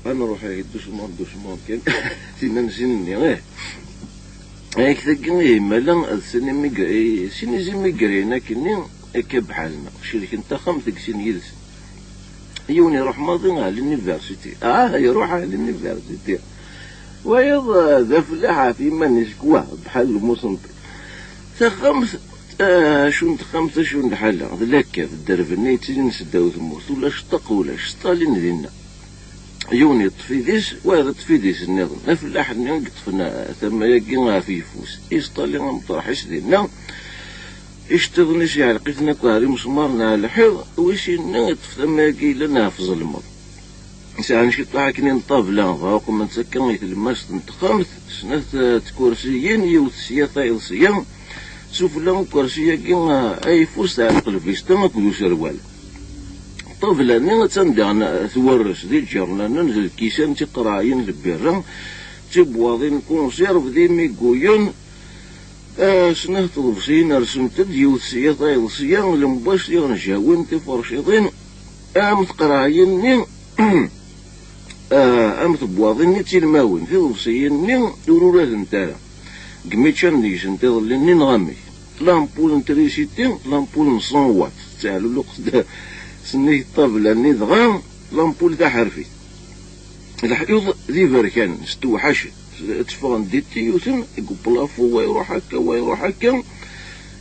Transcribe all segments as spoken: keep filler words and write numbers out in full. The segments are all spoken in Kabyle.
Ad nruḥ ihi doucement, doucement kan. Tinna n sin-nni, ih. Ayek tagi, ih, mala d sin imigr-, eh, sin izimigrin akkenni, akka bḥal-nneɣ. Celken taxxamt deg sin yid-sen. Yiwen iruḥ maḍi ɣer l'université. Ah, iruḥ ɣer l'université. Wayeḍ, eh, d afellaḥ ɣef yiman-is, kwah, bḥal lmusenṭi. Taxxamt, eh, acu n texxamt, acu n lḥala. D lakka, d dderb-nni yettilin seddaw tmurt. Ulac ṭṭaq, ulac. Stalin dinna. Yiwen yeṭṭef idis, wayeḍ yeṭṭef idis nniḍen. Afellaḥ-nni i yeṭṭfen tama-agi ɣef yeffus. Isṭali ameṭreḥ-is dinna. Iceṭṭiḍen-is iɛelleq-iten akk ɣer imesmaren ɣer lḥiḍ, wis inna iṭṭef tama-agi yellan ɣef tzelmeḍ. Sɛan ciṭṭaḥ akken n ṭṭabla, dɣa uqmen-tt akka i tlemmast n texxamt, snat, eh, tkursiyin, yiwet sya tayeḍ sya, sufella ukersi-agi, eh, ayeffus tɛelleq lvista akked userwal. Ṭṭabla-nni attan diɣen twerres d iǧernanen, d lkisan d tiqerɛayin n lbirra, d tibwaḍin n kunṣirb, d imiguyen, eh, snat tḍebsiyin rsent-d, yiwet sya tayeḍ sya, lembac, tiɣenjawin, tiferciḍin, am tqerɛayin-nni, eh, am tebwaḍin-nni d tilmawin, tiḍebsiyin-nni ur uradent ara. Deg mi ččan deg-sent iḍelli-nni neɣ amek? Lampul n trisiti, lampul n cent watt, tettaɛluluq-d sennig ṭṭabla-nni, dɣa lampul taḥerfit. Leḥyuḍ d iberkanen, stewḥacen, tteffɣen-d iṭiyuten deg uplafu, wa iruḥ akka, wa iruḥ akka,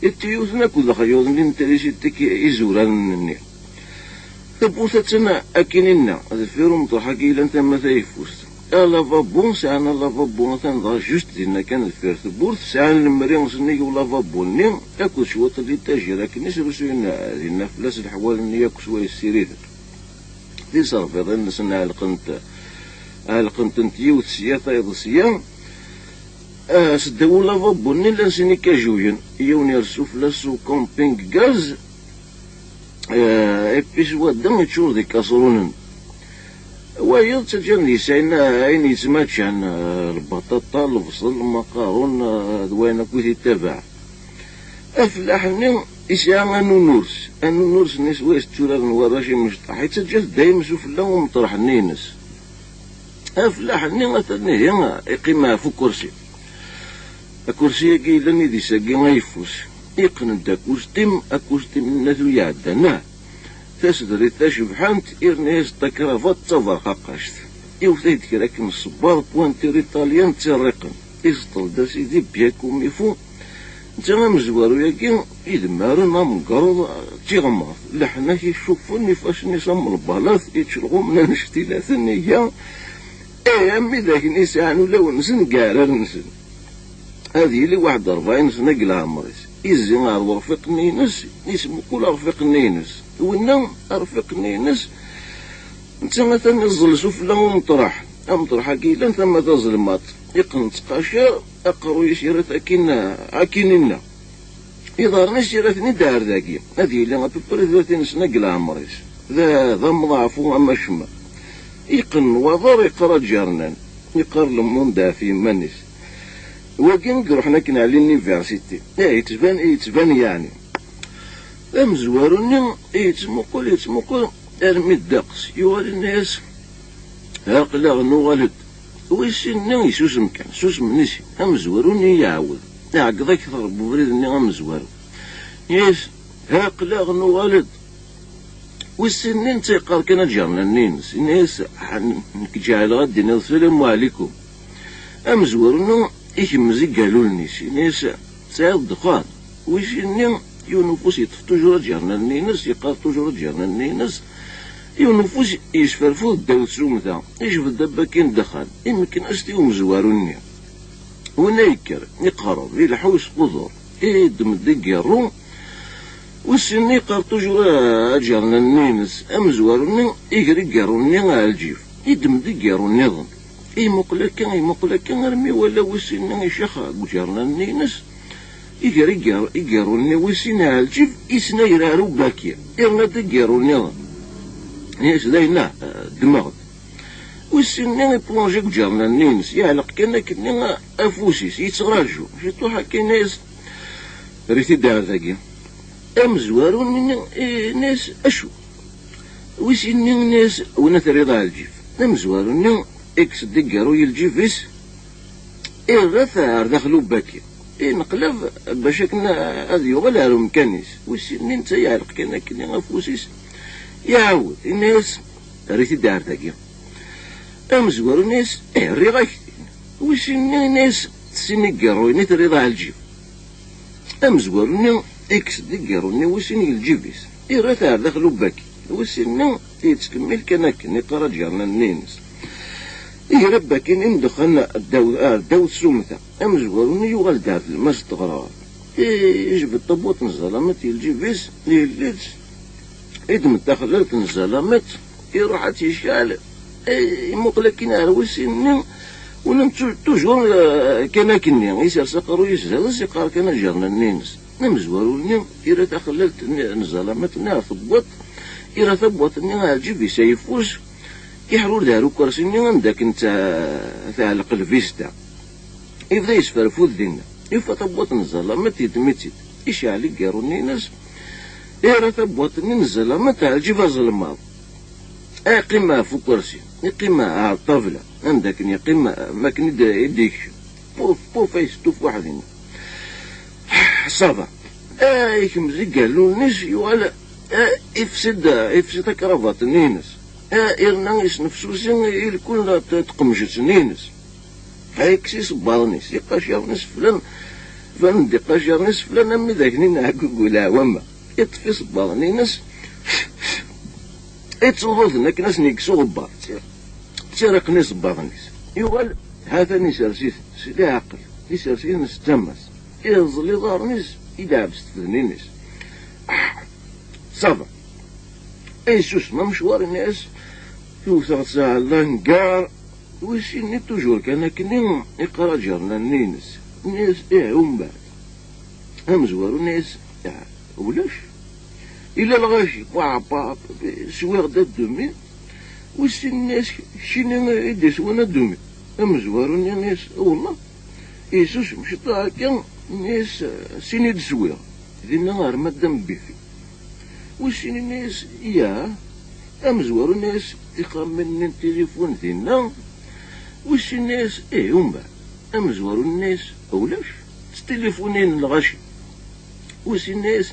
iṭiyuten akked lexyuḍ-nni n trisiti, izuranen-nni. Tawwurt attan akkin inna, deffir umeṭreḥ-agi yellan tama tayeffust. Alavabo, sɛan alavabo atan dɣa just dinna kan deffir tewwurt, sɛan lemri sennig ulavabo-nni, akked cwiṭ n litajir akken i srusuyen dinna fell-as leḥwal-nni akk s wayes ssiriden. Tiserfiḍin-nsen ɛelqent, ɛelqent-tent yiwet sya, tayeḍ sya. Ah, seddaw ulavabo-nni llan sin ikajuyen, yiwen irsu fell-as s ukamping gaz, eh, ipis wadda yeččur d ikaṣrunen. Wayeḍ ttaǧǧan deg-s ayen, ayen yettmaččan, eh, lbaṭaṭa, lebṣel, lmaqarun, eh, d wayen akk i t-ittabaɛ. Afellaḥ-nni yesɛa anunurs. Anunurs-nni s wayes tturaren warrac imecṭaḥ, yettaǧǧa-t dayem sufella umeṭreḥ-nni-ines. Afellaḥ-nni atan ihi iqqim ɣef ukersi. Akersi-agi yellan idis-agi ayeffus. Iqqen-d akustim, akustim n At Uyeɛdan, ah, tasedrit tacebḥant, irna-yas-d takravat d taberqaqact. Iwet-ak-d kra akken n ṣṣebbar, pointure italien d tirriqen. Iseṭṭel-d a sidi bien comme il faut. Netta amezwaru-agi idemmaren amgerḍ d tiɣmert, leḥnak icuffen, ifassen-is am lbalat, ičelɣumen anect ilaten iga, eh, am widak-nni yesɛan ulawen-nsen deg iɛrar-nsen. Ad yili waḥed rebɛin sna deg leɛmer-is. Izzi ɣer urfiq-nni-ines, ismuqul arfiq-nni-ines. Winna, arfiq-nni-ines, netta atan iẓẓel sufella umeṭreḥ. Ameṭreḥ-agi yellan tama tazelmaṭ. Iqqen ttqacer, aqerruy-is yerra-t akkin, akkin inna. Iḍarren-is yerra-ten-id ar dagi. Ad yili à peu près tlatin sna deg leɛmer-is. D, d ameḍɛafu am acemma. Iqqen waḍar, iqqar aǧernan. Iqqar le monde ɣef yiman-is. Wagi i iruḥen akken ar l'université. Eh, yettban, yettban yeɛni. Amezwaru-nni yettmuqul, yettmuqul armi ddeqs. Yuɣal yenna-yas, aql-aɣ nuɣal-d. Wis sin-nni isusem kan, susmen i sin. Amezwaru-nni iɛawed. Iɛeggeḍ akteṛ deg ubrid-nni amezwaru. Yenna-yas, aql-aɣ nuɣal-d. Wis sin-nni netta yeqqar kan aǧernan-nni-ines. Yenna-yas, nekk ǧeɛleɣ ad d-iniɣ salamu ɛlikum. Amezwaru-nni ikemmez igallulen-is. Yenna-yas, tesɛiḍ ddexxan? Wis sin-nni, yiwen ufus yeṭṭef toujours aǧernan-nni-ines, yeqqar toujours aǧernan-nni-ines. Yiwen ufus yesferfud ddaw tsumta, ijbed-d abaki n ddexxan, imekken-as-t i umezwaru-nni. Winna yekker, iqerreb, ileḥḥu yesqudur, iddem-d igiṛṛu. Wis sin-nni yeqqar toujours aǧernan-nni-ines, amezwaru-nni iger igiṛṛu-nni ar lǧif, iddem-d igiṛṛu nniḍen. Imuqel akka, imuqel akka, armi iwala wis sin-nni icax deg uǧernan-nni-ines. Iger iger-, igiṛṛu-nni wis sin ar lǧif, isnayer ar ubaki, irna-d igiṛṛu nniḍen. Yenna-yas, dayen, ah, ddmeɣ-d. Wis sin-nni iplonji deg uǧernan-nni-ines, yeɛleq kan akkenni afus-is, yettṛaju. Ciṭuḥ akka yenna-yas, err-it-id ar dagi. Amezwaru-nni yenna-yas, acu? Wis sin-nni yenna-yas, winna terriḍ ar lǧif. Amezwaru-nni ikkes-d igiṛṛu i lǧib-is, irra-t ar daxel ubaki. Ineqlab bac akken ad yuɣal ar umkan-is. Wis sin-nni netta yeɛleq kan akkenni afus-is, iɛawed, yenna-yas: "Err-it-id ar dagi." Amezwaru yenna-yas: "Eh, rriɣ-ak-t-in." Wis sin-nni yenna-yas: "Sin igiṛṛuyen i terriḍ ar lǧib." Amezwaru-nni ikkes-d igiṛṛu-nni wis sin i lǧib-is, irra-t ar daxel ubaki. Wis sin-nni yettkemmil kan akken, iqqar aǧernan-nni-ines. Iger abaki-nni n ddexxan ddaw, ar ddaw tsumta. Amezwaru-nni yuɣal-d ar tlemmast n teɣrar. I-, yejbed tabwaṭ n zzalamet i lǧib-is, yelli-tt, iddem-d taxellalt n zzalamet, iruḥ ad tt-yecɛel, i-, imuqel akkin ar wis sin-nni, ula tu-, toujours, eh, kan akkenni, isers aqerruy-is zdat-s, iqqar kan aǧernan-nni-ines. Amezwaru-nni ira taxellalt-nni n zzalamat-nni ar tewwiḍ, ira tabwaṭ-nni ar lǧib-is ayeffus, iḥrur-d ar ukersi-nni anda akken ta-, teɛleq lbista. Yebda yesferfud dinna. Yufa tabwaṭ n zzalamat, yeddem-itt-id. Icɛel igiṛṛu-nni-ines, ira tabwaṭ-nni n zzalamat ar lǧib azelmaḍ. Iqqim ɣef ukersi, iqqim ar ṭṭabla, anda akken yeqqim, am akken i d-, i d-yekcem. Puf, puf, ay yestufuḥ dinna. Ça va. Ah, ikmez igallulen-is, yuɣal, ah, ifsi-d, ifsi takrabaṭ-nni-ines. Ah, irna isnefsusi i lkul n t-, tqemjet-nni-ines. Ah, ikkes isebbaḍen-is, iqaciren iseflan, banen-d iqaciren iseflan am wid akken i nɛeggug uleɛwama. Iṭṭef isebbaḍen-ines, ittsuḍu-ten akken ad sen-yekkes uɣebbar. Ttirriqen isebbaḍen-is. Yuɣal, ha-t-an isers-iten s leɛqel, isers-iten s tama-s. Iẓẓel iḍarren-is, ileɛɛeb s tfednin-is. Ah, ça va. Yessusem amecwar-nni-as, tewteɣ-tt s aɛellangar, wis sin-nni toujours kan akkenni, iqqar aǧernan-nni-ines. Nni-as: "Ih, umbeɛd?" Amezwaru nni-as: "Ah, ulac. Illa lɣaci, paɛpaɛ, swiɣ-d adumi." Wis sin nni-as: "Keččini i d-iswan adumi?" Amezwaru nni-as: "Wellah." Isusem ciṭuḥ akka, nni-as: "Sin i d-swiɣ, dinna ar Madame Bifi." Wis sin nni-as: "Ya." Amezwaru nni-as: "Ixxamen-nni n tilifun dinna?" Wis sin nni-as: "Ih, umbeɛd?" Amezwaru nni-as: "Ulac, s tilifun-in lɣaci." Wis sin nni-as: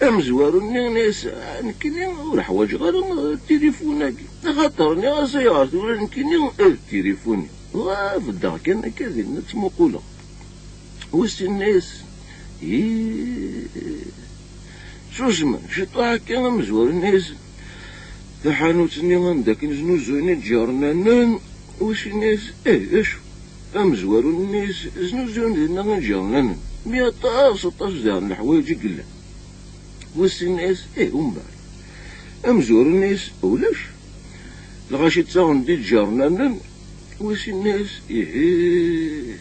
Amezwaru-nni nni-as: "Nekkini ur ḥwaǧeɣ ara tilifun-agi, axaṭer nniɣ-as ayɣer tura nekkini ar tilifun-i. Dɣa beddeɣ kan akka dinna ttmuquleɣ." Wis sin nni-as: "Ih." Susmen ciṭuḥ akka, amezwaru nni-as: "Taḥanut-nni anda akken znuzuyen iǧernanen?" Wis sin nni-as: "Ih, d acu?" Amezwaru nni-as: "Znuzuyen dinna iǧernanen, mi aṭas, aṭas daɣen leḥwayeǧ i yellan." Wis sin nni-as: "Ih, umbeɛd?" Amezwaru nni-as: "Ulac. Lɣaci ttaɣen-d iǧernanen." Wis sin nni-as: "Ihi."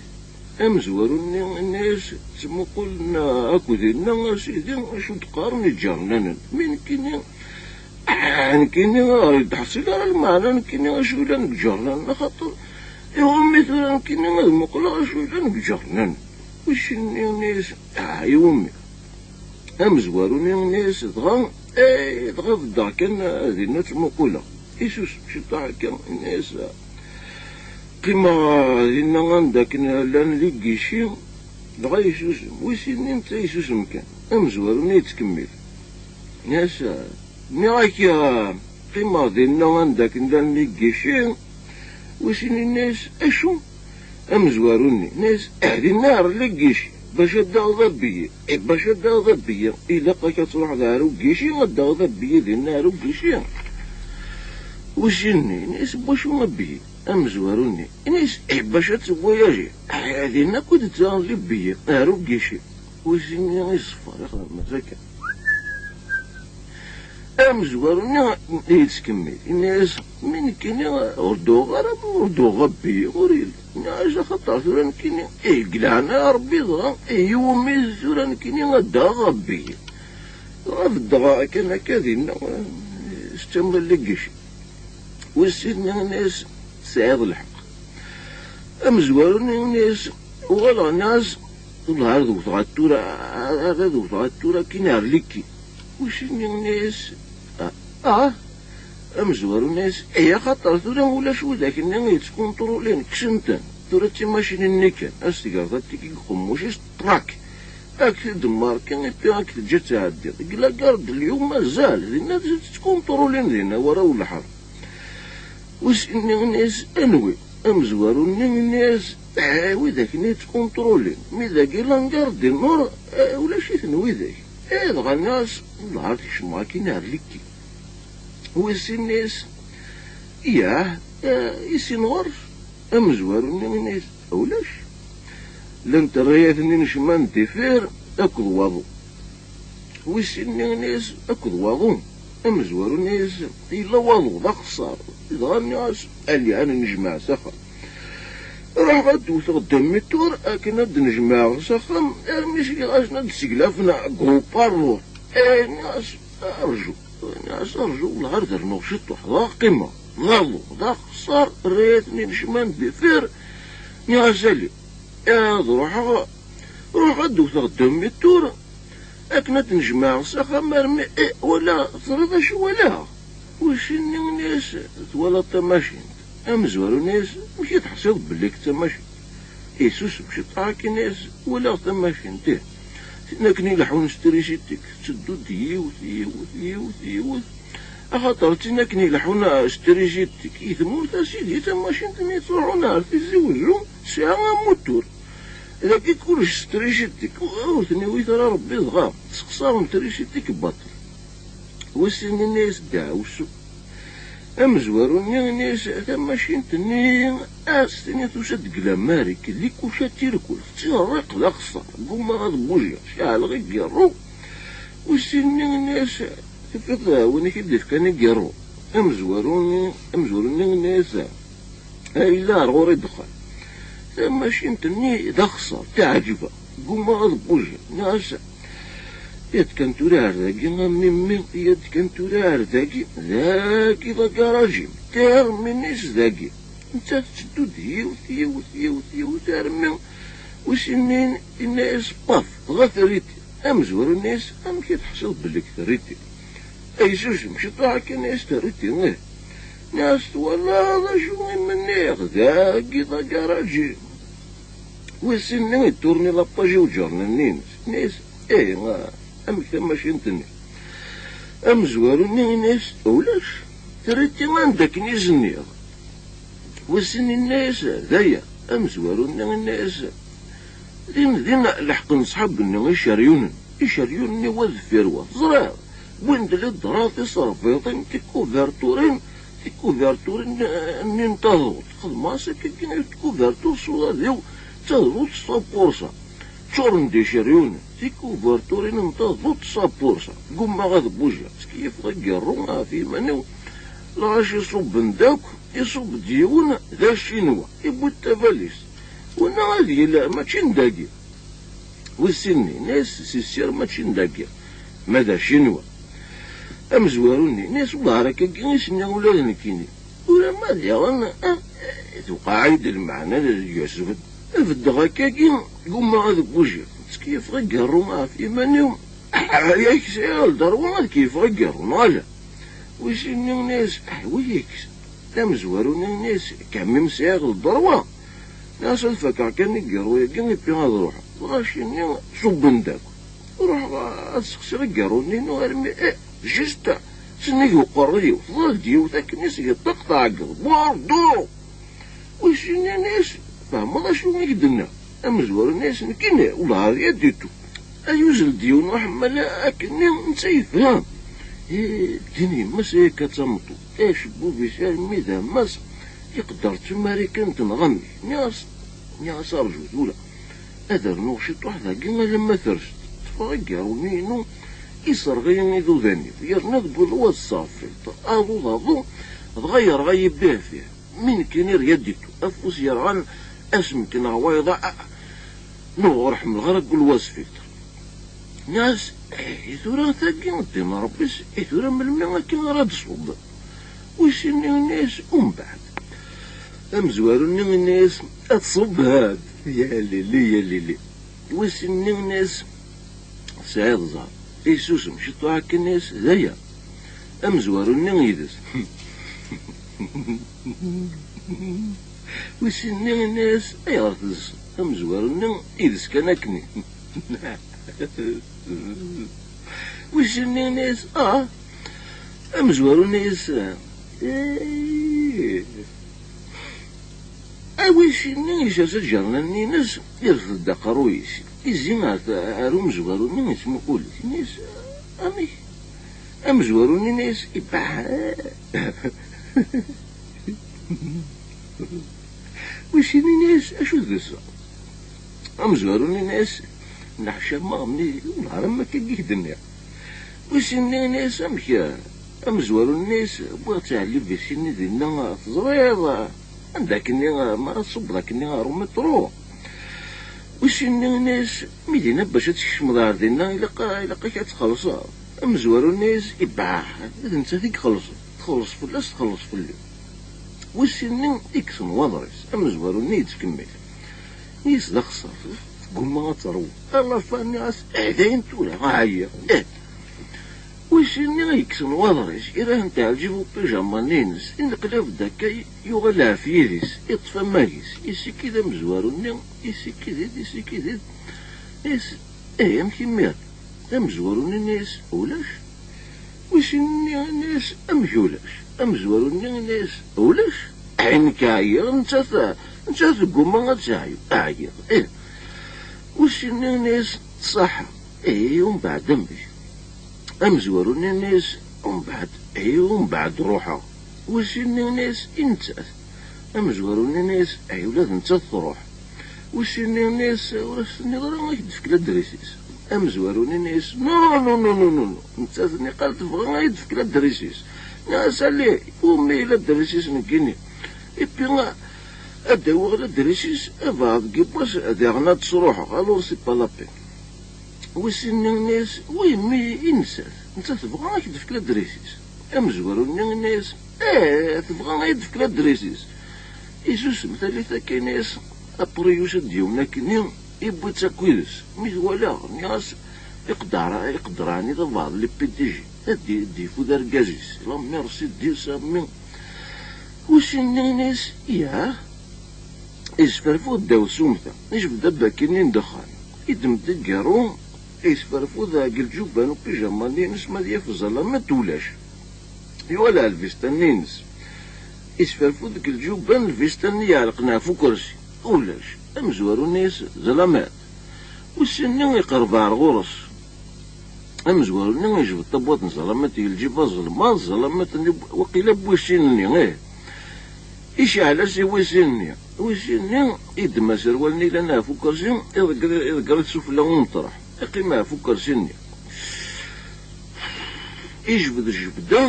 Amezwaru-nni nni-as: "Ttmuqulen akk dinna, a sidi, acu d-qqaren iǧernanen. Mi nekkini, ah, nekkini ur d-ḥṣil ara lmeɛna nekkini acu yellan deg iǧernanen, axaṭer iwumi tura nekkini ad muqleɣ acu yellan deg iǧernanen?" Wis sin nni-as: "Ah, iwumi?" Amezwaru-nni nni-as: "Dɣa, eh, dɣa beddeɣ kan, eh, dinna ttmuquleɣ." Isusem ciṭuḥ akka, nni-as: "Qqimeɣ dinna anda akken llan les guichets." Dɣa isusem. Wis sin nni netta isusem kan. Amezwaru-nni yettkemmil. Nni-as: "Nniɣ-ak, eh, qqimeɣ dinna anda akken llan les guichets." Wis sin nni-as: "Acu?" Amezwaru-nni nni-as: "Ah, dinna ar les guichets, bac ad d-taɣeḍ abiyi. Eh, bac ad d-taɣeḍ abiyi, ilaq-ak ad truḥeḍ ar ugici, ad d-taɣeḍ abiyi dinna ar ugici." Wis sin nni nni-as: "N wacu abiyi?" Amezwaru-nni nni-as: "Eh, bac ad tvoyajiḍ. Ah, dinna akk i d-ttaɣen les billets ar ugici." Wis sin nni iṣeffer, ixdem mazal kan. Amezwaru-nni yettkemmil, yenna-as: "Mi nekkini ur d-uɣeɣ ara, ur d-uɣeɣ abiyi, ur yelli." Nniɣ-as: "Axaṭer tura nekkini, eh, deg leɛnaya Ṛebbi dɣa, eh, iwumi tura nekkini ad d-aɣeɣ abiyi? Dɣa beddeɣ kan akka dinna, eh, s tama n les guichets." Wis sin nni nni-as: "Tesɛiḍ lḥeqq." Amezwaru-nni nni-as: "Uɣaleɣ nniɣ-as, wellah ar d-wteɣ ad tura, ar, ar d-wteɣ ad tura, kini ar liki." Wis sin nni nni-as: "Ah, ah, Amezwaru-nni yenna-yas, "Ih, axaṭer tura ulac widak-nni yettkunṭrulin, kksen-ten. Tura d timacinin-nni kan, ad s-tgerḍ atiki deg uqemmuc-is, ṭrak. Ad k-t-id-marki, ipi ad k-teǧǧ ad tɛeddiḍ. Deg la gare de Lyon mazal, dinna tettkunṭrulin dinna, wara ulḥer." Wis-nni yenna-yas, "Anwi?" Amezwaru-nni yenna-yas, "Eh, widak-nni yettkunṭrulin. Mi dagi la gare du Nord, eh, ulac-iten widak." Eh, dɣa nniɣ-as, "Wellah ar tkecmeḍ akkin ar likki." Wis-nni yenna-yas, "Yah, eh, i sin ɣur-s?" Amezwaru-nni yenna-yas, "Ulac. Llant rrayat-nni n chemin de fer akked waḍu." Wis-nni yenna-yas, "Akked waḍu?" Amezwaru yenna-yas, "Yella waḍu, d axeṣṣar." Dɣa nniɣ-as, "Ali, ad nejmeɛ s axxam." Ruḥeɣ ad d-wteɣ demi-tour akken ad d-nejmeɛ s axxam, armi sliɣ-asen ad d-seglafen Groupe Arlour. Eh, nniɣ-as, "Rju." Nniɣ-as, "Rju, wellah ar d-rnuɣ ciṭuḥ, dɣa qqimeɣ. D aḍu, d axeṣṣar, rrayat-nni n chemin de fer." Nniɣ-as, "Ali, ad ruḥeɣ, ruḥeɣ ad d-wteɣ demi-tour akken ad d-nejmeɛ s axxam, armi, eh, wala, teẓriḍ acu wala?" Wis-nni yenna-yas, "Twalaḍ tamacint?" Amezwaru yenna-yas, "Amek i teḥṣiḍ belli d tamacint?" Isusem ciṭuḥ akken, yenna-yas, "Walaɣ tamacint, ih. Tin akken ileḥḥun s trisiti-k, tetteddu-d yiwet, yiwet, yiwet, yiwet. Axaṭer d tin akken ileḥḥun s trisiti-k i tmurt, a sidi, tamacint-nni yettruḥun ar Tizi Wezzu, tesɛa amutur. Dagi kullec s trisiti-k, ur ten-iwit ara Rebbi, dɣa tesxeṣarem trisiti-k baṭel." Wis-nni yenna-yas, "Ddeɛwessu." Amezwaru-nni yenna-yas, "Tamacint-nni, a s-tiniḍ tusa-d deg Lamarik, di kuca tirkul, tettiḍerriq d axeṣṣar, ggumaɣ ad bujiɣ, ceɛleɣ igiṛṛu." Wis-nni yenna-yas, "Tufiḍ win i k-id-ifkan igiṛṛu?" Amezwaru-nni, amezwaru-nni yenna-yas, "Ay, yella ar ɣur-i ddexxan. Tamacint-nni d axeṣṣar, teɛǧeb-aɣ. Ggumaɣ ad bujiɣ." Nniɣ-as, "Iyyat kan tura ar dagi, a mmi, iyyat kan tura ar dagi, dagi d agaṛaj-im, terminis dagi." Nettat tetteddu-d yiwet, yiwet, yiwet, yiwet, armi wis-nni yenna-yas, "Paf, dɣa territi." Amezwaru yenna-yas, "Amek i teḥṣiḍ belli d territi?" Ay susem ciṭuḥ akken, yenna-yas, "Territi, ih." Nniɣ-as, "Twalaḍ acu i m-nniɣ, dagi d agaṛaj-im." Wis-nni iturni lapaj i uǧernan-nni-ines. Nniɣ-as, "Eh, amek tamacint-nni?" Amezwaru-nni yenna-yas, "Ulac, territi anda akken i s-nniɣ." Wis-nni yenna-yas, "D aya." Amezwaru-nni yenna-yas, "Din, din leḥqen ṣṣḥab-nni iceryunen. Iceryunen-nni wa deffir wa, teẓriḍ? Wwin-d liḍra, tiserbiṭin, tikuverturin, tikuverturin, eh, nni n taḍut. Xedmeɣ-as akkagi i tikuvertur s uḍad-iw, d taḍut s tapursa. Ččuren d iceryunen, tikuverturin n taḍut s tapursa. Ggumaɣ ad bujiɣ, ttkeyyifeɣ agerru ɣef yiman-iw, lɣaci ṣubben-d akk, iṣubb-d yiwen d acinwa, iwwi-d tabalizt. Winna ad yili mačči n dagi." Wis sin-nni, nni-as, "Si ssir mačči n dagi, ma d acinwa." Amezwaru-nni, nni-as, "Wellah ar akkagi i s-nniɣ ula d nekkini. Ulamma diɣen, ah, tewqeɛ-iyi-d lmeɛna deg usbed. Beddeɣ akkagi, gummaɣ ad bujiɣ. Ttkeyyifeɣ agerru ɣef yiman-iw. Yak sɛiɣ lderwa ad keyyfeɣ agerru, neɣ ala?" Wis sin-nni, nni-as, "Ḥwi-yaks." Amezwaru-nni, nni-as, "Kamim sɛiɣ lderwa." Nniɣ-as, "Ad fakeɣ kan igerru-yagi, ipi ad ruḥeɣ." Lɣaci-nni ṣubben-d akk. Ruḥeɣ ad sexsiɣ igerru-nni-inu armi, eh, juste sennig uqerruy-iw, teḍra-d yiwet akken i s-yeṭṭaq tɛeggeḍ. Bordeaux! Wis sin-nni, nni-as, "Tfehmeḍ acu i k-d-nniɣ?" Amezwaru, nni-as, "Nekkini, wellah ar yad itu. Ad yuzzel-d yiwen uḥemmal akkenni, netta yefhem." Eh, ddin yemma-s ay akka d tameṭṭut. Acebbub-is armi d ammas, iqedder d tumarikan tenɣa mmi-k. Nniɣ-as, nniɣ-as, "Rju tura. Ad rnuɣ ciṭuḥ dagi alamma ters-d." Ṭṭfeɣ agerru-nni-inu, iserɣ-iyi iḍudan-iw, yerna deg waḍu ad sseɣ filṭer. Aḍu d aḍu, dɣa yerɣa-yi bih fih. Mi nekkini rya d-ittu, afus yerɣan, asmekneɣ wayeḍ, a, a, nuɣ ur ḥemmleɣ ara deg ulwaz filṭer. Nniɣ-as, "Eh, i tura tagi, ddin Ṛebbi-s, i tura melmi akken ara d-ṣubben?" Wis sin-nni, nni-as, "Umbeɛd." Amezwaru-nni, nni-as, "Ad tṣubb had." Ya lili, ya lili. Wis sin-nni, nni-as, "Tesɛiḍ ẓẓher." Isusem ciṭuḥ akken, nni-as, "D aya." Amezwaru-nni yid-s, Wis sin-nni yenna-yas: "Ayɣer teḍsa?" Amezwaru-nni yid-s kan akken. Wis sin-nni yenna-yas: "Ah." Amezwaru yenna-yas: "Eh." A wis sin-nni isers aǧernan-nni-ines, irfed-d aqerruy-is, izzi ar, ar umezwaru-nni, yettmuqul-it, yenna-yas: "Amek?" Amezwaru-nni yenna-yas: "Ibeɛɛed." Wis sin-nni yenna-yas: "Acu d-teḍsa?" Amezwaru-nni yenna-yas: "Neḥcama, mmi, ur neɛrif ma akka i k-d-nniɣ." Wis sin-nni yenna-yas: "Amek?" Amezwaru-nni yenna-yas: "Wwiɣ-tt ɣer Libisin-nni dinna, teẓriḍ, anda akkenni, mi ara tṣubbeḍ akkenni ɣer umiṭru." Wis sin-nni yenna-yas: "Mi dinna bac ad tkecmeḍ ɣer dinna, ilaq, ilaq-ak ad txellṣeḍ." Amezwaru yenna-yas: "Ibeɛɛed, d nettat i ixellṣen. Txelleṣ fell-as, txelleṣ fell-i." Wis sin-nni ikkes nnwaḍer-is, amezwaru-nni yettkemmil. Yenna-yas: "D axeṣṣar, teggumma ad terwu." Ala Fanny-as: "Eh, dayen tura, ɛyiɣ." Eh. Wis sin-nni yekkes nnwaḍer-is, irahen-t ɣer lǧib upijama-nni-ines, ineqlab-d akka, yuɣal ɣef yidis, iṭṭef amag-is, isikid amezwaru-nni, isikid-it, isikid-it. Is, eh, amek imir? Amezwaru-nni yenna-yas: "Ulac." Wis sin-nni yenna-yas: "Amek ulac?" Amezwaru-nni yenna-yas: "Ulac. Ayen nekk ɛyiɣ, nettat, nettat teggumma ad teɛyu. Ɛyiɣ." Eh. Wis sin-nni yenna-yas: "Ṣaḥa. Eh, umbeɛd amek?" Amezwaru-nni yenna-yas: "Umbeɛd, eh, umbeɛd ruḥeɣ." Wis sin-nni yenna-yas: "I nettat?" Amezwaru-nni yenna-yas: "Ay, ula d nettat truḥ." Wis sin-nni yenna-yas: "Ur as-tenniḍ ara ad ak-d-tefk ladris-is?" Amezwaru-nni yenna-yas: "No, no, no, no, no, no. Nettat niqal tebɣa ad ak-d-tefk ladris-is." Nniɣ-as: "Allez, umi ladris-is nekkini? Et puis, ad d-awiɣ ladris-is, abeɛd deg yiwwas, diɣen ad d-sruḥeɣ. Alors, c'est pas la peine." Wis sin-nni yenna-yas: "Oui, mais i nettat? Nettat tebɣa ad ak-d-tefk ladris-is." Amezwaru-nni yenna-yas: "Eh, tebɣa ad ak-d-tefk ladris-is." Isusem tallit akka, yenna-yas: "Après-yu ad d-yiwen akkenni, iwwi-tt akk yid-s. Mi t-walaɣ, nniɣ-as: iqedder, iqedder ɛni d abeɛḍ les P D G, ad d-, d-yeffud argaz-is. La merci Dieu, Sami." Wis sin-nni yenna-yas: "Yah." Isferfud ddaw tsumta, ijbed abaki-nni n ddexxan, iddem-d agerru, isferfud deg lǧuban upijama-nni-ines ma ad yaf ẓẓalamet, ulac. Yuɣal ɣer lvista-nni-ines, isferfud deg lǧuban lvista-nni iɛelqen ɣef ukersi, ulac. Amezwaru-nni yenna-yas: "Ẓẓalamet." Wis sin-nni iqerreb ɣer ɣur-s. Amezwaru-nni yejbed tabwaṭ n ẓẓalamat i lǧib azelmaḍ, ẓẓalamat-nni waqila n wis sin-nni, ih. Iceɛl-as i wis sin-nni. Wis sin-nni iddem aserwal-nni yellan ɣef ukersi, iḍegger, iḍegger-it sufella umeṭreḥ. Iqqim ɣef ukersi-nni. Ijbed jebda,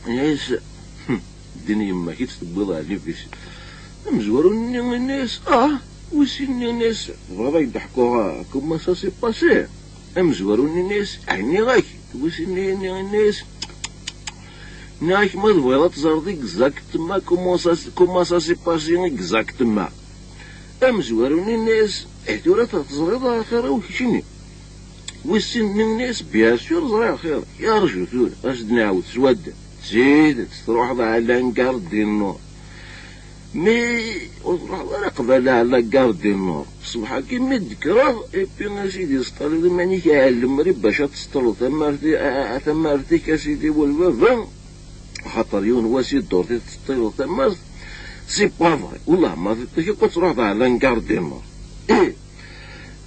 yenna-yas: "Hm, ddin yemma-k i tt-tewwiḍ ɣer Libisin." Amezwaru-nni yenna-yas: "Ah." Wis sin-nni yenna-yas: "Tebɣiḍ ad k-d-ḥkuɣ, ah, comment ça s'est passé?" Amezwaru-nni yenna-yas: "Ɛni nniɣ-ak." Wis sin-nni yenna-yas: "Nniɣ-ak ma tebɣiḍ ad teẓreḍ exactement comment ça, comment ça s'est passé exactement." Amezwaru-nni yenna-yas: "Eh, tura teẓriḍ axir-iw keččini." Wis sin-nni yenna-yas: "Bien sûr ẓriɣ axir. Yarju tura, ad s-d-nɛawed s waddal. D tidet, truḥeḍ ɣer la gare du Nord. Mi ur truḥeḍ ara qbala ɣer la gare du Nord. Ṣṣbeḥ-agi mi d-tekkreḍ, et puis a sidi, teṭṭaliḍ iman-ik ɣer lemri bac ad teṣṭleḍ tamart-i-, a, a, tamart-ik, a sidi, wal baba, axaṭer yiwen wass i ddurt i teṣṭileḍ tamart, c'est pas vrai. Wellah ma tiṭ-ik akk ad truḥeḍ ɣer la gare du Nord." Ih.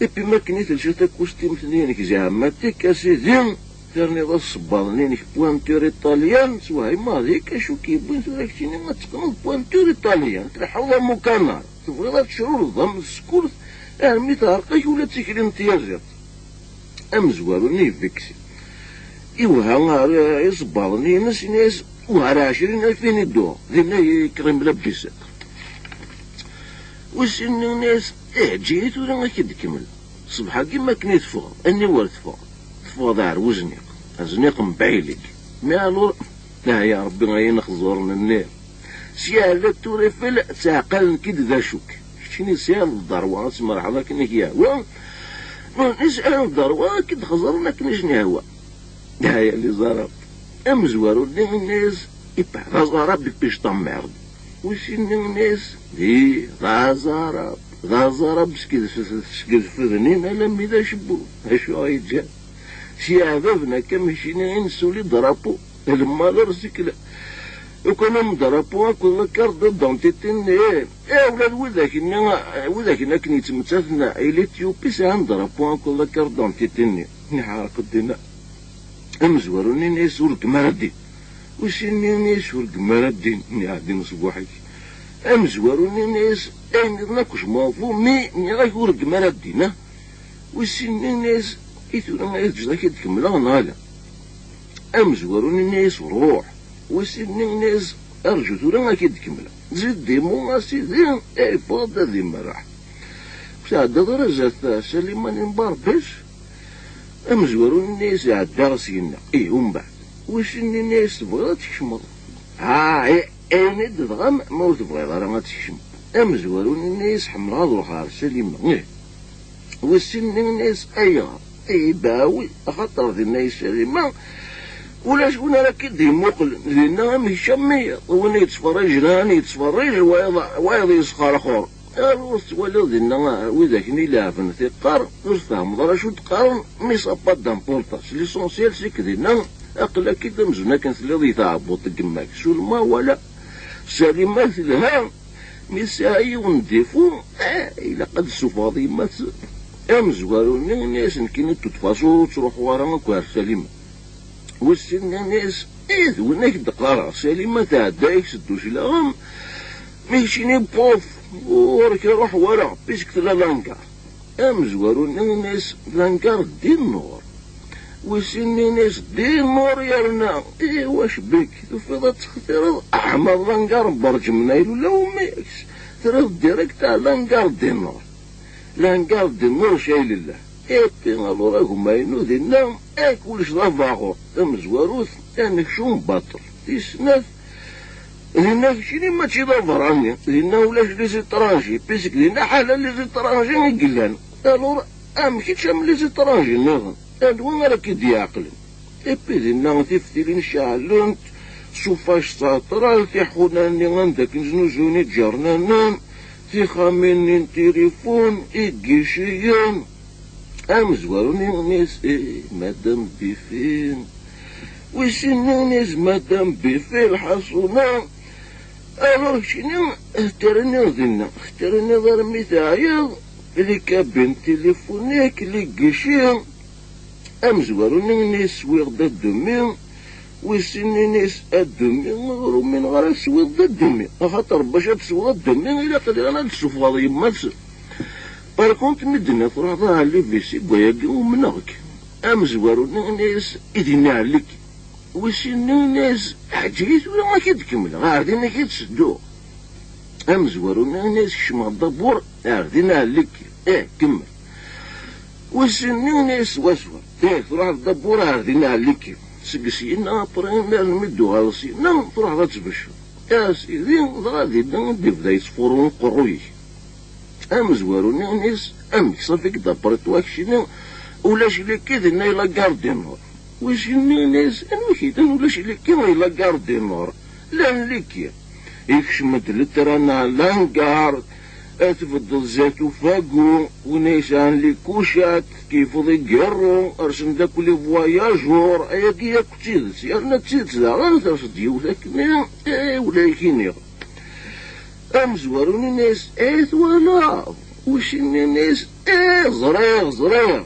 Et puis mi akken i telsiḍ takustimt-nni-inek zeɛmatik, a sidi, terniḍ-as ṣṣebbaḍ-nni-inek pointure italienne, twehhimeḍ, yak acu k-yewwin tura keččini ad teqqneḍ pointure italienne, tleḥḥuḍ am ukanar, tebɣiḍ ad tecrurdeḍ am tsekkurt armi teɛreq-ak ula d tikli n tyaziḍt. Amezwaru-nni yebbeksi. Iwehha ar iṣebbaḍen-ines, yenna-yas: "Wehha ar ɛecrin alfin i dduɣ, dinna yekker imlabbi-s." Wis sin-nni yenna-yas: "Ih, eǧǧ-iyi tura ad k-id-kemmleɣ. Ṣṣbeḥ-agi mi akken i teffɣeḍ, aniwer teffɣeḍ? Teffɣeḍ ar wezniq, azniq n Bɛilig. Mais alors, ah ya Rebbi, ay inexẓuren-nni. Sya ɛla tura ifel, ttɛeqqalen-k-id d acu-k. Keččini sɛiḍ dderwa ad tmerḥeḍ akken i k-yehwa, nutni sɛan dderwa ad k-id-xeẓren akken i sen-yehwa." Aya liẓara. Amezwaru-nni yenna-yas: Ipa, d aẓarab, ipic tammerḍ. Wissen-nni-as, di, d aẓarab, d aẓarab, skedf-, skedfednin alammi d acebbub. Acu ay yeǧǧan? Si iɛbaben akka, mačči i nesuli drapeau, le malheur, c'est que le, ukan am drapeau akked la carte d'identité-nni, eh, eh, ula d widak-nni, eh, widak-nni akken yettmettaten i l'Éthiopie sɛan drapeau akked la carte d'identité-nni. Iḥerq-d dinna. Amezwaru-nni yenna-yas, ur reggem ara ddin. Wissen-nni yenna-yas, ur reggem ara ddin, nniɣ-ak-d ṣbuḥ-ik. Amezwaru-nni yenna-yas, ayen nniḍen akk jmeɛ fu, mi nniɣ-ak ur reggem ara ddin, ah? Wissen-nni yenna-yas, i tura ad teǧǧeḍ ad k-id-kemmleɣ neɣ ala? Amezwaru-nni yenna-yas, ruḥ. Wissen-nni yenna-yas, arǧu tura ad k-id-kemmleɣ. Zid dimu a sidi, yeffeɣ-d ad imerreḥ. Ur tɛeddaḍ ara zdat Salima n Imbarbic? Amezwaru-nni yenna-yas, ɛeddaɣ syenna. Ih, umbeɛd? Wissen-nni yenna-yas, tebɣiḍ ad tkecmeḍ? Ah, eh, ayen i d-tebɣam, ma ur tebɣiḍ ara ad tkecmeḍ. Amezwaru-nni yenna-yas, ḥemmleɣ ad ruḥeɣ ɣer Salima. Ih. Wissen-nni yenna-yas, ayɣer? Ih, bawi, axaṭer dinna i Salima ulac win ara k-id-yemmuqlen. Dinna am kečč am wiyaḍ. Win yettferriǧen, ahan yettferriǧ, wayeḍ, wayeḍ yesxerxur. Ar ur tettwaliḍ dinna widak-nni leɛben tiqqar, ur tfehmeḍ ara acu d-qqaren, mais ça n'a pas d'importance. L'essentiel, c'est que dinna aql-ak-id amzun akken telliḍ i tɛebbuḍt n yemma-k. Seulement, voilà, Salima telha, mi tesɛa yiwen n défaut, eh, ilaq ad d-tessufɣeḍ yemma-s. Amezwaru-nni yenna-yas, nekkini de toute façon ur ttruḥuɣ ara akk ar Salima. Wissen-nni yenna-yas, ih, d win ak-d-qqareɣ, Salima tɛedda-yak s dduclaɣem, mi keččini, pof, ɣur-k ruḥ wara, puisque tella l'hangar. Amezwaru-nni yenna-yas, l'hangar Dinur. Wissen-nni yenna-yas, Dinur yerna, ih, wac bek, tufiḍ ad textireḍ, aḥma d l'hangar n Berǧemnayl ula umik, triḍ direct ar l'hangar Dinur. L'hangar Dinur cay lillah. Et puis, alors, agma-inu dinna, eh, kullec d abaɣur. Tamezwarut, anekcum baṭel. Tis snat, dinna keččini mačči d aberrani. Dinna ulac les étrangers. Puisque dinna ḥala les étrangers i yellan. Alors, am kečč am les étrangers nniḍen. Anwa ara k-id-iɛeqlen? Et puis dinna tiftilin ceɛlent, chauffage central, tiḥuna-nni anda akken znuzuyen iǧernanen, tixxamin-nni n tilifun, igiciyen. Amezwaru-nni yenna-yas, eh, Madame Bifi. Wissen-nni yenna-yas, Madame Bifi, lḥaṣuna. Alors keččini, terniḍ dinna, terniḍ armi teɛyiḍ, les cabines téléphoniques, les guichets. Amezwaru-nni yenna-yas, swiɣ-d adumi. Wissen-nni yenna-yas, adumi, ur umineɣ ara teswiḍ-d adumi. Axaṭer bac ad tesweḍ adumi, ilaq daɣen ad d-tessufɣeḍ yemma-s. Par contre, mi d-tenniḍ truḥeḍ ɣer l'I V C, deg wayagi umneɣ-k. Amezwaru-nni yenna-yas, i dinna ɛelli-k. Wissen-nni yenna-yas, ɛǧel-iyi tura ad k-id-kemmleɣ, ɣer din ad k-id-sedduɣ. Amezwaru-nni yenna-yas, kecmeɣ ddabur, ɣer din ɛelli-k. Eh, kemmel. Wissen-nni yenna-yas, swaswa. Eh, truḥeḍ ddabur, ɣer din ɛelli-k. Seg syenna, après, armi d-tuɣaleḍ syenna, truḥeḍ ad tbecceḍ. A sidi, dɣa dinna i d-yebda yettfuṛu uqerruy-ik. Amezwaru-nni yenna-yas, amek, ṣafi-k d'après toi keččini, ulac liki dinna i la gare du Nord? Wissen-nni yenna-yas, anwa i k-yennan ulac liki i la gare du Nord? Llan liki. Ikcem-d letran ar l'hangar, ad tbeddeḍ zdat ufagu, win ay yesɛan likucat, kifeḍ igerru, rsen-d akk les voyageurs, ayagi akk d tidet, yerna d tidet daɣen, ters-d yiwet akken, eh, ula i k-iniɣ. Amezwaru-nni yenna-yas, eh, twalaḍ? Wissen-nni yenna-yas, eh, ẓriɣ, ẓriɣ.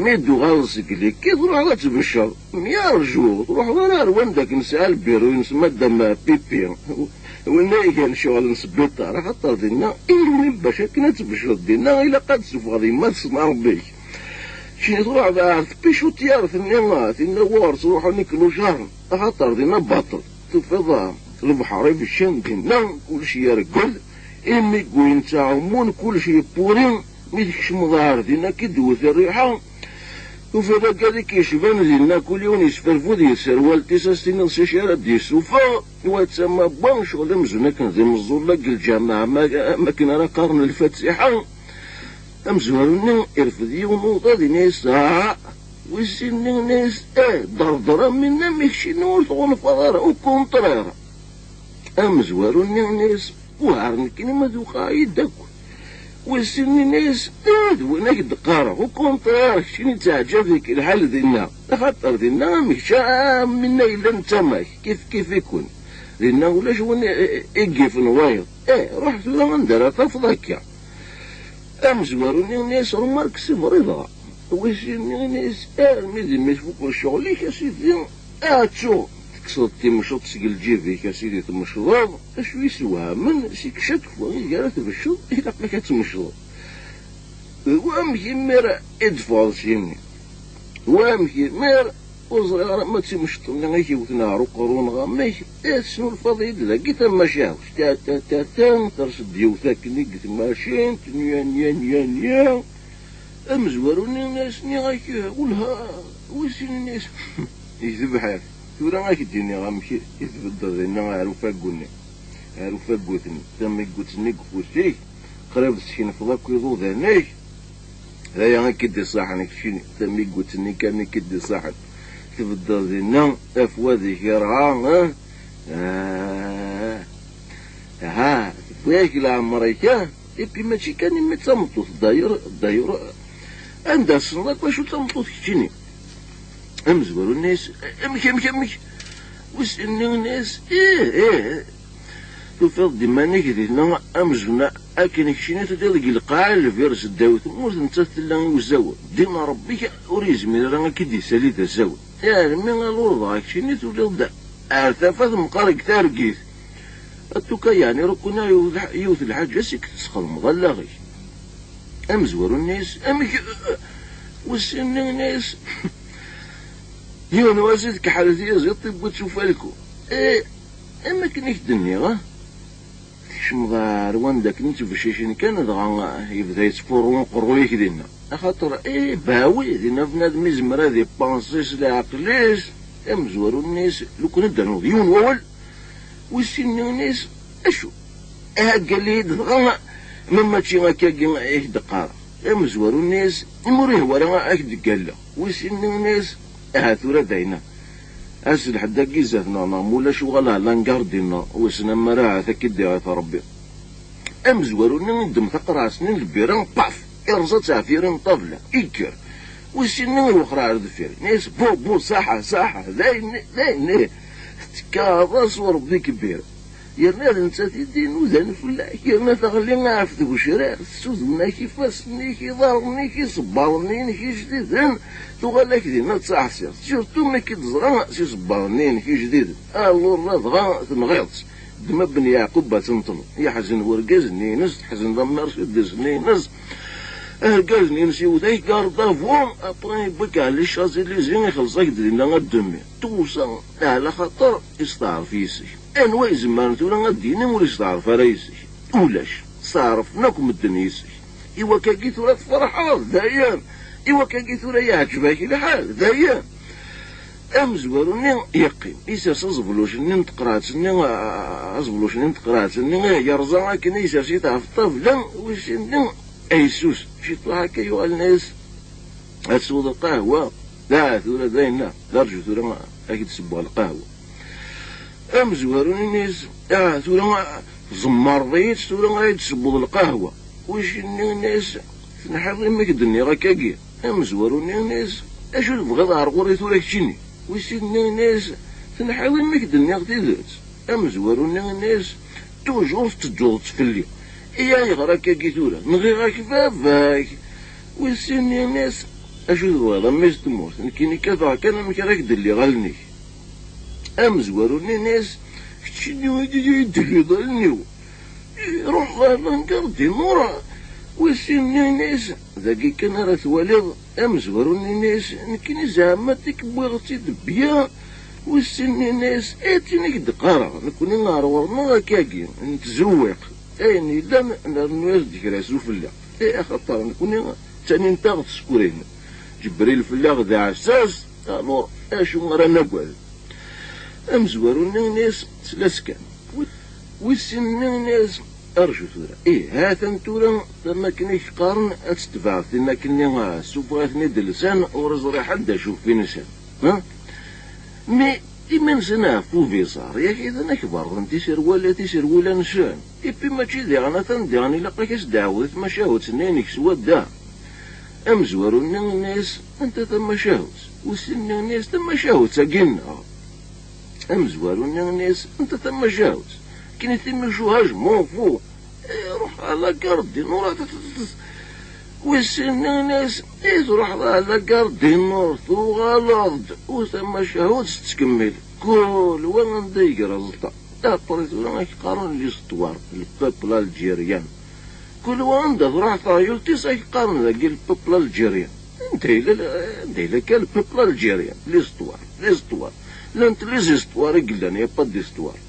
Mi d-tuɣaleḍ seg liki, truḥeḍ ad tbecceḍ. Mi arju, truḥeḍ ara ar wanda akken nesɛa lbiru-ines Madame Pipi. Winna igan ccɣel n sbiṭar, axaṭer dinna, ilmim bac akken ad tbecceḍ dinna, ilaq ad d-tessufɣeḍ yemma-tsen Ṛebbi-k. Keččini truḥeḍ ar tpicutyart-nni, tinna wuɣur ttruḥun iklujar, axaṭer dinna baṭel. Tufiḍ, ah, lebḥer ibeccan dinna, kullec yergel, imi wwin ttɛumun, kullec yeppuri, mi tkecmeḍ ar din, ad k-id-tewwet rriḥa. Tufiḍ agad i k-yecban dinna, kul yiwen yesferfud di tserwalt-is, ad s-tiniḍ s acu ara d-yessufeɣ, wa d tama n wa, ccɣel amzun akken d imeẓẓuɣen deg lǧameɛ, ma, am akken ara qqaren Lfatiḥa. Amezwaru-nni irfed yiwen uḍad, yenna-yas, ah, Wis sin-nni nni-as, eh, derdra minna mi keččini ur tɣunfaḍ ara, au contraire. Amezwaru-nni nni-as, ugar nekkini ma tuqeɛ-iyi-d akk. Wis sin-nni nni-as, eh, d win ak-d-qqareɣ, au contraire, keččini ttɛeǧǧab-ik lḥal dinna. Axaṭer dinna am kečč, am minna yellan d tamak, kif kif ikun. Dinna ulac win i, i, i yifen wayeḍ. Eh, ruḥ tura anda ara tafeḍ akka. Amezwaru-nni nni-as, remarque, c'est vrai dɣa. Wis sin-nni nni-as, armi d imi tfukeḍ ccɣel-ik, a sidi, aɛettu, tekkseḍ timceḍt seg lǧib-ik, a sidi, tmecḍeḍ. Acu yessewhamen, c'est que chaque fois i ara tbecceḍ, ilaq-ak ad tmecḍeḍ. Wamek imir i d-teffɣeḍ syin-nni? Wamek imir ur ẓriɣ ara ma d timceṭṭ-nni i k-iwten ɣer uqerru neɣ amek, eh, tesnulfaḍ-iyi-d dagi tamacahut. Ta, ta, ta, ta, ters-d yiwet akken i deg tmacint, nya, nya, nya, nya. Amezwaru-nni nni-as, nniɣ-ak, welha, wis sin nni-as, yedbeḥ-ak. Tura ad k-d-iniɣ amek i tbeddeḍ dinna ar ufaggu-nni, ar ufaggut-nni, tamiggut-nni deg ufus-ik, qrib teskenfeḍ akk iḍudan-ik. D aya i k-id-iṣaḥen, keččini, tamiggut-nni kan i k-id-iṣaḥen. Tbeddeḍ dinna, afwad-ik irɣa, ah? Ah. Aha, tewwi-ak leɛmer-ik, ah? Et puis mačči kan imi d tameṭṭut, d'ailleurs, d'ailleurs, anda tessneḍ akk acu d tameṭṭut keččini? Amezwaru-nni-as, amek, amek, amek? Wis sin-nni nni-as, ih, ih. Tufiḍ-d iman-ik dinna amzun akken keččini telliḍ deg lqaɛa lbir seddaw tmurt, nettat tella i uzawen. Din Rebbi-k ur yezmir ara ad k-id-isali d azawen. Armi alur dɣa keččini tuliḍ-d ar tafat meqqar deg targit. Atuka yeɛni rukuna yiwet lḥ-, yiwet lḥaǧa seg tesxedmeḍ allaɣ-ik. Amezwaru-nni-as, amek, wis sin-nni nni-as, yiwen wass i tkeḥḥel tyaziḍt, tewwi-tt ufalku. Eh, am akken i k-d-nniɣ, ah? Tkecmeḍ ar wanda akken i ttbeccicen kan, dɣa yebda yettfuṛu uqerruy-ik dinna. Axaṭer, eh, bawi, dinna bnadem izmer ad ipansi s leɛqel-is. Amezwaru-nni-as, lukan ad d-ternuḍ yiwen wawal, wis sin-nni nni-as, acu? Aha ggal-iyi-d dɣa, ma mačči akkagi i k-d-qqareɣ. Amezwaru-nni-as, imi ur ihwa ara ad k-d-ggalleɣ. Wis sin-nni nni-as, aha tura d ayen-a. Ass lḥedd-agi zdat-neɣ neɣ mulac uɣal ar langardi-nneɣ, wissen ammer ahat ad k-id-iɣit Rebbi. Amezwaru-nni iddem taqerɛet-nni n lbira, paf! Irẓa-tt ɣef yiri n ṭṭabla, ikker. Wis sin-nni iwexxer ar deffir, nni-as, bu, bu, saḥa, saḥa, d ayen, d ayen, ih. Tettekkaḍ-as u Rebbi kbir. Yerna d nettat i d-inudan fell-ak, yerna teɣli ɣef tgecrar, tessudun-ak ifassen-ik, iḍarren-ik, isebbaḍen-inek ijdiden, tuɣal-ak dinna d taɛṣirt, surtout mi k-id-teẓra s isebbaḍen-inek ijdiden. Alors ladɣa tenɣiḍ-tt. Ddem a Ben Yeɛqub ad tenṭleḍ. Yeḥzen wergaz-nni-ines, teḥzen la Mercedes-nni-ines. Argaz-nni-ines yewwet-ak garde à vue, après yewwi-k ɣer les Champs-Élysées, ixelleṣ-ak-d dinna à demi. Tout ça, ɛla xaṭer yesteɛref yis-k. Anwa izemren tura ad d-yini ur yesteɛref ara yis-k? Ulac. Steɛrfen akk medden yis-k. I wakagi tura tferḥeḍ, dayen. I wakagi tura yeɛǧeb-ak lḥal, dayen. Amezwaru-nni yeqqim, isers aẓebluc-nni n teqreɛt-nni, a-, aẓebluc-nni n teqreɛt-nni, yerẓa akken isers-it ɣef ṭṭabla, wis sin-nni, aysus, ciṭuḥ akka yuɣal nna-yas, ad tesweḍ lqahwa? Da, tura d ayenna, d arǧu tura ad k-d-ssewweɣ lqahwa. Amezwaru-nni nna-yas, ah, tura tzemmreḍ-iyi-tt, tura ad yi-d-tessewweḍ lqahwa. Wis sin-nni nna-yas, tenḥiḍ imi k-d-nniɣ akkagi? Amezwaru-nni nna-yas, acu tebɣiḍ ar ɣur-i tura keččini? Wis sin-nni nna-yas, tenḥiḍ imi k-d-nniɣ tidet? Amezwaru-nni nna-yas, toujours tettedduḍ-tt fell-i. I ayɣer akkagi tura? Nɣiɣ-ak baba-k. Wis sin-nni nna-yas, acu tebɣiḍ a mmi-s n tmurt? Nekkini kkateɣ kan amek ara k-d-lliɣ allen-ik. Amezwaru-nni nna-yas, keččini i d-telliḍ allen-iw. Iruḥ ɣer langar dinur. Wis sin-nni nna-yas, dagi kan ara twaliḍ. Amezwaru-nni nna-yas, nekkini zeɛma tik wwiɣ-tt-id bya. Wis sin-nni nna-yas, eh, tin i k-d-qqareɣ, nekkni ar ɣur-neɣ akkagi, nettzuwiq. Ayen yellan, nernu-as-d kra s ufella. Eh, axaṭer nekkni, ttanin-aɣ tsekrin. Ǧebril fell-aɣ d aɛessas, alors, acu ara nagad? Amezwaru-nni nna-yas, sla-s kan. Wi-, wis sin-nni nna-yas, Arju tura. Ih, ha-t-an tura, am akken i k-qqaren, ad tetbeɛ tin akken-nni, ah, suffeɣ-iten-id lsan, ur iẓri ḥedd acu f-insan. Ha? Mi iman-nsen ɣef ubiẓar, yak atan akk berḍen tiserwal-, tiserwila-nsen. Ipi mačči diɣen, atan diɣen ilaq-ak ad s-d-ɛawed i tmacahut-nni inek s wadda. Amezwaru-nni inna-yas, anta tamacahut? Wis sin-nni inna-yas, tamacahut-agi-nneɣ. Amezwaru-nni inna-yas, anta tamacahut? Akken i t-imucuha, je m'en fous. Iruḥ ɣer la gare du Nord. Wis sin-nni inna-yas, i truḥeḍ ɣer la gare du Nord, tuɣaleḍ-d, u tamacahut tettkemmil. Kul wa anda iger aẓeṭṭa. Après tura ak qqaren l'histoire, le peuple algérien. Kul wa anda truḥ teɣyult-is ak qqaren dagi le peuple algérien. Anda yella, anda yella kan le peuple algérien? L'histoire, l'histoire. Llant les histoires i yellan, y a pas d'histoire.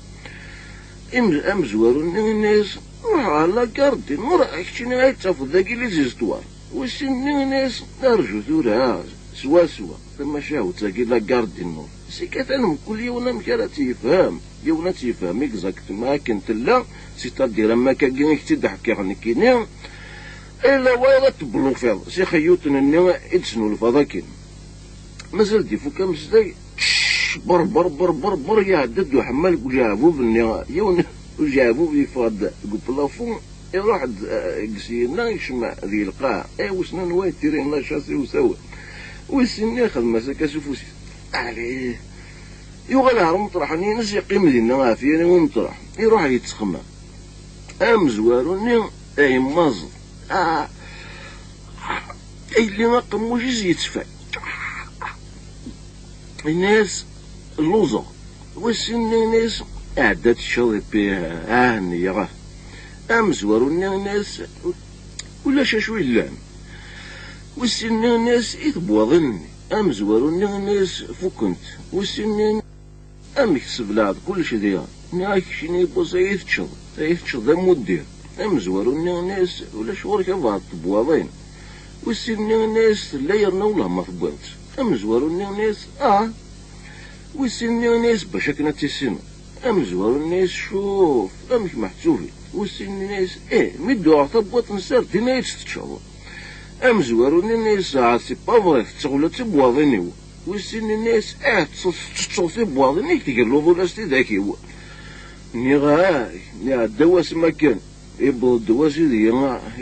Im-, amezwaru-nni inna-yas, ruḥ ɣer la gare du Nord, keččini ay d-tafeḍ dagi les histoires. Wis sin-nni inna-yas, arju tura, swaswa, tamacahut-agi la gare du Nord. Seg atan mkul yiwen amek ara tt-yefhem, yiwen ad tt-yefhem exactement akken tella, c'est-à-dire am wakkagi i k-tt-id-ḥkiɣ nekkini, ila wayeḍ ad teblufiḍ s ixeyyuten-nni i d-tesnulfaḍ akken. Mazal d-ifuk ameslay, ber, ber, ber, ber, ber, iɛedda-d uḥemmal deg ujeɛbub-nni, yiwen ujeɛbub yeffeɣ-d deg uplafu, iruḥ-d, eh, deg syenna, yekcem deg lqaɛa. Eh, wissen anwa yettiri la chasse i usawen. Wis sin-nni ixdem-as akka s ufus-is. Allez! Yuɣal ɣer umeṭreḥ-nni-ines, yeqqim dinna ɣef yiri umeṭreḥ. Iruḥ yettxemmam. Amezwaru-nni, eh, yemmaẓ. Ah, yelli aqemmuc-is yettfay. Yenna-yas, lluẓeɣ. Wis sin-nni yenna-yas, ɛedda teččeḍ, ipi, ah, nniya, ah. Amezwaru-nni yenna-yas, ulac acu yellan. Wis sin-nni yenna-yas, i tebwaḍin-nni. Amezwaru-nni yenna-yas, fukkent. Wis sin-nni, amek tesseblaɛeḍ kullec diɣen? Nniɣ-ak keččini yiwwas ay teččeḍ, ay teččeḍ d amuddir. Amezwaru-nni yenna-yas, ulac ɣur-k abɛaḍ tebwaḍin. Wis sin-nni yenna-yas, tella yerna wellah ma tewwiḍ-tt. Amezwaru-nni yenna-yas, ah! Wis sin-nni yenna-yas, bac akken ad tissineḍ. Amezwaru yenna-yas, cuf, amek meḥsubit. Wis sin-nni yenna-yas, ih, mi d-uɣeɣ tabwaṭ n sardin ay tt-teččeḍ. Amezwaru-nni yenna-yas, ah, c'est pas vrai, tetteɣ ula d tibwaḍin-iw. Wis sin yenna-yas, ah, tettetteḍ tibwaḍin-ik, tgelluḍ ula s tidak-iw. Nniɣ-ak, iɛedda wass makken. Iwweḍ-d wass ideg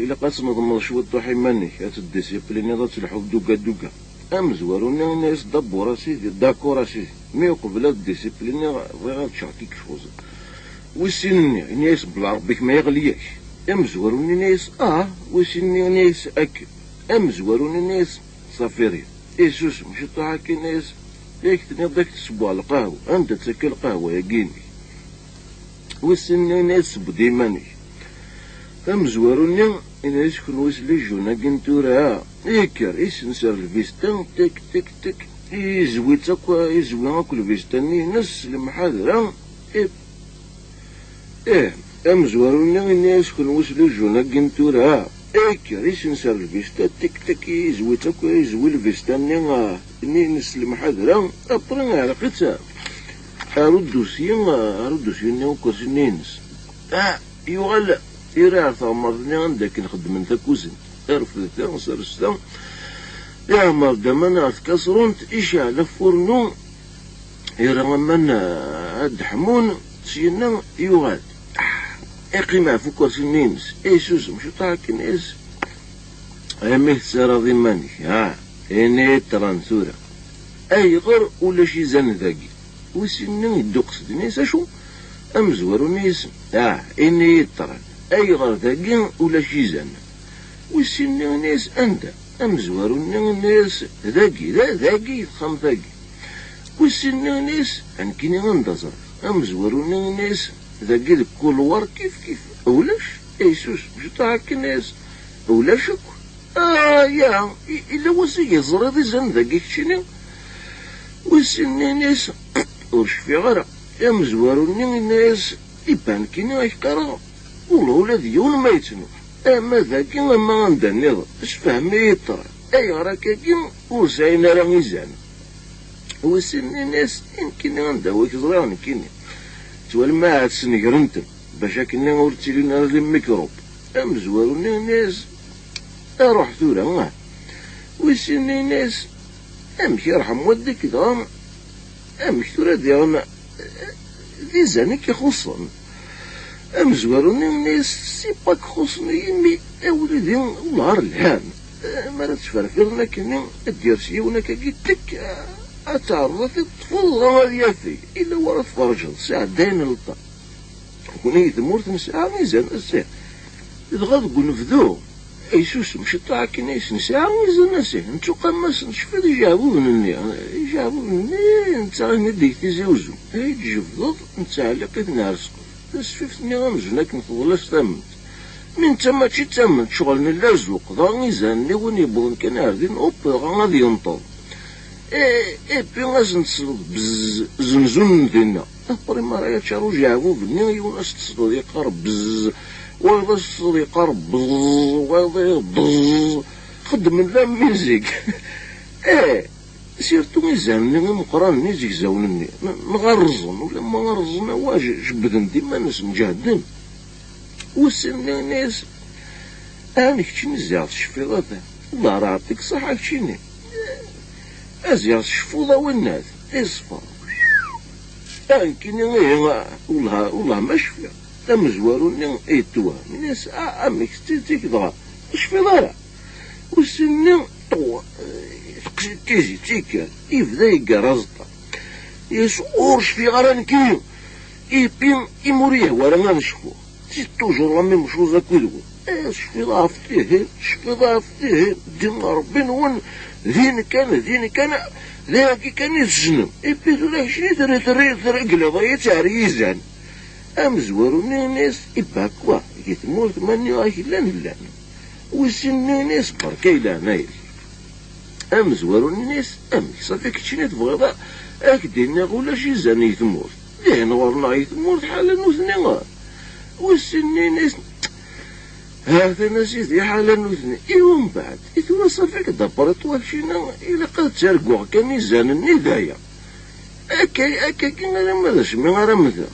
ilaq ad tneḍmeḍ cwiṭuḥ iman-ik, ad teddisipliniḍ, ad telḥuḍ duga duga. Amezwaru-nni yenna-yas, dabur a sidi, dakor a sidi. Mi uqbel ad ddisipliniɣ, bɣiɣ ad ččeɣ kikcuẓ. Wis sin-nni, yenna-yas, belɛerbi-k ma yeɣli-yak. Amezwaru-nni yenna-yas, ah, wis sin-nni yenna-yas, akken. Amezwaru-nni yenna-yas, ṣafiri. Isusem ciṭuḥ akken, yenna-yas, yak tenniḍ-d ad k-d-ssewweɣ lqahwa, anda-tt akka lqahwa-yagi-inek? Wis sin-nni yenna-yas, seww-d iman-ik. Amezwaru-nni yenna-yas, kenwi s les jeunes-agi n tura, ikker, isenser lbista, tik, tik, tik, izwi-tt akk, izwi akk lbista-nni-ines s lemḥadra, i Ih, amezwaru-nni yenna-yas, kenwi s les jeunes-agi n tura, ikker, isenser lbista, tik, tik, izwi-tt akk, izwi lbista-nni, ah, nni-ines s lemḥadra, après iɛelleq-itt ar udusyi, ah, ar udusyi-nni ukersi-nni-ines. Ah, yuɣal ira ar teɣmert-nni anda akken xeddmen takuzint. Rfed ta, sers ta. Iɛemmer-d aman ɣer tkasrunt, icɛel afurnu, yerra aman, ah, ad d-ḥmun, syenna yuɣal-d. Ah, iqqim ɣef ukersi-nni-ines, isusem ciṭuḥ akken is, imi tessaraḍ iman-ik, ha, ini-yi-d ṭṭran tura. Ayɣer ulac izan dagi? Wis sin-nni idduqes-d, ini-as, acu? Amezwaru-nni yis-, ah, ini-yi-d ṭṭran. Ayɣer dagi ulac izan? Wis sin-nni ini-as, anda? Amezwaru-nni ini-as, dagi, da, dagi, deg texxamt-agi. Wis sin-nni ini-as, a nekkini anda ẓriɣ? Amezwaru-nni ini-as, dagi deg kulwar kif kif, ulac. Isusem ciṭuḥ akken, ini-as, ulac akk. Ah, ya, i-, illa wass i yeẓriḍ izan dagi keččini? Wis sin-nni ini-as, ur cfiɣ ara. Amezwaru-nni ini-as, iban nekkini ak-qqareɣ, ula, ula d yiwen ma yettnuḥ. Ama dagi, ama anda nniḍen, sefhem-iyi-d ṭṭran. Ayɣer akkagi ur sɛin ara izan? Wis sin-nni ini-as, i nekkini anda wa k-ẓriɣ nekkini? Ttwalem ahat snegren-ten. bac akken ur ttilin ara d lmikrub. Amezwaru-nni yenna-yas: "Aruḥ tura, ah." Wis sin-nni yenna-yas: "Amek irḥem waddek dɣa? Amek tura diɣen d izan i k-ixuṣṣen?" Amezwaru-nni yenna-yas: "C'est pas k-xuṣṣen yimi, a wlidi, wellah ar lhan. Mi ara ttferfiren akkenni, ad d-yers yiwen akkagi, tekk, ad teɛreḍ ad t-id-teṭṭfeḍ, dɣa ad yafeg. Illa wara tferǧeḍ, sɛeddayen lṭa." Nekni i tmurt nesɛa izan, a ssi. Dɣa deg unebdu, yessusem ciṭṭaḥ akken i s-nesɛa izan, a ssi. Nettuqam-asen, tecfiḍ ijeɛbuben-nni, ijeɛbuben-nni, netta i d-yeg Tizi Uzzu. Ay d-jebdeḍ, nettɛelliq-iten ar ssqef. Tasfift-nni amzun akken teḍla s tamemt. Mi netta mačči d tamemt, ccɣel nella zuq, dɣa izan-nni win yewwḍen kan ar din, hop, dɣa ad yenṭeḍ. Eh, et puis ad sen-tesleḍ bzz, zenzun dinna. Après mi ara yaččar ujeɛbub-nni, yiwen ad s-tesleḍ yeqqar bzz, wayeḍ ad s-tesleḍ yeqqar bzz, wayeḍ bzz. Xeddmen la musique. Eh, surtout izan-nni imeqqranen, izegzawen-nni, n-, neɣ rrẓen, ulamma rrẓen, awa, j-, jebbden-d iman-nsen, ǧehden. Wissen nnan-as: "Ɛni keččini ziɣ tecfiḍ a ta? Wellah ar ɛeṭṭik ṣaḥa keččini. A ziɣ tecfuḍ a winnat, iṣfa." A nekkini ihi, wellah, wellah ma cfiɣ. Amezwaru-nni yettwehhem, yenna-as: "A, amek, d tidet dɣa? Ur tecfiḍ ara?" Wissen-nni ṭṭu-, teqsi-d tizi d tikkal, yebda yeggar aẓeṭṭa. Yes, ur cfiɣ ara nekkini. Ipi, imi ur yehwa ara ad cfuɣ. C'est toujours la même chose akked-wen. Eh, tecfiḍ ɣef tihin, tecfiḍ ɣef tihin, ddin n Ṛebbi-nwen, din kan, din kan, d ayagi kan i tessnem. Ipi tura keččini terri-, terri-, terregliḍ-iyi-tt ar yizan. Amezwaru-nni yenna-as: "Ibakwa, di tmurt ma nniɣ-ak llan, llan." Wissen nnan-as: "Berka i leɛnaya-k." Amezwaru-nni yenna-as: "Amek, ṣafi keččini tebɣiḍ a-, ad k-d-iniɣ ulac izan i tmurt? Dihin ɣur-neɣ i tmurt ḥala nutni." Wissen nnan-as: "Ha-t-an a sidi, ḥala nutni. I umbeɛd? I tura ṣafi-k d apṛiṭwa keččini, ilaq ad ttarguɣ kan izan-nni d aya. Akka, akkagi alamma d asmi ara mmteɣ."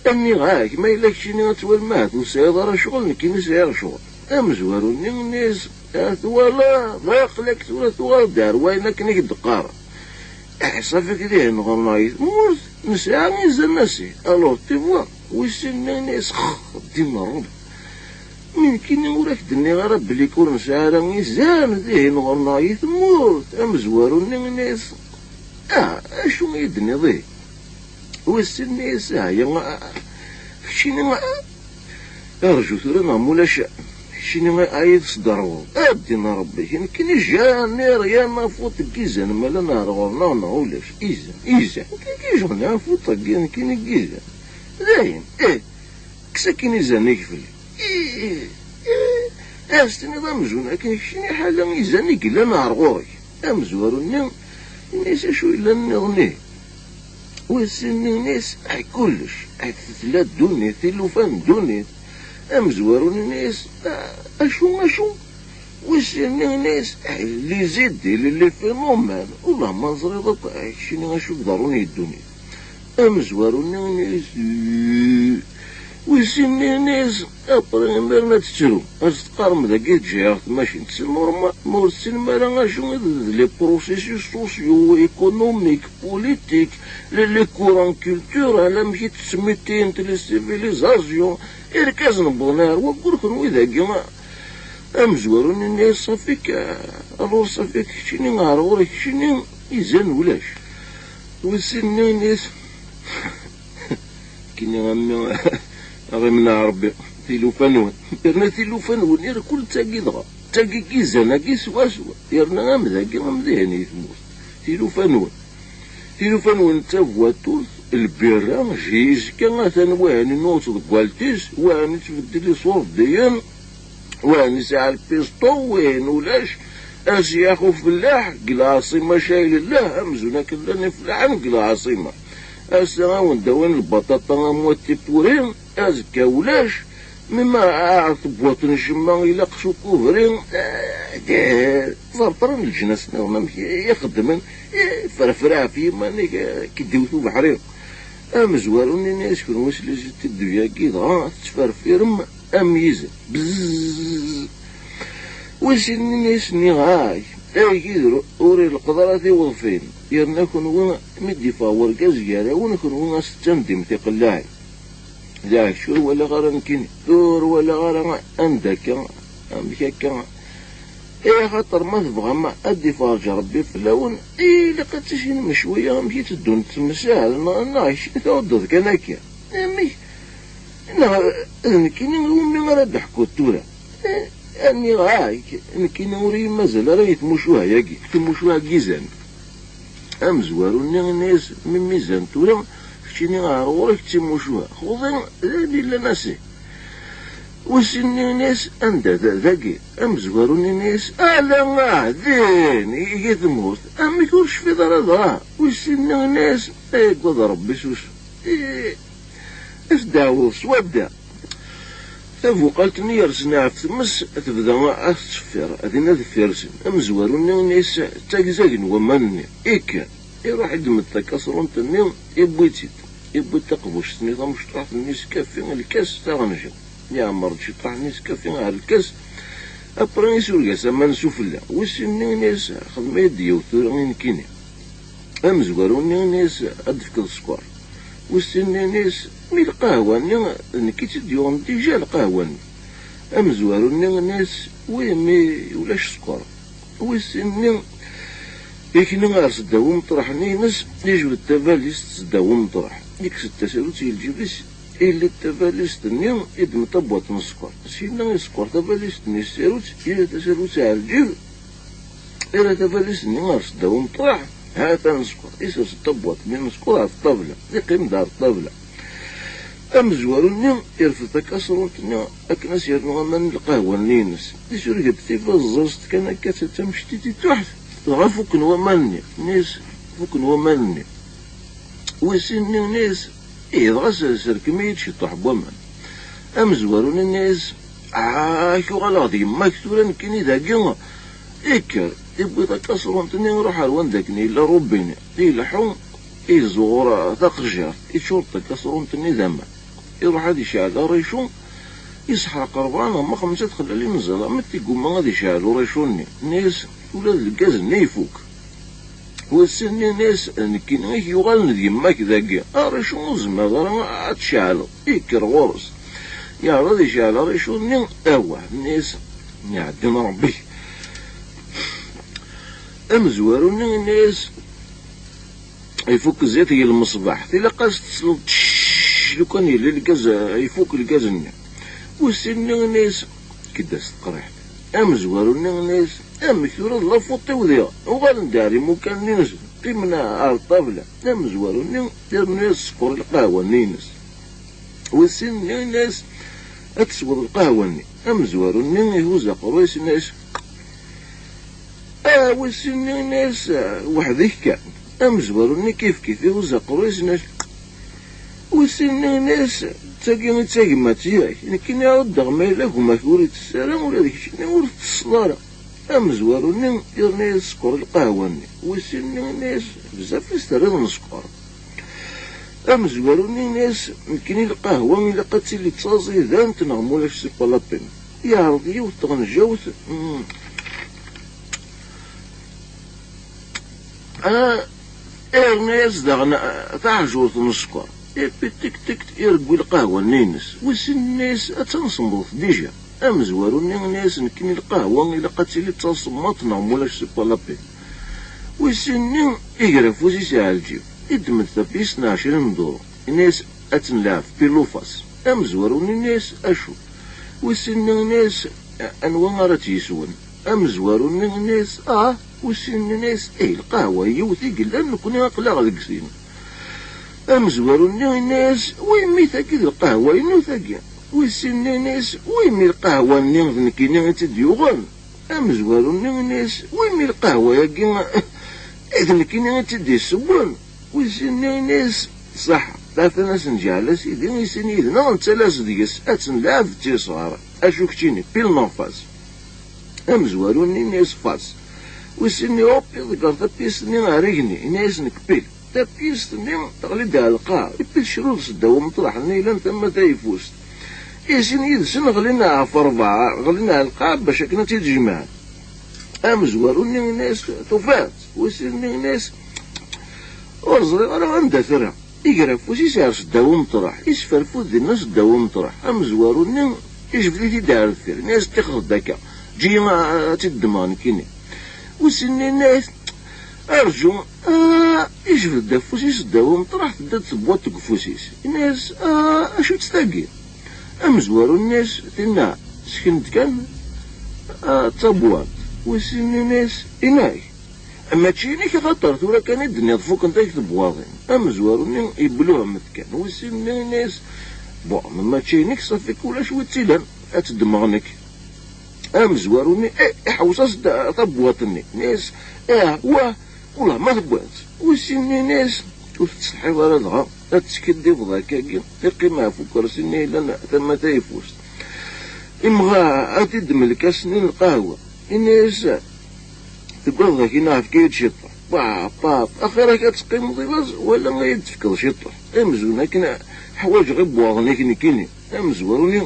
Nniɣ-ak, ma yella keččini ad twalem ahat ur tesɛiḍ ara ccɣel, nekkini sɛiɣ ccɣel. Amezwaru-nni yenna-as: "A twalaḍ, aql-ak tura tuɣaleḍ-d ar wayen akken i k-d-qqareɣ. Iḥṣa-k dihin ɣur-neɣ i tmurt nesɛa izan a sidi. Alors tu vois." Wissen nnan-as: "Xx, ddin n Ṛebbi. Mi nekkini ur ak-d-nniɣ ara belli ur nesɛi ara izan dihin ɣur-neɣ i tmurt." Amezwaru-nni yenna-as: "Ah, acu i yi-d-tenniḍ ihi?" Wissen nnan-as: "Aya, a, a, keččini, a, a, rju tura neɣ mulac, keččini a, a yi-tesderɣeḍ. A ddin n Ṛebbi, nekkini jamais rien à foutre deg izan, ma llan ar ɣur-neɣ neɣ ulac. Izan, izan. Kiki j'en ai à foutre deg, nekkini deg izan. Dayen, eh, kkes akin izan-ik fell-i." "Ih, ih, ih, as-tiniḍ amzun akken keččini ḥala izan i yellan ar ɣur-k." Amezwaru-nni yenna-as: "Acu yellan nniḍen ihi?" Wissen nnan-as: "Ay kullec, ay tella ddunit, tilufa n ddunit." Amezwaru-nni yenna-as: "A-, acu, acu?" Wissen nnan-as: "Ay les idées, les, les phénomènes. Ulah ma teẓriḍ akk, ay keččini acu iḍerrun i ddunit." Amezwaru-nni yenna-as: "Ih." Wissen nnan-as: "Après imiren ad tettrum, ad s-teqqarem dagi ǧǧiɣ tmacint, c'est normal. Ma ur tessinem ara acu i d, d les processus socio-économiques, politiques, les, les courants culturels, amek i ttmettint les civilisations, irkasen wwḍen ar waggur, kenwi dagi." Amezwaru-nni yenna-as: "Ṣafi-k, alors ṣafi-k keččini, ar ɣur-k keččini, izan ulac." Wissen nnan-as: "Kini a mmi, a ɣ-imneɛ Ṛebbi tilufa-nwen." Yerna tilufa-nwen irkul d tagi dɣa. D tagi n yizan-agi swaswa. Yerna am dagi am dihin i tmurt. Tilufa-nwen. Tilufa-nwen d tabwaturt, lbirra, jiska, atan wahan inuɣ-tt deg walti-s, wahan ittbeddil iṣurdiyen, wahan isɛa lpiṣṭu, wahan ulac. Asyax ufellaḥ deg lɛaṣima cayl llah, amzun akken llan ifellaḥen deg lɛaṣima. Ass-a a wen-d-awin lbaṭaṭa am wat tipuri, azekka ulac. Mi ma ar tewwaḍ n ccemma ilaq s ukubri. Eh, ẓerṭren leǧnas-nniḍen amek i xeddmen, eh, ferfer ɣef yiman-ik, eh, k-id-iwet ubeḥri. Amezwaru-nni yenna-yas: "Kenwi s les étudiants-agi dɣa tettferfirem am yizen." Bzzz. Wis sin yenna-yas: "Nniɣ-ak, agider ur ileqqeḍ ara tiweḍfin, yerna kenwi mi d-iffeɣ wergaz gar-awen, kenwi ad s-tettandim tiqellaɛin. Daɛkec ur walaɣ ara nekkini, ur walaɣ ara anda akka, amek akka. Eh, axaṭer ma tebɣam ad d-iferǧ Rebbi fell-awen, ilaq ad tissinem cwiya amek i tteddun temsal, neɣ, neɣ kečč tɛuddeḍ kan akka. Amek? Neɣ d nekkini iwumi ara d-ḥkuḍ tura?" Eh, nniɣ-ak, nekkini ur iyi-mazal ara i tmucuha-agi, tmucuha n yizan. Amezwaru-nni yenna-yas: "Mi mmizan tura, keččini ar ɣur-k d timucuha, xuḍi d ayen illan asih." Wis sin yenna-yas: "Anda d-, dagi?" Amezwaru-nni yenna-yas: "Ala, ah, din, ihi tmurt, amek ur tecfiḍ ara dɣa?" Wis sin yenna-yas: "Ay agad Rebbi, susem. Eh, ad tdeɛwuḍ s wadda." Tabuqalt-nni yersen ɣef tmes tebda ad tettṣeffir, din ad ffirsen. Amezwaru-nni yenna-yas: "Ttagzagen waman-nni." Ikker, iruḥ iddem-d takasrunt-nni, iwwi-tt-id. Iwwi-d taqbuct-nni tamecṭuḥt-nni s kafi, lkas taɣenjant. Iɛemmer-d ciṭṭaḥ-nni s kafi ar lkas, après isureg-as aman sufella. Wis sin-nni yenna-yas: "Xdem-iyi-d yiwet tura i nekkini." Amezwaru-nni yenna-yas: "Ad d-tefkeḍ sskeṛ." Wis sin-nni yenna-yas: "Mi lqahwa-nni, d nekk i tt-id-yuɣen dija lqahwa-nni." Amezwaru-nni yenna-yas: "Wi, mi ulac sskeṛ." Wis sin-nni ikna ar seddaw umeṭreḥ-nni-ines, ijbed tabalizt seddaw umeṭreḥ, ikkes-d tasarut i lǧib-is, illi-d tabalizt-nni, iddem tabwaṭ n sskeṛ. Syenna isekkwer tabalizt-nni s tsarut, ila tasarut ar lǧib, ila tabalizt-nni ar seddaw umeṭreḥ, ha-t-an sskeṛ. Isers tabwaṭ-nni n sskeṛ ɣef ṭṭabla, iqqim-d ar ṭṭabla. Amezwaru-nni irfed takasrunt-nni akken ad s-yernu aman n lqahwa-nni-ines. Isureg-d tibaẓẓaẓt kan akka d tamectit i tuḥt, dɣa fukken waman-nni. Nni-as: "Fukken waman-nni." Wis sin-nni nni-as: "Ih, dɣa s-, serkem-iyi-d ciṭṭuḥ n waman." Amezwaru-nni nni-as: "Ah, ak uɣaleɣ d yemma-k tura nekkini dagi." Ikker, iwwi takasrunt-nni, iruḥ ar wanda akken yella rubini, ileḥḥu, iẓuɣur taqejjirt, iččur-d takasrunt-nni d aman. Iruḥ ad icɛel aricu, iseḥreq rebɛa neɣ ma xemsa txellalin n ẓẓlam, iggumma ad icɛel uricu-nni. Nni-as: "Ula d lgaz-nni ifuk." Wis sin-nni nni-as: "Nekkini i k-yuɣalen d yemma-k dagi, aricu ur tezmireḍ ara ad tceɛleḍ." Ikker ɣur-s, yeɛreḍ ad icɛel aricu-nni, awah, nni-as: "Iɛeddi n Rebbi." Amezwaru-nni nni-as: "Ifuk zzit deg lmeṣbaḥ, tilaq ad s-tesleḍ tcc, lukan yelli lgaz, ifuk lgaz-nni." Wis sin-nni nni-as: "Kedd-as teqriḥt." Amezwaru-nni nni-as: "Amek tura d lafuṭ-iw diɣ?" Uɣalen-d ar imukan-nni-nsen, qqimen ar ṭṭabla. Amezwaru-nni irnu-as sskeṛ i lqahwa-nni-ines. Wis sin-nni nni-as: "Ad tesweḍ lqahwa-nni." Amezwaru-nni ihuzz aqerru-is, nni-as: "Ah, wis sin-nni nni-as: 'Weḥd-k kan.'" Amezwaru-nni kifkif ihuzz aqerru-is, nni-as: "Wis sin-nni nni-as: 'D tagi i d tagmat-ik, nekkini ɛuddeɣ ma yella gma-k ur itess ara, ula d keččini ur tettesseḍ ara.'" Amezwaru-nni yerna-yas sskeṛ i lqahwa-nni. Wis sin-nni nni-as: "Bezzaf i s-terriḍ n sskeṛ." Amezwaru-nni yenna-yas: "Nekkini lqahwa ilaq ad tili d taẓidant neɣ mulac c'est pas la peine." Yeɛreḍ yiwet tɣenjawt, mm, ah, irna-yas daɣen, ah, taɛejjurt n sskeṛ. Ipi tik tik iregwi lqahwa-nni-ines. Wis sin yenna-yas: "Attan semmḍet dija." Amezwaru-nni yenna-yas: "Nekkini lqahwa ilaq ad tili d tasemmaḍt neɣ mulac c'est pas la peine." Wis sin-nni iger afus-is ar lǧib, iddem-d tapist n ɛecrin n duru, yenna-yas: "Ad tt-nleɛb, pile ou face." Amezwaru-nni yenna-yas: "Acu?" Wis sin-nni yenna-yas: "Anwa ara tt-yeswen?" Amezwaru-nni yenna-yas: "Ah." Wis sin-nni yenna-yas: "Ih, lqahwa yiwet i yellan, nekkni aql-aɣ deg sin." Amezwaru-nni yenna-yas: "Wimmi tagi d lqahwa-inu tagi." Wis sin-nni yenna-yas: "Wimmi lqahwa-nni d nekkini i tt-id-yuɣen?" Amezwaru-nni yenna-yas: "Wimmi lqahwa-agi d nekkini i tt-id-yessewwen?" Wis sin-nni yenna-yas: "Ṣaḥa, atan ad s-nǧeɛl a sidi, i sin yid-neɣ nettalas deg-s, ad tt-nleɛb d tisɣar. Acu keččini, pile neɣ face?" Amezwaru-nni yenna-yas: "Face." Wis sin-nni, hop, iḍegger tapist-nni ar igenni, yenna-yas: "Nekk pile." Tapyest-nni teɣli-d ar lqaɛ, ippi tecruḍ seddaw umeṭreḥ-nni yellan tama tayeffust. I sin yid-sen ɣlin ɣef ṛebɛa, ɣlin ar lqaɛ bac akken ad tt-id-jemɛen. Amezwaru-nni yenna-yas: "Tufiḍ-tt?" Wis sin-nni yenna-yas: "Ur ẓriɣ ara anda terra." Iger afus-is ar seddaw umeṭreḥ, isferfud dinna seddaw umeṭreḥ. Amezwaru-nni ijbed-it-id ar deffir, yenna-yas: "Ṭixeḍ-d akka, eǧǧ-iyi a-, ad tt-id-ddmeɣ nekkini." Wis sin-nni yenna-yas: "Arǧu." Ah, ijbed-d afus-is seddaw umeṭreḥ, tedda-d tebwaṭ deg ufus-is. Yenna-yas: "Ah, acu-tt tagi?" Amezwaru yenna-yas: "Tinna, sken-d kan, ah, d tabwaṭ." Wis sin-nni yenna-yas: "Inek? Mačči inek, axaṭer tura kan i d-tenniḍ fukkent-ak tebwaḍin." Amezwaru-nni yebluhem-d kan. Wis sin-nni yenna-yas: "Bon, ma mačči inek, ṣafi, ulac wi tt-ilan, ad tt-ddmeɣ nekk." Amezwaru-nni, eh, iḥewwes-as-d tabwaṭ-nni. Yenna-yas: "Ah, wah, wellah ma tewwiḍ-tt." Wis sin-nni yenna-yas: "Ur tettsetḥiḍ ara dɣa ad teskiddibeḍ akkagi?" Iqqim ɣef ukersi-nni yellan tama tayeffust. Imɣa ad t-id-melk ass-nni n lqahwa. Yenna-yas: "Tugadeḍ akin, efk-iyi-d ciṭuḥ." "Pap, pap, axir-ak ad teqqimeḍ i laẓ wala ad yi-d-tefkeḍ ciṭuḥ? Amzun akken ḥwaǧeɣ ibwaḍen-ik nekkini." Amezwaru-nni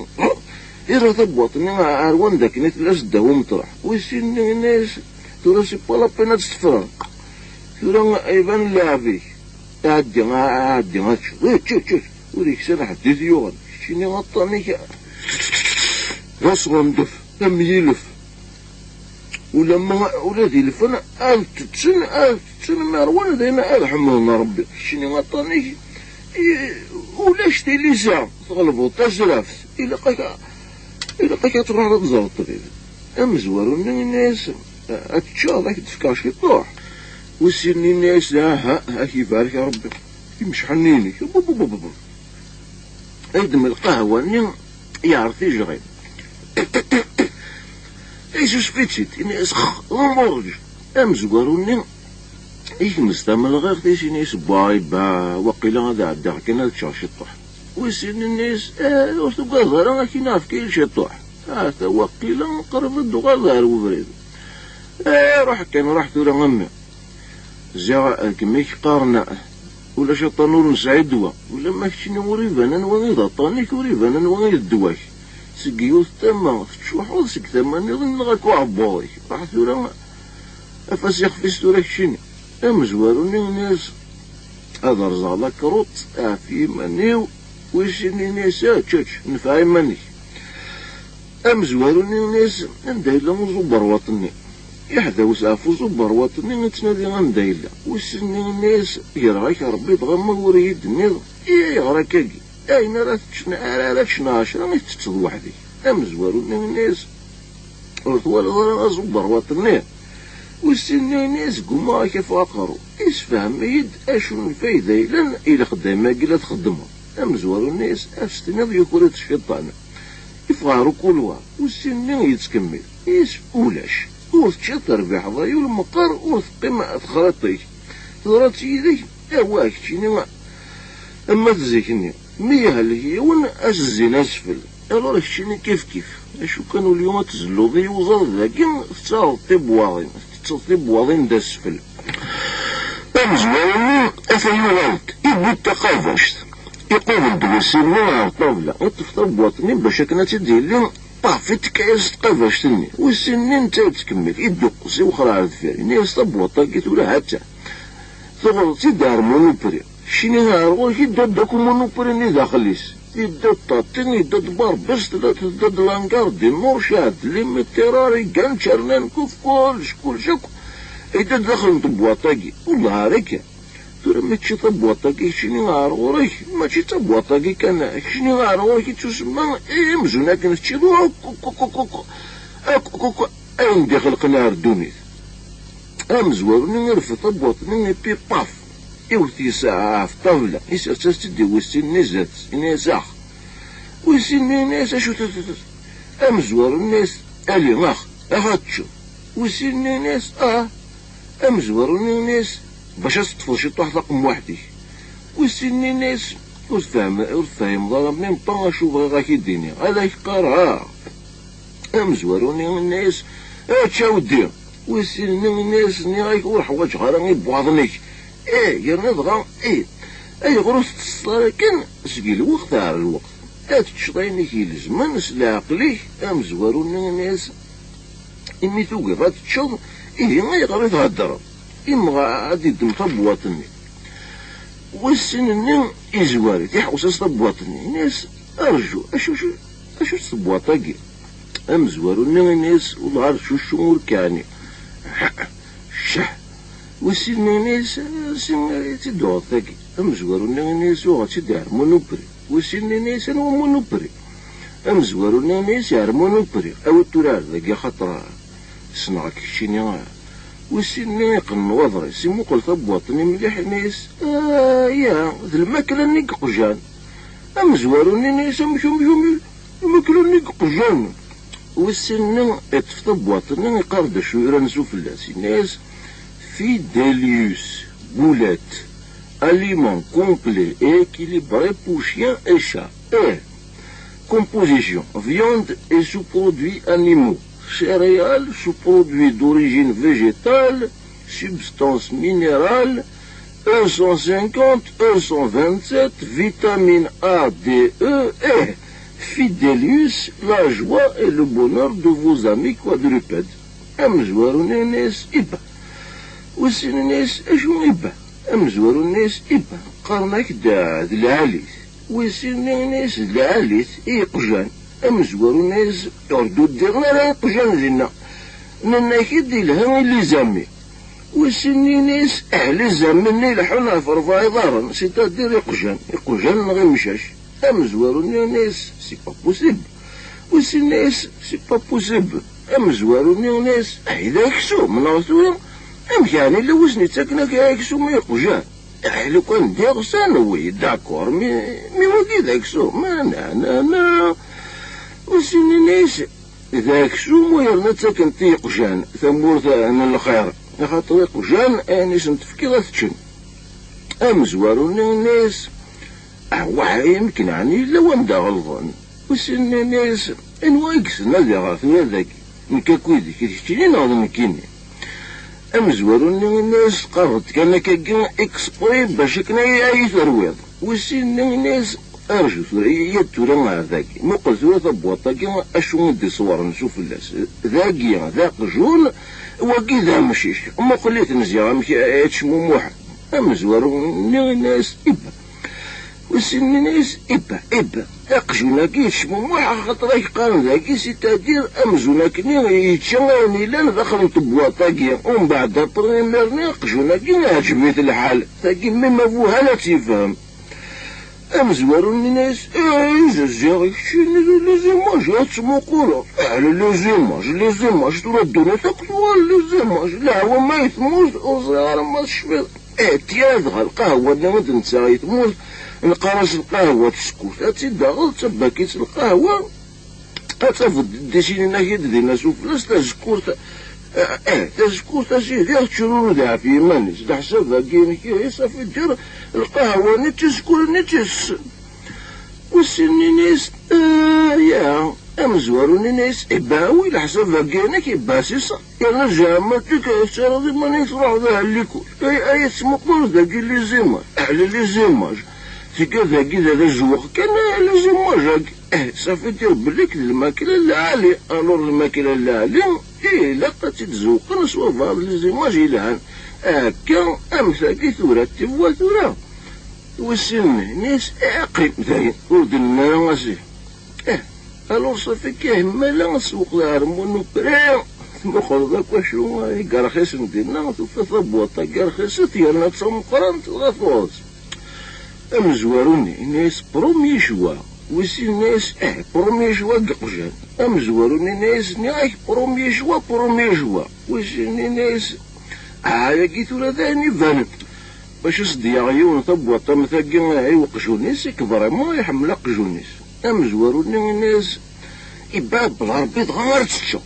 yerra tabwaṭ-nni ar wanda akken i tella seddaw umeṭreḥ. Wis sin-nni yenna-yas: "Tura c'est pas la peine ad tt-tefreḍ. Tura iban lɛeb-ik. Ɛeddi, ɛeddi ad teččeḍ. Ečč, ečč, ečč. Ur iksan ḥedd i t-yuɣen. Keččini aṭṭan-ik d asɣendef, am yilef. Ulamma ula d ilfen ad tetten, ad tetten, mi ṛwan d ayen ad ḥemmden Ṛebbi. Keččini aṭṭan-ik, i, ulac tilisa, tɣelbeḍ tazraft. Ilaq-ak, ilaq-ak ad truḥeḍ ad tẓreḍ ṭṭbib." Amezwaru-nni yenna-yas: "Ad teččeḍ, ad k-d-fkeɣ ciṭuḥ?" Wis sin-nni yenna-yas: "Aha, ad k-ibarek Ṛebbi. Imecḥen-inek." Bubububub. Aydem lqahwa-nni yeɛreḍ tijɣin. Isusef-itt-id, yenna-yas: "Xx, d umuṛǧ." Amezwaru-nni ikmes tamelɣiɣt-is, yenna-yas: "Bay, ba, waqila ad ɛeddiɣ kan ad ččeɣ ciṭuḥ." Wis sin-nni yenna-yas: "Eh, ur tugadeḍ ara, akin efk-iyi-d ciṭuḥ. Ata waqila qrib ad d-tuɣaleḍ ar webrid. Eh, ruḥ kan, ruḥ tura a mmi. Ziɣ kemm i k-qqaren ulac aṭṭan ur nesɛi ddwa. Ulamma keččini ur iban anwa i d aṭṭan-ik, ur iban anwa i d ddwa-k. Seg yiwet tama tettcuḥḥuḍ, seg tama nniḍen neɣ akk uɛebbuḍ-ik. Ruḥ tura, af-as ixef-is tura keččini." Amezwaru-nni yenna-yas: "Ad rẓeɣ lakruṭ ɣef yiman-iw." Wis sin yenna-yas: "Ečč, ečč, nfeɛ iman-ik." Amezwaru-nni yenna-yas: "Anda yella uẓuberwaṭ-nni?" Iḥdaws ɣef uẓuberwaṭ-nni, ittnadi anda yella. Wis sin-nni yenna-yas: "Greɣ-ak Ṛebbi, dɣa ma ur iyi-d-tenniḍ i ayɣer akkagi? Ayen ara teččen, ara, ara ččen ɛecra, i tettetteḍ weḥd-k." Amezwaru-nni yenna-yas: "Ur twalaḍ ara aẓuberwaṭ-nni?" Wis sin-nni yenna-yas: "Ggumaɣ ad k-afeɣ aqerru. Isefhem-iyi-d acu n lfayda yellan i lexdayem-agi la txeddmeḍ." Amezwaru yenna-yas: "Af s-tiniḍ yuker-it cciṭan." Iffeɣ ɣer ukulwaṛ, wis sin-nni yettkemmil. Is ulac. Ur teččiḍ terbiḥeḍ ay ul meqqar, ur teqqim texriṭ-ik. Teḍra-tt yid-k, awah keččini am at zik-nni. Mi yehlek yiwen, ad s-zzin asfel. Alors keččini kif kif. Acu kan, ul-iw ad tzelluḍ i uẓaḍ dagi, tettaɣeḍ tibwaḍin, tettetteḍ tibwaḍin d asfel. Amezwaru-nni ata yuɣal-d, iwwi-d taqabact. Iqubel-d wis sin-nni ɣer ṭṭabla, iṭṭef tabwaṭ-nni bac akken ad tt-id-yelli, paf, itekka-yas tqabact-nni. Wis sin-nni netta yettkemmil, idduqqes, iwexxer ar deffir, yenna-yas: "Tabwaṭ-agi tura ha-tt-a. Tuɣeḍ-tt-id ar Monoprix. Keččini ar ɣur-k, idda-d akk Monoprix-nni daxel-is. Idda-d Tati, idda-d Barbès, tedda-d Langar di Nurc, iɛedli Mitterrand, igan Černankuf, kullec, kullec akk. Idda-d daxel n tebwaṭ-agi." Wellah ar akka. Tura mačči tabwaṭ-agi keččini ar ɣur-k, mačči d tabwaṭ-agi kan, keččini ar ɣur-k i ttusemma, i amzun akken teččiḍ akk, akk, akk, akk, akk, akk, akk ayen d-ixelqen ar ddunit. Amezwaru-nni irfed tabwaṭ-nni, ipi paf, iwet yes ɣef ṭṭabla, isers-as-tt-id i wis sin-nni zdat-s, ini-as: "Ax." Wis sin-nni ini-as: "Acu t-, t-, t-, t-?" Amezwaru-nni ini-as: "Ali, ax, ax ad teččeḍ." Wis sin-nni ini-as: "Ah." Amezwaru-nni ini-as: "Bac ad teṭṭfeḍ ciṭuḥ taqemmuḥt-ik." Wis sin-nni ini-as: "Ur tfehme-, ur tefhimeḍ ara même pas acu bɣiɣ ad k-id-iniɣ, ad ak-qqareɣ." Amezwaru-nni ini-as: "Ečč a weddi." Wis sin-nni ini-as: "Nniɣ-ak ur ḥwaǧeɣ ara ibwaḍen-ik." Eh, yerna dɣa, eh, ayɣer ur teṭṭseḍ ara kan seg lweqt ar lweqt? Ad teččeḍ ayen i k-ilezmen s leɛqel-ik. Amezwaru-nni yenna-yas, imi tugiḍ ad teččeḍ, ihi ayɣer i theddreḍ? Imɣa ad d-iddem tabwaṭ-nni. Wis sin-nni izwar-it, iḥewwes-as tabwaṭ-nni, yenna-yas, rju, acu, acu, acu-tt tebwaṭ-agi? Amezwaru-nni yenna-yas, wellah ar cuccu ur k-ɛni. Ccah! Wis sin-nni yenna-yas, ansi i tt-id-tuɣeḍ tagi? Amezwaru-nni yenna-yas, uɣeɣ-tt-id ar Monoprix. Wis sin-nni yenna-yas, anwa Monoprix? Amezwaru-nni yenna-yas, ar Monoprix. Awi-d tura ar dagi axaṭer ssneɣ-k keččini. Wis sin-nni iqqen waḍris, imuqel tabwaṭ-nni mliḥ, yenna-yas, ah, ya, d lmakla-nni n yeqjan. Amezwaru-nni yenna-yas, amek, amek, amek, lmakla-nni n yeqjan? Wis sin-nni iṭṭef tabwaṭ-nni, iqqar-d acu yuran s ufella-s, yenna-yas, Fidelius, boulette, aliment complet et équilibré pour chien et chat. Eh, composition, viande et sous-produits animaux, céréales, sous-produits d'origine végétale, substances minérales, E cent cinquante, E cent vingt-sept, vitamine A, D, E, eh, Fidelius, la joie et le bonheur de vos amis quadrupèdes. Amezwaru-nni yenna-yas, ibba. Wis sin yenna-yas, acu ibba? Amezwaru-nni yenna-yas, ibba, qqaren-ak-d d lɛali-t. Wis sin yenna-yas, d lɛali-t i yeqjan. Amezwaru yenna-yas, ur d-uddiɣen ara iqjan dinna. Nenna-k-id ilha i les amis. Wis sin yenna-yas, ah, les amis-nni leḥḥun ɣef rebɛa iḍarren, c'est-à-dire iqjan, iqjan neɣ imcac. Amezwaru-nni yenna-yas, c'est pas possible. Wis sin yenna-yas, c'est pas possible. Amezwaru-nni yenna-yas, ah, d aksum, neɣ tura? Amek yeɛni, la wis-nni ttaken-ak aksum i iqjan? Ah, lukan d iɣsan, oui, d'accord, mais, mais wagi d aksum, ah, na, na, na. Wis sin yenna-yas, d aksum u yerna ttaken-t i yeqjan, tamurt n lxir, axaṭer iqjan ayen i sen-tefkiḍ ad t-ččen. Amezwaru-nni yenna-yas, ah, waḥ, amek neɛni yella wanda ɣelḍen? Wis sin yenna-yas, anwa i yessen ad iɣer tura dagi? Nekk akked-k, d keččini neɣ d nekkini? Amezwaru-nni yenna-yas, qqareɣ-d kan akkagi exprès bac akken ay, ay terwiḍ. Wis sin yenna-yas, arju tura, ya tura ar dagi. Muqel tura tabwaṭ-agi, acu i d-iṣewren s ufella-s. Dagi d aqjun, wagi d amcic. Muqel-iten ziɣ amek i ttcmumuḥen. Amezwaru-nni yenna-yas, ibba. Wis sin yenna-yas, ibba, ibba. Aqjun-agi yettcmumuḥ, axaṭer ak-qqaren dagi, c'est-à-dire amzun akkenni yečča ayen yellan daxel n tebwaṭ-agi. Umbeɛd après, imir-nni, aqjun-agi iɛǧeb-it lḥal. Tagi, même Abuhal ad tt-yefhem. Amezwaru-nni yenna-yas, eh, ziɣ keččini d les images ad tettmuquleḍ. Eh, les images, les images, tura ddunit akk tuɣal les images. Lehwa ma i tmurt, ur ẓriɣ ara ma tecfiḍ. Eh, tya dɣa lqahwa-nni i d-nettaɣ i tmurt, neqqar-as lqahwa n tsekkurt. Ad tt-id-taɣeḍ d tabakit n lqahwa, ad tafeḍ ddisinin-agi d dinna sufella-s tasekkurt. Eh, eh, tasekkurt a sidi, ad tettcururud ɣef yiman-is. Leḥsab-agi-inek, ihi, safi, ǧǧer lqahwa-nni d tisekkurt-nni d tis-, Wis sin yenna-yas, eh, ya, amezwaru-nni yenna-yas, ibba, awi leḥsab-agi-inek, ibba, c'est ça. Yerna zeɛma tuk tettarraḍ iman-ik truḥeḍ ar likul. Ay, ay, tettmuquleḍ dagi les images. Ɛla les images. Tga dagi d azewweq kan, eh, les images-agi. Eh, safi, tir belli-k d lmakla n lɛali. Alors lmakla n lɛali, eh, ilaq ad tt-id-zewqen s wabɛaḍ les images yelhan. Akka, am tagi tura, tiwa tura. Wis sin yenna-yas, eh, qqim dayen, ur d-nenna ara a sidi. Eh, alors safi, akka immala ad sewqeḍ ar Monoprix, tmuqleḍ akk acu i yerxisen dinna, tufiḍ tabwaṭ-agi rxiset, yerna d tameqqrant, dɣa tuɣeḍ-tt. Amezwaru-nni yenna-yas, premier choix. Wis sin yenna-yas, eh, premier choix deg iqjan. Amezwaru-nni yenna-yas, nniɣ-ak, premier choix, premier choix. Wis sin yenna-yas, ah, ayagi tura d ayen ibanen. Bac as-d-yaɣ yiwen tabwaṭ am tagi i weqjun-is, i k-vraiment iḥemmel aqjun-is. Amezwaru-nni yenna-yas, ibba, bla Rebbi dɣa ara teččeḍ.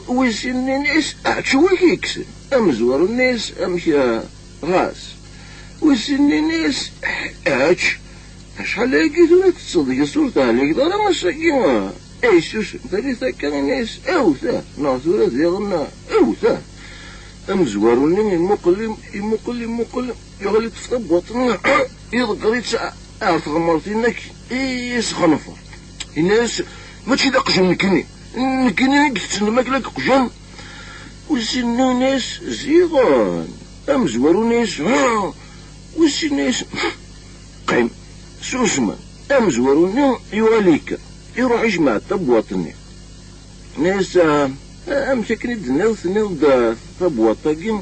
Wis sin yenna-yas, ečč wi k-yekksen. Amezwaru yenna-yas, amek, a, ɣas. Wis sin yenna-yas, ečč. Acḥal ayagi tura teṭṭseḍ deg-s ur teɛligeḍ ara ass-agi? Ay susem, tallit akka, yenna-yas, awta, neɣ tura diɣen, awta. Amezwaru-nni imuqel, imuqel, imuqel, yuɣal iṭṭef tabwaṭ-nni, iḍegger-itt ar tɣemmert-inek i yesxenfer. Yenna-yas: "Mačči d aqjun nekkini. Nekkini i itetten lmakla deg uqjun." Wis sin-nni yenna-yas: "Ziɣen." Amezwaru yenna-yas: "Ha." Wis sin yenna-yas: "Qqim." Susmen. Amezwaru-nni yuɣal yekker, iruḥ ijmeɛ-d tabwaṭ-nni. Yenna-yas: "Ah, amek akken i d-tenniḍ, tenniḍ-d, ah, tabwaṭ-agi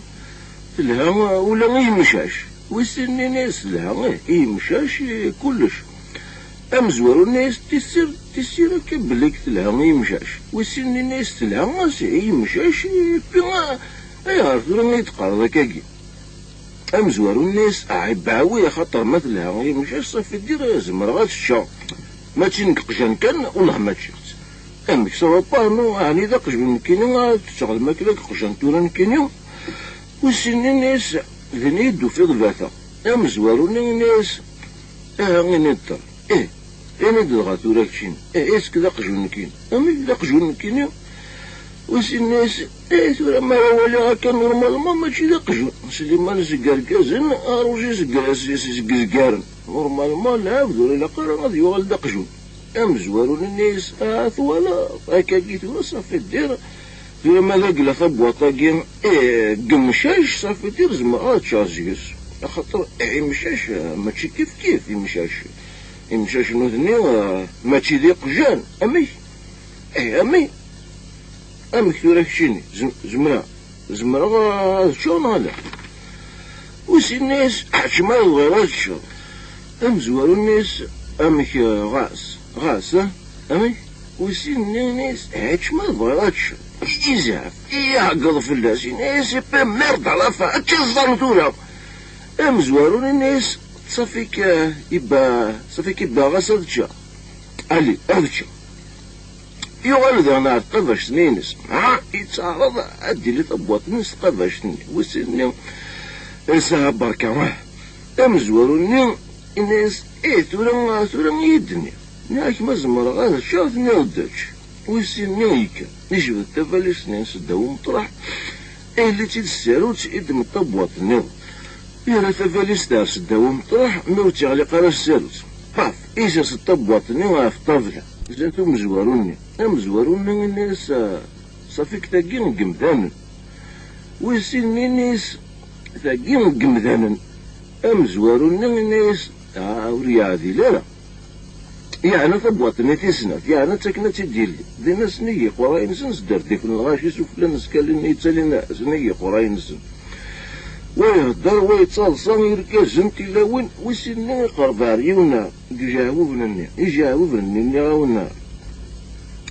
telha, ah, ula i yemcac." Wis sin yenna-yas: "Telha, ih, i yemcac, i kullec." Amezwaru yenna-yas: "Tissir, tissir akka belli telha i yemcac." Wis sin yenna-yas: "Telha, a si, i yemcac, i pi, ah, ayɣer tura i d-teqqareḍ akkagi?" Amezwaru yenna-yas: "Ah, ibeɛwi, axaṭer ma telha i yemcac, ṣafi dir, zemreɣ ad tt-ččeɣ. Mačči nekk qjan kan, wellah ma ččiɣ-tt." "Amek, ça va pas, non? Ɛni d aqjun nekkini, ad tetteɣ lmakla deg qjan tura nekkini?" Wis sin yenna-yas: "Din i yi-d-tufiḍ bateɣ." Amezwaru-nni yenna-yas: "Aha, ini-d ṭṭer. Ih, ini-d dɣa tura keččini. Ih, est-ce que d aqjun nekkini?" "Amek d aqjun nekkini?" Wis sin yenna-yas: "Eh, tura ma ara waliɣ akka, normalement mačči d aqjun. Sliman seg irgazen, Aruji seg, seg, seg izgaren. Normalement lɛebd ur ilaq ara ad yuɣal d aqjun." Amezwaru yenna-yas: "Ah, twalaḍ, akkagi tura, ça fait dire, tura ma d agla tabwaṭ-agi, eh, deg imcac, ça fait dire zemreɣ ad ččeɣ seg-s. Axaṭer, eh, imcac, eh, mačči kif kif, imcac. Imcac nutni, eh, mačči d iqjan. Amek? Eh, amek? Amek tura keččini? Zem-, zemreɣ, zemreɣ ad ččeɣ neɣ ala?" Wis sin yenna-yas: "Ḥečč ma tebɣiḍ ad teččeḍ." Amezwaru yenna-yas: "Amek, eh, ɣas, ɣas, eh? Amek?" Wis sin yenna-yas: "Ḥečč ma tebɣiḍ ad teččeḍ." Izɛef, iɛeggeḍ fell-as, yenna-yas: "Ipe merde à la fin, ad tt-iẓẓan tura." Amezwaru yenna-yas: "Ṣafi-k, eh, iba, ṣafi-k iba, ɣas ad ččeɣ. Allez, ad ččeɣ." Yuɣal daɣen ar tqabact-nni-ines. Ha, yettɛaraḍ ad d-ili tabwaṭ-nni s tqabact-nni. Wis sin-nni, "Asa berka, ah." Amezwaru-nni yenna-yas: "Eh, tura, tura i yi-d-tenniḍ. Nniɣ-ak ma zemreɣ ad ččeɣ, tenniḍ-d ečč." Wis sin-nni yekker, yejbed tabalizt-nni-ines ddaw umeṭreḥ, illi-tt-id s tsarut, iddem-d tabwaṭ-nniḍen. Yerra tabalizt ar seddaw umeṭreḥ, mi ur tt-yeɣliq ara s tsarut. Paf! Isers-d tabwaṭ-nni ɣef ṭṭabla, zdat umezwaru-nni. Amezwaru-nni yenna-yas: "Ah, ṣafi-k tagi n yemdanen." Wis sin-nni yenna-yas: "Tagi n yemdanen." Amezwaru-nni yenna-yas: "Ah, ur yeɛdil ara." Yeɛna tabwaṭ-nni tis snat, yeɛna ttaken ad tt-id-yelli. Dinna, sennig yiqerray-nsen, sderdifen lɣaci sufella n skalin-nni yettalin sennig yiqerray-nsen. Wa ihedder, wa yettaḍsa, irgazen, tilawin, wis sin-nni iqerreb ar yiwen deg ijeɛbuben-nni. Ijeɛbuben-nni, nniɣ-awen,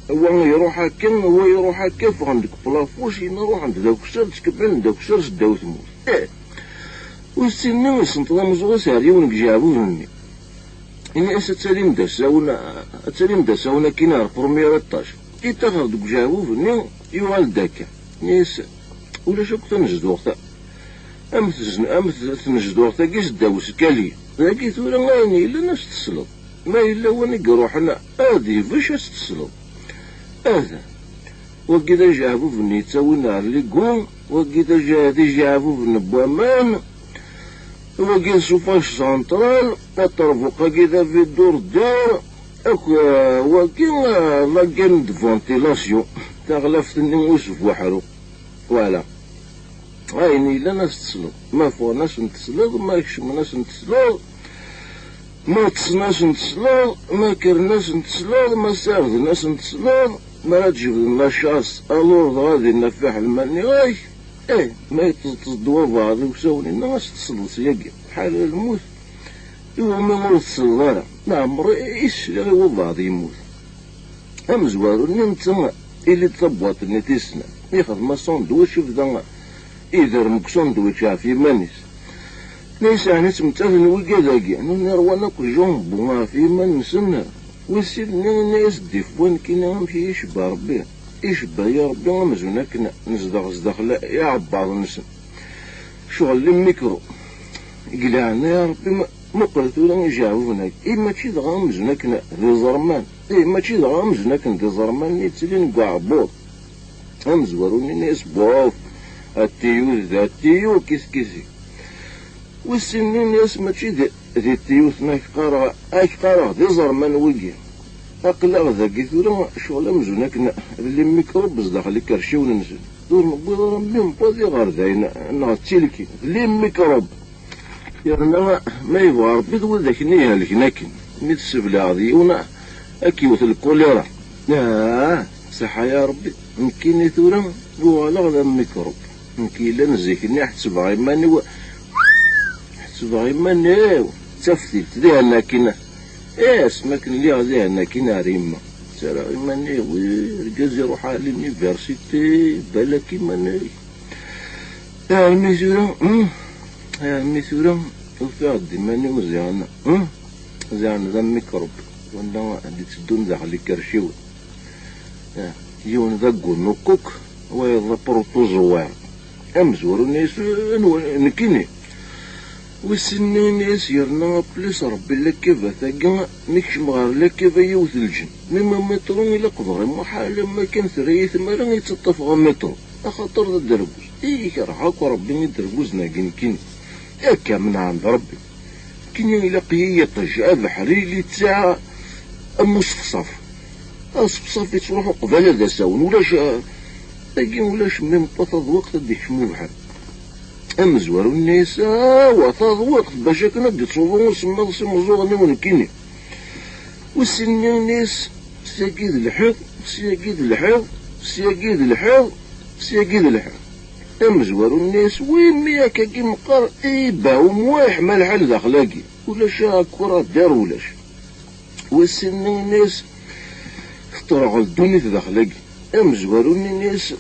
wa iruḥ akken, wa iruḥ akka, ffɣen deg plafus, yenna ruḥen-d d akessar, ttkemmalen d akessar seddaw tmurt. Eh! Wis sin-nni isenṭeḍ ameẓẓuɣ-is ar yiwen deg ijeɛbuben-nni. Ini-as ad talim d asawen, ad talim d asawen akkin ar premier étage. Iṭṭaxer deg ujeɛbub-nni, yuɣal-d akka. Ini-as: "Ulac akk tanezduɣt-a. Am tezn-, am t-, tnezduɣt-agi seddaw uskali. Dagi tura ayen yellan ad s-tesleḍ. Ma yella win i iruḥen ad ibecc ad s-tesleḍ." Ada. Wagi d ajeɛbub-nni yettawin ar ligu, wagi d aje-, d ijeɛbuben n waman, wagi d chauffage central, aṭerbuq-agi d avidour d'air, akk, eh, wagi, eh, la gaine de ventilation, taɣlaft-nni n usbuḥru. Voilà. Ayen yellan ad s-tesleḍ. Ma ffɣen ad sen-tesleḍ, ma kecmen ad sen-tesleḍ, ma ṭṭsen ad sen-tesleḍ, ma kkren ad sen-tesleḍ, ma ssarden ad sen-tesleḍ, ma ara d-jebden la chasse, alors dɣa dinna fiḥel ma nniɣ-ak, eh, ma yeṭṭeẓṭeẓ-d wabeɛḍ i usawen-inna, ad s-tesleḍ syagi. Ḥala lmut, iwumi ur tesleḍ ara? Leɛmer i, i sliɣ i wabeɛḍ yemmut. Amezwaru-nni netta ili-d tabwaṭ-nni tis snat, ixdem asandwič, ibda iderrem deg usandwič ɣef yiman-is. Nna-yas: "Ɛni ttmettaten wigad-agi?" Nutni rwan akk jumbu ɣef yiman-nsen. Wis sin-nni, nna-yas: "Des fois nekkini amek i yi-icebba Rebbi, icebba-yi Rebbi amzun akken nezdeɣ zdaxel iɛebbaḍ-nsen. Ccɣel limikru. Deg leɛnaya Rebbi, ma-, muqel tura ijeɛbuben-agi. I mačči dɣa amzun akken d iẓerman? I mačči dɣa amzun akken d iẓerman i yettilin deg uɛebbuḍ?" Amezwaru-nni nna-yas: "Buf! Atiyut d atiyuk i tkisi. Wis sin-nni nni-as mačči d, d itiyuten, ak-qqareɣ, ak-qqareɣ d iẓerman wigi. Aql-aɣ dagi tura ccɣel amzun akken d les microbes daxel ikerciwen-nsen. Ur newwiḍ ara même pas d iɣerdayen neɣ d tilkin. D les microbes. Yerna ma yebɣa Ṛebbi d widak-nni ihelken akken, mi tesseblaɛeḍ yiwen, ad k-yewwet lkulira. Ah, ṣaḥa ya Ṛebbi, nekkini tura uɣaleɣ d amikṛub. Nekk yellan zik-nni ḥettbeɣ iman-iw, ḥettbeɣ iman-iw d taftilt, dihen akkin, eh, asmi akken lliɣ dihen akkin ar yemma. Ttarraɣ iman-iw, eh, argaz iruḥ ar l'université, balak iman-ik. Armi tura, hmm, armi tura ufiɣ-d iman-iw ziɣen, hmm, ziɣen d amikṛub, wanda d-itteddun daxel ikerciwen. Eh, yiwen d aggunukuk, wayeḍ d aprutuẓuwir. Amezwaru-nni yes, eh, nekkini. Wis sin-nni yes yerna aplis Ṛebbi la cave-agi, nekcem ɣer la cave yiwet lǧen. Mi ma miṭru ilaq bɣi muḥal, am akken terra-yi tmara i ttaṭṭafeɣ amiṭru. Axaṭer d aderbuz. I kerheɣ akk Ṛebbi iderbuzen-agi nekkini. Akka menɛen d Ṛebbi. Nekkini ilaq-iyi yiṭij, abeḥri, littaɛ, am uṣefṣaf. Aṣefṣaf yettruḥu qbala d asawen. Ulac, ah, tagi ulac, mi meṭṭa taḍwiqt ad d-ikcem ubeḥri. Amezwaru-nni yes, awa, taḍwiqt, bac akken ad d-ittuḍu usemmiḍ s imeẓẓuɣen-iw nekkini. Wis sin-nni yes, syagi d lḥiḍ, syagi d lḥiḍ, syagi d lḥiḍ, syagi d lḥiḍ. Amezwaru-nni yes, wimmi akkagi meqqar, iba umwaḥ ma lḥal daxel-agi. Ulac akurader, ulac. Wis sin-nni yes, teṭreɣ ddunit daxel-agi. Amezwaru-nni yes,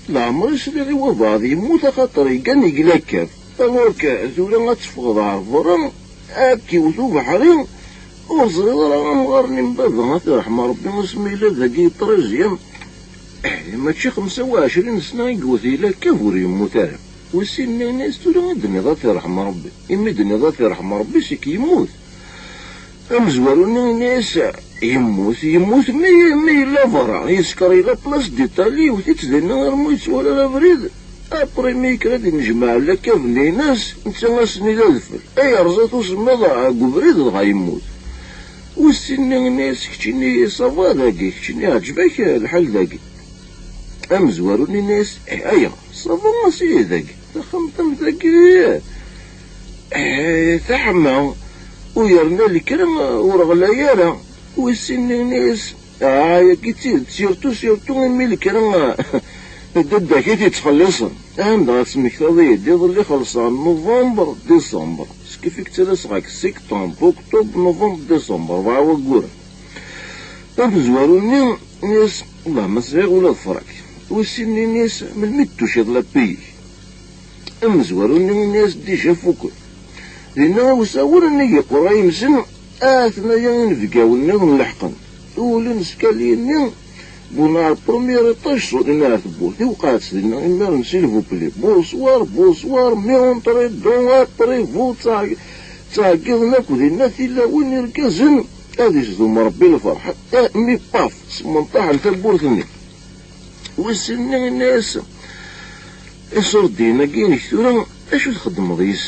leɛmer i sliɣ i wabɛaḍ yemmut axaṭer yeggan yegla akkaf. Alors que tura ad teffɣeḍ ɣer berra, ad k-iwet ubeḥri, ur ẓriḍ ara amɣar-nni n baba, ad t-irḥem Ṛebbi, asmi yella dagi triziyam. Eh, mačči xemsa u ɛecrin sna i yewwet yella akkaf ur yemmut ara. Wis sin-nni yes tura i d-tenniḍ ad t-irḥem Ṛebbi. Imi d-tenniḍ ad t-irḥem Ṛebbi, c'est que yemmut. Amezwaru-nni yes, yemmut, yemmut mi, mi yella berra, yesker yella place d'Italie, yewwet-itt dinna armi ur yettwali ara abrid. Après mi yekker ad d-innejmaɛ la cave-nni-ines, netta ass-nni d adfel. Ay yerẓa-t usemmiḍ deg ubrid dɣa yemmut. Wis sin-nni yes, keččini ça va dagi, keččini iɛǧeb-ak lḥal dagi. Amezwaru-nni yes, eh, aya, ça va a sidi dagi, taxxamt am tagi, eh, teḥma, u yerna lekra ur ɣlay ara. Wis sin-nni yes, ah, yagi d tidet, surtout, surtout imi lekra d dadda-k i t-yettxelliṣen. Anda ad tmektaḍ-iyi-d, iḍelli xelṣeɣ novembre, décembre, skif i yettalaseɣ-ak septembre, octobre, novembre, décembre, rebɛa wagguren. Amezwaru-nni yes, wellah ma sɛiɣ ula d frak. Wis sin-nni yes, melmi d-tuciḍ lappi-ik? Amezwaru-nni yes, déjà fukken. Dinna i usawen nnig iqerray-nsen, atnaya inebgawen-nniḍen leḥqen. Ulin skalyi-nni, wwin ar premier étage, ṣuḍin ar tewwurt. Iwqeɛ-tt dinna, imiren, s'il vous plaît. Bonsoir, bonsoir, mais entrez donc, après vous, ttɛeggiḍen akk dinna tilawin irgazen. Ad isdum Ṛebbi lferḥ. Eh, mi paf, smenṭaḥen tawwurt-nni. Wis sin-nni yenna-yas, iṣurdiyen-agi-inek tura, acu txeddmeḍ yis?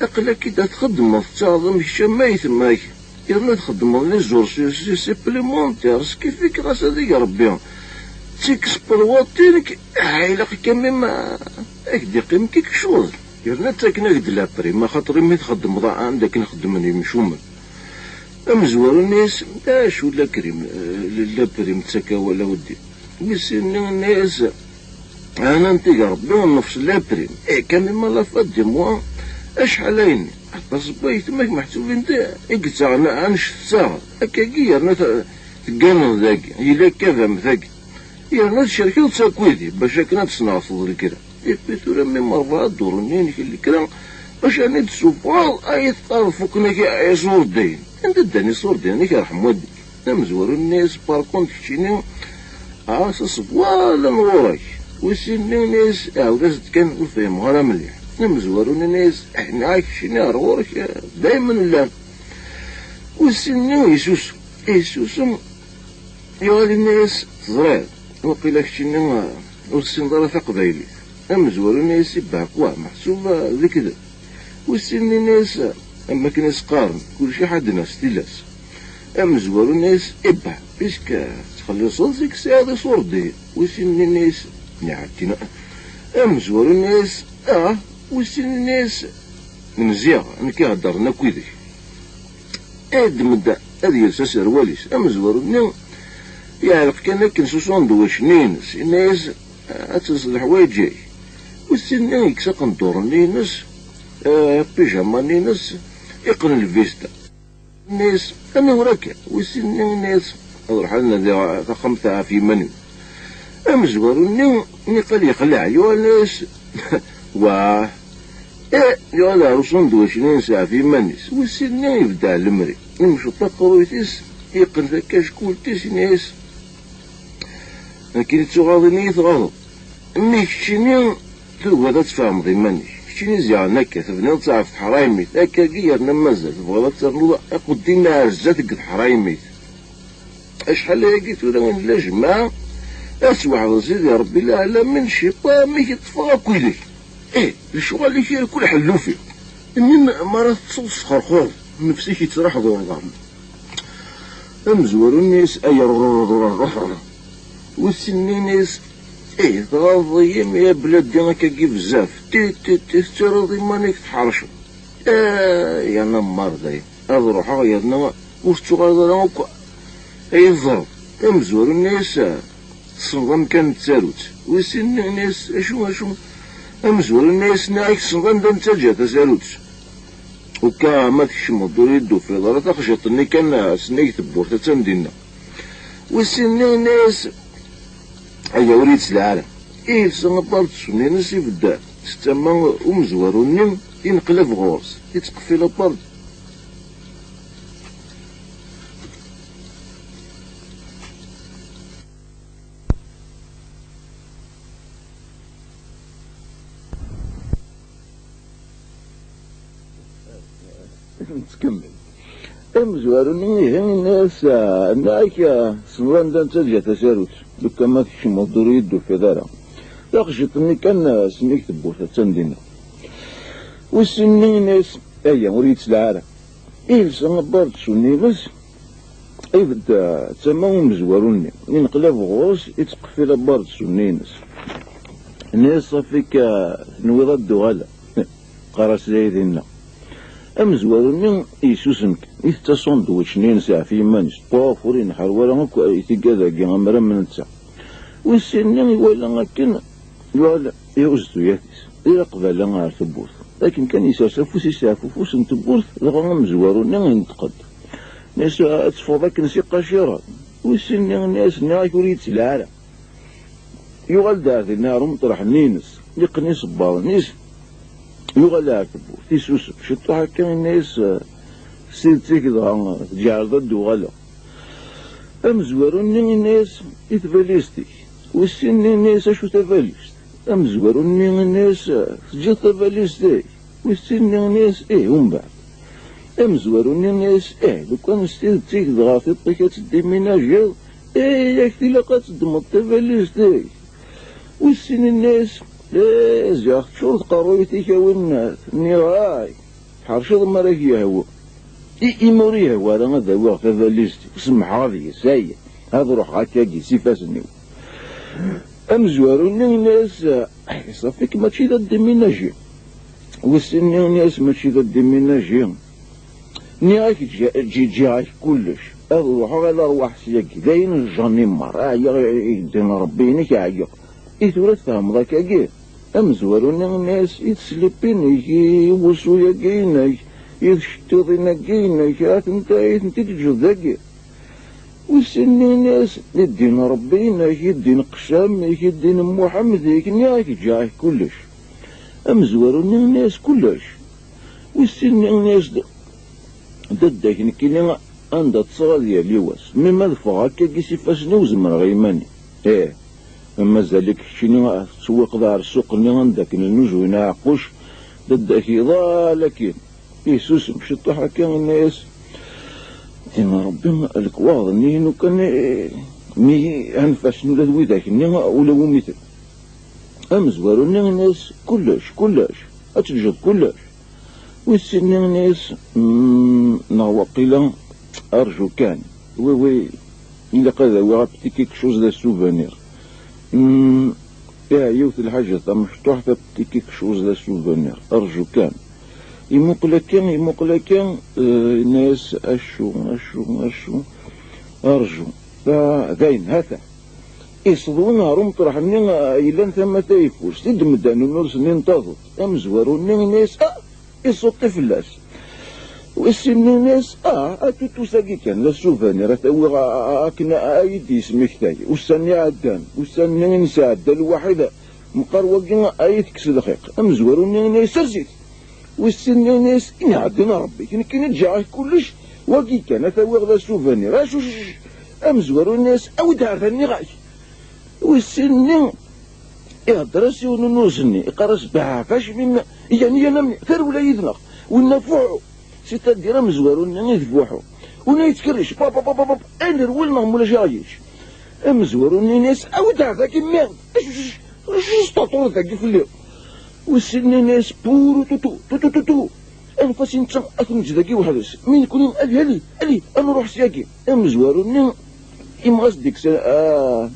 Aql-ak-id ad txeddmeḍ, tettaɣeḍ am kečč am aytma-k, yerna txeddmeḍ les jours su-, su-, supplémentaires, skif-ik ɣas ad ig Ṛebbi. Ttikkes pelwaṭ-inek, ah, ilaq-ik a mmi ma ad k-d-iqqim quelque chose. Yerna ttaken-ak-d la prime, axaṭer imi txeddmeḍ anda akken xeddmen yimcumen. Amezwaru-nni-as, d acu la prime, eh, la prime ttak awal a weddi? Wis sin-nni yenna-yas, ɛnan-t-ig Ṛebbi nnefs la prime. Eh, quand même à la fin du mois, acḥal ayenni? Aṭas n waytma-k meḥsubin d, i yettaɣen annect tettaɣeḍ. Akkagi yerna t-, tegganeḍ dagi, yella akka d am tagi. Yerna tcerkeḍ-tt akk-idi, bac akken ad tesneɣteḍ lekra. Et puis tura mi merḍa ad d-urun-inek lekra, bac ad ten-id-tessufɣeḍ, ay teqqareḍ fukken-ak iṣurdiyen. Anda ddan iṣurdiyen-ik, yerḥem wadek? Amezwaru-nni-as, par contre, keččini, ɛas asebwalan ɣur-k. Wis sin-nni yenna-yas, ɛawed-as-d kan, ur fhimeɣ ara mliḥ. Amezwaru-nni yenna-yas, ḥniɣ-ak keččini ar ɣur-k, daymen llan. Wis sin-nni yessusem. Yessusem, yuɣal yenna-yas, teẓriḍ, waqila keččini, ah, ur tessineḍ ara taqbaylit. Amezwaru yenna-yas: "Ibbah, quoi, meḥsub d lekdeb." Wis sin yenna-yas: "Am wakken i s-qqaren, kulci ḥadden-as tilas." Amezwaru yenna-yas: "Ibbah, puisque tettxelliṣeḍ, c'est que tesɛiḍ iṣurdiyen." Wis sin yenna-yas: "Nniɣ-ak-id." Amezwaru yenna-yas: "Ah." Wis sin yenna-yas: "Nziɣ, nekk i heddren akk yid-k." Iddem-d ad yels aserwal-is. Amezwaru-nni yeɛleq kan akken s usandwič-nni-ines, yenna-yas: "Ad telseḍ leḥwayeǧ-ik." Wis sin-nni yekkes aqendur-nni-ines, eh, pijama-nni-ines, iqqen lvista. Yenna-yas: "Aniwer akka?" Wis sin-nni yenna-yas: "Ad ruḥeɣ ad nadiɣ taxxamt ɣef yiman-iw." Amezwaru-nni niqal yexleɛ, yuɣal yenna-yas: "Wah." Eh, yuɣal ɣer usandwič-nni-ines ɣef yiman-is. Wis sin-nni ibeddeɛ lemri. Imceḍ taqruyt-is, yeqqen takackult-is, yenna-yas: "Nekkini ttuɣaḍ-ini i tɣaḍeḍ. Mmi keččini tugiḍ ad tfehmeḍ iman-ik. Keččini ziɣen akka, tebniḍ-tt ɣef teḥraymit. Akkagi yerna mazal tebɣiḍ ad ternuḍ aquddin ar zdat deg teḥraymit. Acḥal ayagi tura i nella jmaɛ, ad tweḥdeḍ Sidi Ṛebbi lɛalamin, je sais pas amek i ṭṭfeɣ akk yid-k. Ih, lecɣal-ik irkul ḥellufi. Imi m-, mi ara teṭṭseḍ tesxerxureḍ, nnefs-ik yettraḥ d urḍam." Amezwaru-nni yenna-yas: "Ay rrrrrrrrr." Wis sin-nni yenna-yas: "Ih, tɣaḍeḍ-iyi, mi a bladi, akkagi bezzaf. Ti, ti, ti, tettaraḍ iman-ik tḥerceḍ. Eh, yerna mmar dayen. Ad ruḥeɣ yerna ur tettuɣaleḍ ara akk ay teẓreḍ." Amezwaru yenna-yas: "Tessneḍ amkan n tsarut?" Wis sin-nni yenna-yas: "Acu, acu?" Amezwaru yenna-yas: "Nniɣ-ak tessneḍ anda nettaǧǧa tasarut. Uka ma tkecmeḍ-d ur iyi-d-tufiḍ ara, taxjiṭ-nni kan, eh, sennig tewwurt, attan dinna." Wis sin-nni yenna-yas: "Aya ur iyi-d-sliɛ ara." Ilsa apardessu-nni-ines, ibedd s tama umezwaru-nni, ineqlab ɣur-s, ittqeffil apard-, Nettkemmil. Amezwaru-nni ihi yenna-yas: "Ah, nniɣ-ak, ah, tessneḍ anda nettaǧǧa tasarut. Lukan ma tkecmeḍ-d ur iyi-d-tufiḍ ara. Taxjiṭ-nni kan, ah, sennig tewwurt, attan dinna." Wis sin-nni yenna-yas: "Aya ur iyi-d-sliɛ ara." Ilsa apardessu-nni-ines, ibedd, ah, tama umezwaru-nni. Ineqlab ɣur-s, ittqeffil apardessu-nni-ines. Yenna-yas: "Ṣafi-k, ah, tenwiḍ ad d-uɣaleɣ?" Qqar-as: "Ay dinna." Amezwaru-nni yessusem kan, itett asandwič-nni-ines ɣef yiman-is. Ṭṭuf, ur inḥerwa ara akk i tigad-agi amram n netta. Wis sin-nni iwala akken yuɣal ihuzz tuyat-is, ila qbala ɣer tewwurt. Akken kan yessers afus-is ɣef ufus n tewwurt, dɣa amezwaru-nni inṭeq-d. Yenna-yas: "Ad teffɣeḍ akken s iqaciren." Wis sin-nni yenna-yas: "Nniɣ-ak ur iyi-d-sliɛ ara." Yuɣal-d ar dinna ɣer umeṭreḥ-nni-ines, yeqqen isebbaḍen-is, yuɣal ar tewwurt, isusem ciṭuḥ akka, yenna-yas: "Eh, s tidet-ik dɣa, tǧeɛleḍ ad d-uɣaleɣ?" Amezwaru-nni yenna-yas: "I tbalizt-ik?" Wis sin-nni yenna-yas: "Acu tabalizt?" Amezwaru-nni yenna-yas: "Eh, teǧǧiḍ tabalizt-ik?" Wis sin-nni yenna-yas: "Ih, umbeɛd?" Amezwaru-nni yenna-yas: "Ih, lukan s tidet-ik dɣa tiṭ-ik ad teddiminajiḍ, ih, yak tilaq ad teddmeḍ tabalizt-ik." Wis sin yenna-yas: "Ih, ziɣ teččur tqerruyt-ik a winnat, nniɣ-ak, tḥerceḍ mi ara k-yehwu. I, imi ur yehwi ara ad awiɣ tabalizt-iw, semmḥeɣ deg-s, aya, ad ruḥeɣ akkagi s ifassen-iw." Amezwaru-nni yenna-yas: "Ṣafi-k mačči d addiminaji." Wis sin-nni yenna-yas: "Mačči d addiminaji. Nniɣ-ak ǧǧi-, ǧǧi-, ǧǧiɣ-ak kullec. Ad ruḥeɣ ala rrwaḥ syagi. D ayen n jjanni merra. Ɛyiɣ i, i ddin Ṛebbi-inek, ɛyiɣ. I tura tfehmeḍ akkagi?" Amezwaru-nni yenna-yas: "I teslippin-ik, i wusu-yagi-inek, i tcettiḍin-agi-inek, atenta i tent-id-teǧǧeḍ dagi?" Wis sin-nni yenna-yas: "I ddin Ṛebbi-inek, i ddin qessam-ik, i ddin Muḥemmed-ik, nniɣ-ak ǧǧiɣ-ak kullec." Amezwaru-nni yenna-yas: "Kullec?" Wis sin-nni yenna-yas: "D-, dadda-k nekkini anda ṭṭseɣ ad yali wass. Mi ma ad ffɣeɣ akkagi s ifassen-iw zemreɣ i iman-iw. Ih, mazal-ik keččini tettewwiqeḍ ar ssuq-nni anda akken lnuzuyen aɛeqquc, dadda-k iḍal akkin." Isusem ciṭuḥ akka, yenna-yas: "Din Ṛebbi, lekwaɣeḍ-nni inu kan, eh, mi anef-asen ula d widak-nni, ula wumi ten-" Amezwaru-nni ini-as: "Kullec, kullec, ad teǧǧeḍ kullec." Wis sin-nni ini-as: "Mm, neɣ waqila, arju kan. Oui, oui, ilaq ad awiɣ un petit quelque chose de souvenir. Mm, ih, yiwet lḥaǧa tamecṭuḥt, un petit quelque chose de souvenir. Arju kan." Imuqel akka, imuqel akka, eh, yenna-yas: "Acu, acu, acu? Arju. Ah, dayen, ha-t-a." Iseḍwi ɣer umeṭreḥ-nni, ah, yellan tama tayeffust, i d-medden unurs-nni n taḍuṭ. Amezwaru-nni yenna-yas: "Ah!" Iṣuṭṭi fell-as. Wis sin-nni yenna-yas: "Ah, a tutut-agi kan, d asubanir, ad t-awiɣ a-, a-, akken ay d-yesmektay. Ussan-nni iɛeddan, ussan-nni i nesɛedda lwaḥid, meqqar wagi ay tekkes lxiq." Amezwaru-nni yenna-yas: "Sers-it!" Wis sin-nni yenna-yas: "Inɛeddan a Rebbi, nekkini ǧǧiɣ-ak kullec, wagi kan ad t-awiɣ d asubanir." "Acu, acu, acu?" Amezwaru yenna-yas: "Awi-d ar da, nniɣ-ak." Wis sin-nni ihedder-as i ununurs-nni, iqqar-as: "Beɛɛef acmim, yan, yan amni, tarewla yid-neɣ, winna fuḥu." C'est-à-dire amezwaru-nni i d fuḥu. Winna yettkerric, pap, pap, pap, pap, ay nerwel neɣ mulac aɣ-yečč. Amezwaru-nni ini-as: "Awi-d ar dagi, merde! Acu, acu, acu tesṭerṭureḍ dagi fell-i?" Wis sin-nni ini-as: "Puru tutu, tutu, tutu. Anef-as i netta, ad t-neǧǧ dagi weḥd-s. Mi nekkni, ali, ali, ali, ad nruḥ syagi." Amezwaru-nni imɣas deg-s, ah,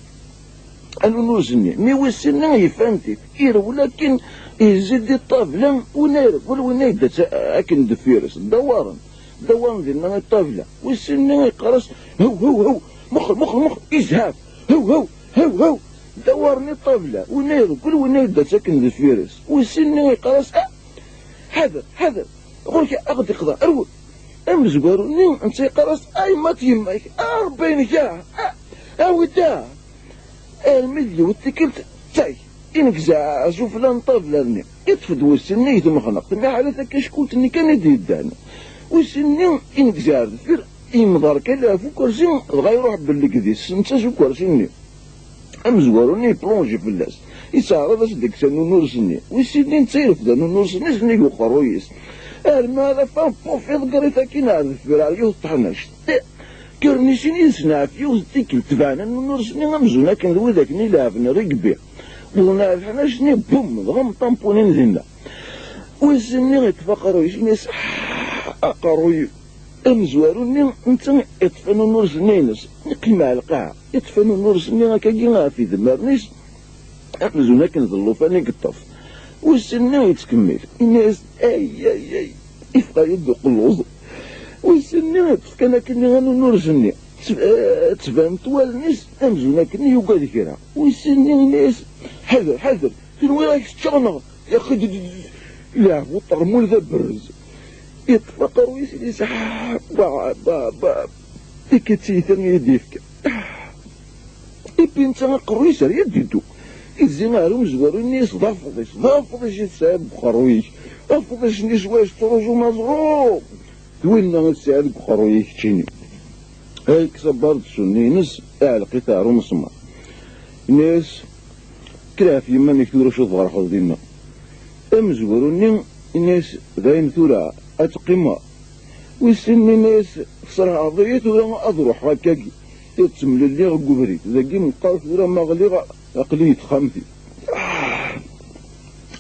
anunurs-nni. Mi wis sin-nni yefan-t-id, irewwel akken, izzi-d i ṭṭabla, winna irewwel, winna yedda-tt akken deffir-s. Ddawaren, ddawaren dinna i ṭṭabla. Wis sin-nni iqqar-as: "Hew, hew, hew, muqel, muqel, muqel, izhaf, hew, hew, hew, hew." Ddawaren i ṭṭabla, winna irewwel, winna yedda-tt akken deffir-s. Wis sin-nni iqqar-as: "Ah, ḥader, ḥader, ɣur-k ad ɣ-d-iqḍa, rwel." Amezwaru-nni netta yeqqar-as: "Ay, ma t-yemma-k, a Rebbi-inek, ah, ah, awi-d, ah." Armi d yiwet tikkelt, ttay, inegza sufella n ṭṭabla-nni, iṭṭef-d wis sin-nni i temxneqt, mi ḥala takackult-nni kan i d-yeddan. Wis sin-nni inegza ar deffir, yemḍerkal ɣef ukersi, dɣa iruḥ belleg deg-s, netta s ukersi-nni. Amezwaru-nni yeplonji fell-as, yesseɛreḍ-as deg-s anunurs-nni. Wis sin-nni netta irfed anunurs-nni, sennig uqerruy-is. Armi ara fan, puf, iḍegger-it akkin ar deffir, ar yiwet teḥnact. Kkren i sin yid-sen ɣef yiwet n tikkelt, tebɛen anunurs-nni amzun akken d widak-nni ileɛben rugby. Wwḍen ɣer teḥnact-nni, bum, dɣa mṭampunin dinna. Wis sin-nni iṭṭef aqerruy-is, ini-as: "Ah, aqerruy-iw." Amezwaru-nni netta iṭṭef anunurs-nni ines, iqqim ɣer lqaɛa, iṭṭef anunurs-nni akkagi ɣef idmaren-is, amzun akken d llufan i yeṭṭef. Wis sin-nni yettkemmil, ini-as: "Ay, ay, ay, ifeq-iyi-d uqelluẓ." Wis sin-nni yeṭṭef kan akken anunurs-nni, tt-, eh, ttbanent wallen-is amzun akken yugad kra. Wis sin-nni ini-as: "Ḥader, ḥader, tenwiḍ ad k-ččeɣ neɣ?" Yaxi d-, d-, d-, leɛbu ṭermul d aberrez. Yeṭṭef aqerruy-is, ini-as: "Ah, ba, ba, ba, tikkelt-agi i yi-d-yefka." Ipi netta aqerruy-is ar yad iddu. Izzi ar umezwaru-nni-is d afḍis, d afḍis i tesɛiḍ deg uqerruy-ik. Afḍis-nni s wayes ttruẓun aẓru. D winna i tesɛiḍ deg uqerruy-ik keččini. Ay yekkes abarḍes-nni-ines, iɛelleq-it ar umesmaṛ. Ini-as: "Kker ɣef yiman-ik tura acu tḍerḥeḍ dinna." Amezwaru-nni ini-as: "Dayen tura, ad teqqimeḍ." Wis sin-nni ini-as: "Tesserhaḍ-iyi tura ad ruḥeɣ akkagi." Ttemlelliɣ deg ubrid. Dagi meqqar tura ma ɣliɣ, aql-iyi deg texxamt-iw.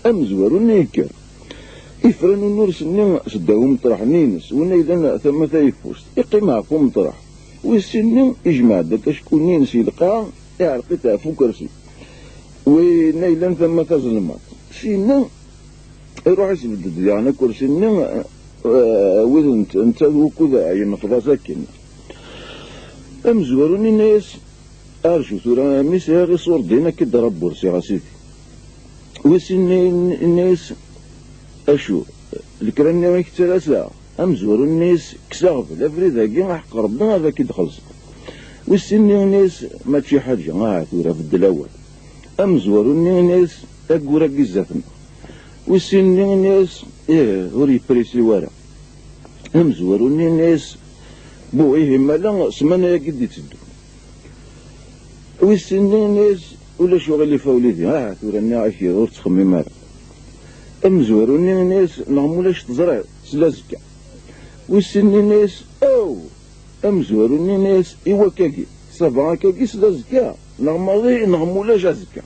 Amezwaru-nni yekker. Ifra anunurs-nni seddaw umeṭreḥ-nni-ines, winna yellan tama tayeffust. Iqqim ɣef umeṭreḥ. Wis sin-nni ijmeɛ-d akacku-nni-ines i lqaɛa, iɛelleq-it ɣef ukersi. Winna yellan tama tazelmaḍt. Sinna iruḥ isbedd-d diɣen akersi-nni, eh, wid n-, netta d wukud yenfeḍ-as akken. Amezwaru-nni yenna-yas: "Arju tura, mi sɛiɣ iṣurdiyen akka d-rabbursiɣ a sidi." Wis sin-nni yenna-yas: "Acu, lekra-nni i k-ttalaseɣ?" Amezwaru-nni yenna-yas: "Kkes aɣbel, abrid-agi aḥeqq Rebbi ad ak-id-xellṣeɣ." Wis sin-nni yenna-yas: "Mačči ḥaǧa, aha tura beddel awal." Amezwaru-nni yenna-yas: "Ayyur-agi zdat-neɣ." Wis sin-nni yenna-yas: "Ih, ur yeprisi wara." Amezwaru-nni yenna-yas: "Bu, ihi mala ssmana-agi d-iteddun." Wis sin-nni yenna-yas: "Ulac uɣilif a wlidi, aha tura nniɣ-ak ur ttxemmim ara." Amezwaru-nni yenna-yas: "Neɣ mulac teẓriḍ, sel azekka." Wis sin-nni yenna-yas: "Aw!" Amezwaru-nni yenna-yas: "I wakagi, ça va akkagi, sel azekka, neɣ maḍi, neɣ mulac azekka."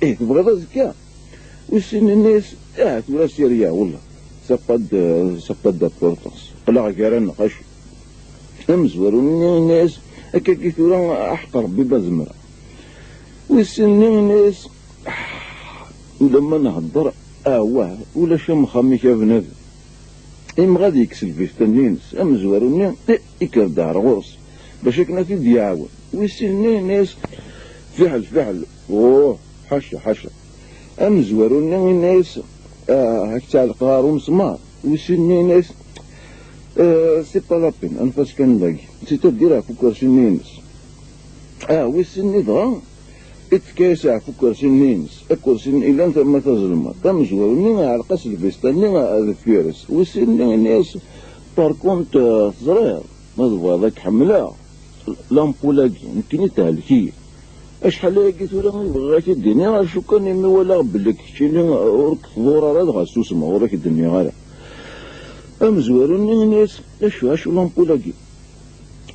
"Ih, tebɣiḍ azekka?" Wis sin, yenna-yas: "Ah, tura sirya, wallah, ça pas de, ça pas d'importance. Qqleɣ gar-aneɣ, acu?" Amezwaru-nni yenna-yas: "Akkagi tura, aḥeqq Rebbi ma zemreɣ." Wis sin-nni yenna-yas: "Ah, ulamma nhedder, awah, ulac am uxxam-ik a bnadem." Imɣa ad yekkes lbista-nni-ines. Amezwaru-nni, eh, ikker-d ar ɣur-s bac akken ad t-id-iɛawen. Wis sin-nni yenna-yas: "Fiḥel, fiḥel, uh, ḥaca, ḥaca." Amezwaru-nni yenna-yas: "Ah, ad k-ttɛelqeɣ ɣer umesmaṛ." Wis sin-nni yenna-yas: "Eh, c'est pas la peine, anef-as kan dagi." C'est-à-dire ɣef ukersi-nni-ines. Ah, wis sin-nni dɣa, ittekka-yas ɣef ukersi-nni-ines. Akersi-nni ilan tama tazelmaḍt. Amezwaru-nni iɛelleq-as lbista-nni deffir-s. Wis sin-nni yenna-yas: "Par contre, eh, teẓriḍ, ma tebɣiḍ ad k-ḥemmleɣ, lampul-agi, nekkini tehlek-iyi. Acḥal ayagi tura i bɣiɣ ad k-id-iniɣ, acu kan imi walaɣ belli keččini ur k-tḍur ara, dɣa susmeɣ, ur ak-d-nniɣ ara." Amezwaru-nni yenna-yas: "Acu, acu lampul-agi?"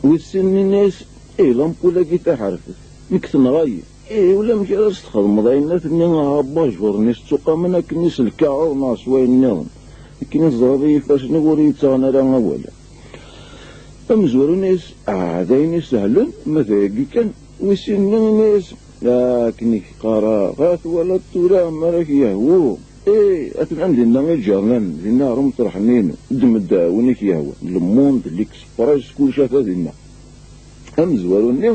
Wis sin-nni yenna-yas: "Ih, lampul-agi taḥerfet, nekk tenɣa-yi. Ih, ulamek ara s-txedmeḍ ayen-nni, abajur-nni s ttuqamen akken s lkaɣeḍ neɣ s wayen nniḍen. Akken i teẓriḍ i yifassen-iw ur iyi-ttaɣen ara awal." Amezwaru yenna-yas: "Ah, d ayen isehlen, ma d ayagi kan." Wis sin-nni yenna-yas: "Ah, akken i k-qqareɣ, a twalaḍ tura mi ara k-yehwu? Eh, atan dinna iǧernanen, dinna ɣer umeṭreḥ-nni-inu. Ddem-d win i k-yehwan. Le Monde, l'Express, kullec ata dinna." Amezwaru-nni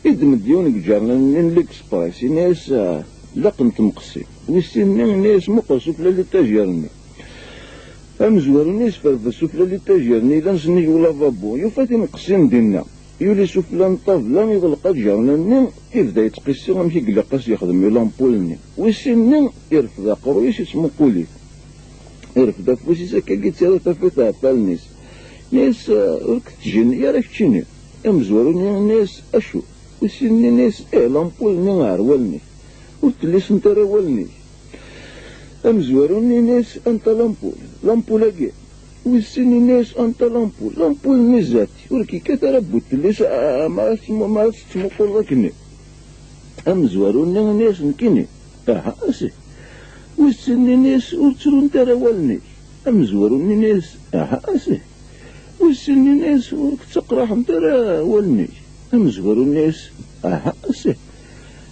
iddem-d yiwen deg iǧernanen-nni n l'Express, yenna-yas: "Ah, ilaq n temqessin." Wis sin-nni yenna-yas: "Muqel sufella n litajir-nni." Amezwaru-nni yesferfes sufella n litajir-nni yellan s nnig ulavabo, yufa timqessin dinna. Yuli sufella n ṭṭabla, iɣleq aǧernan-nni, yebda yettqissi amek i ilaq ad s-yexdem i lampul-nni. Wis sin-nni, irfed aqerruy-is, yettmuqul-it. Irfed afus-is, akkagi yettarra tafat ɣef wallen-is. Yenna-yas: "Ur k-ttjenni ara keččini." Amezwaru-nni yenna-yas: "Acu?" Wis sin-nni yenna-yas: "Eh, lampul-nni ɣer wallen-ik. Ur tellisent ara wallen-ik." Amezwaru-nni yenna-yas: "Anta lampul? Lampul-agi?" Wis sin yenna-yas: "Anta lampul? Lampul-nni zdat-i. Ur k-yekkat ara butellis, a-, a-, ma ara tettmu-, ma ara tettmuquleḍ akkenni." Amezwaru-nni yenna-yas: "Nekkini?" "Aha, asih." Wis sin yenna-yas: "Ur ttrunt ara wallen-ik." Amezwaru-nni yenna-yas: "Aha, asih." Wis sin yenna-yas: "Ur k-ttaqraḥent ara wallen-ik." Amezwaru-nni yenna-yas: "Aha, asih."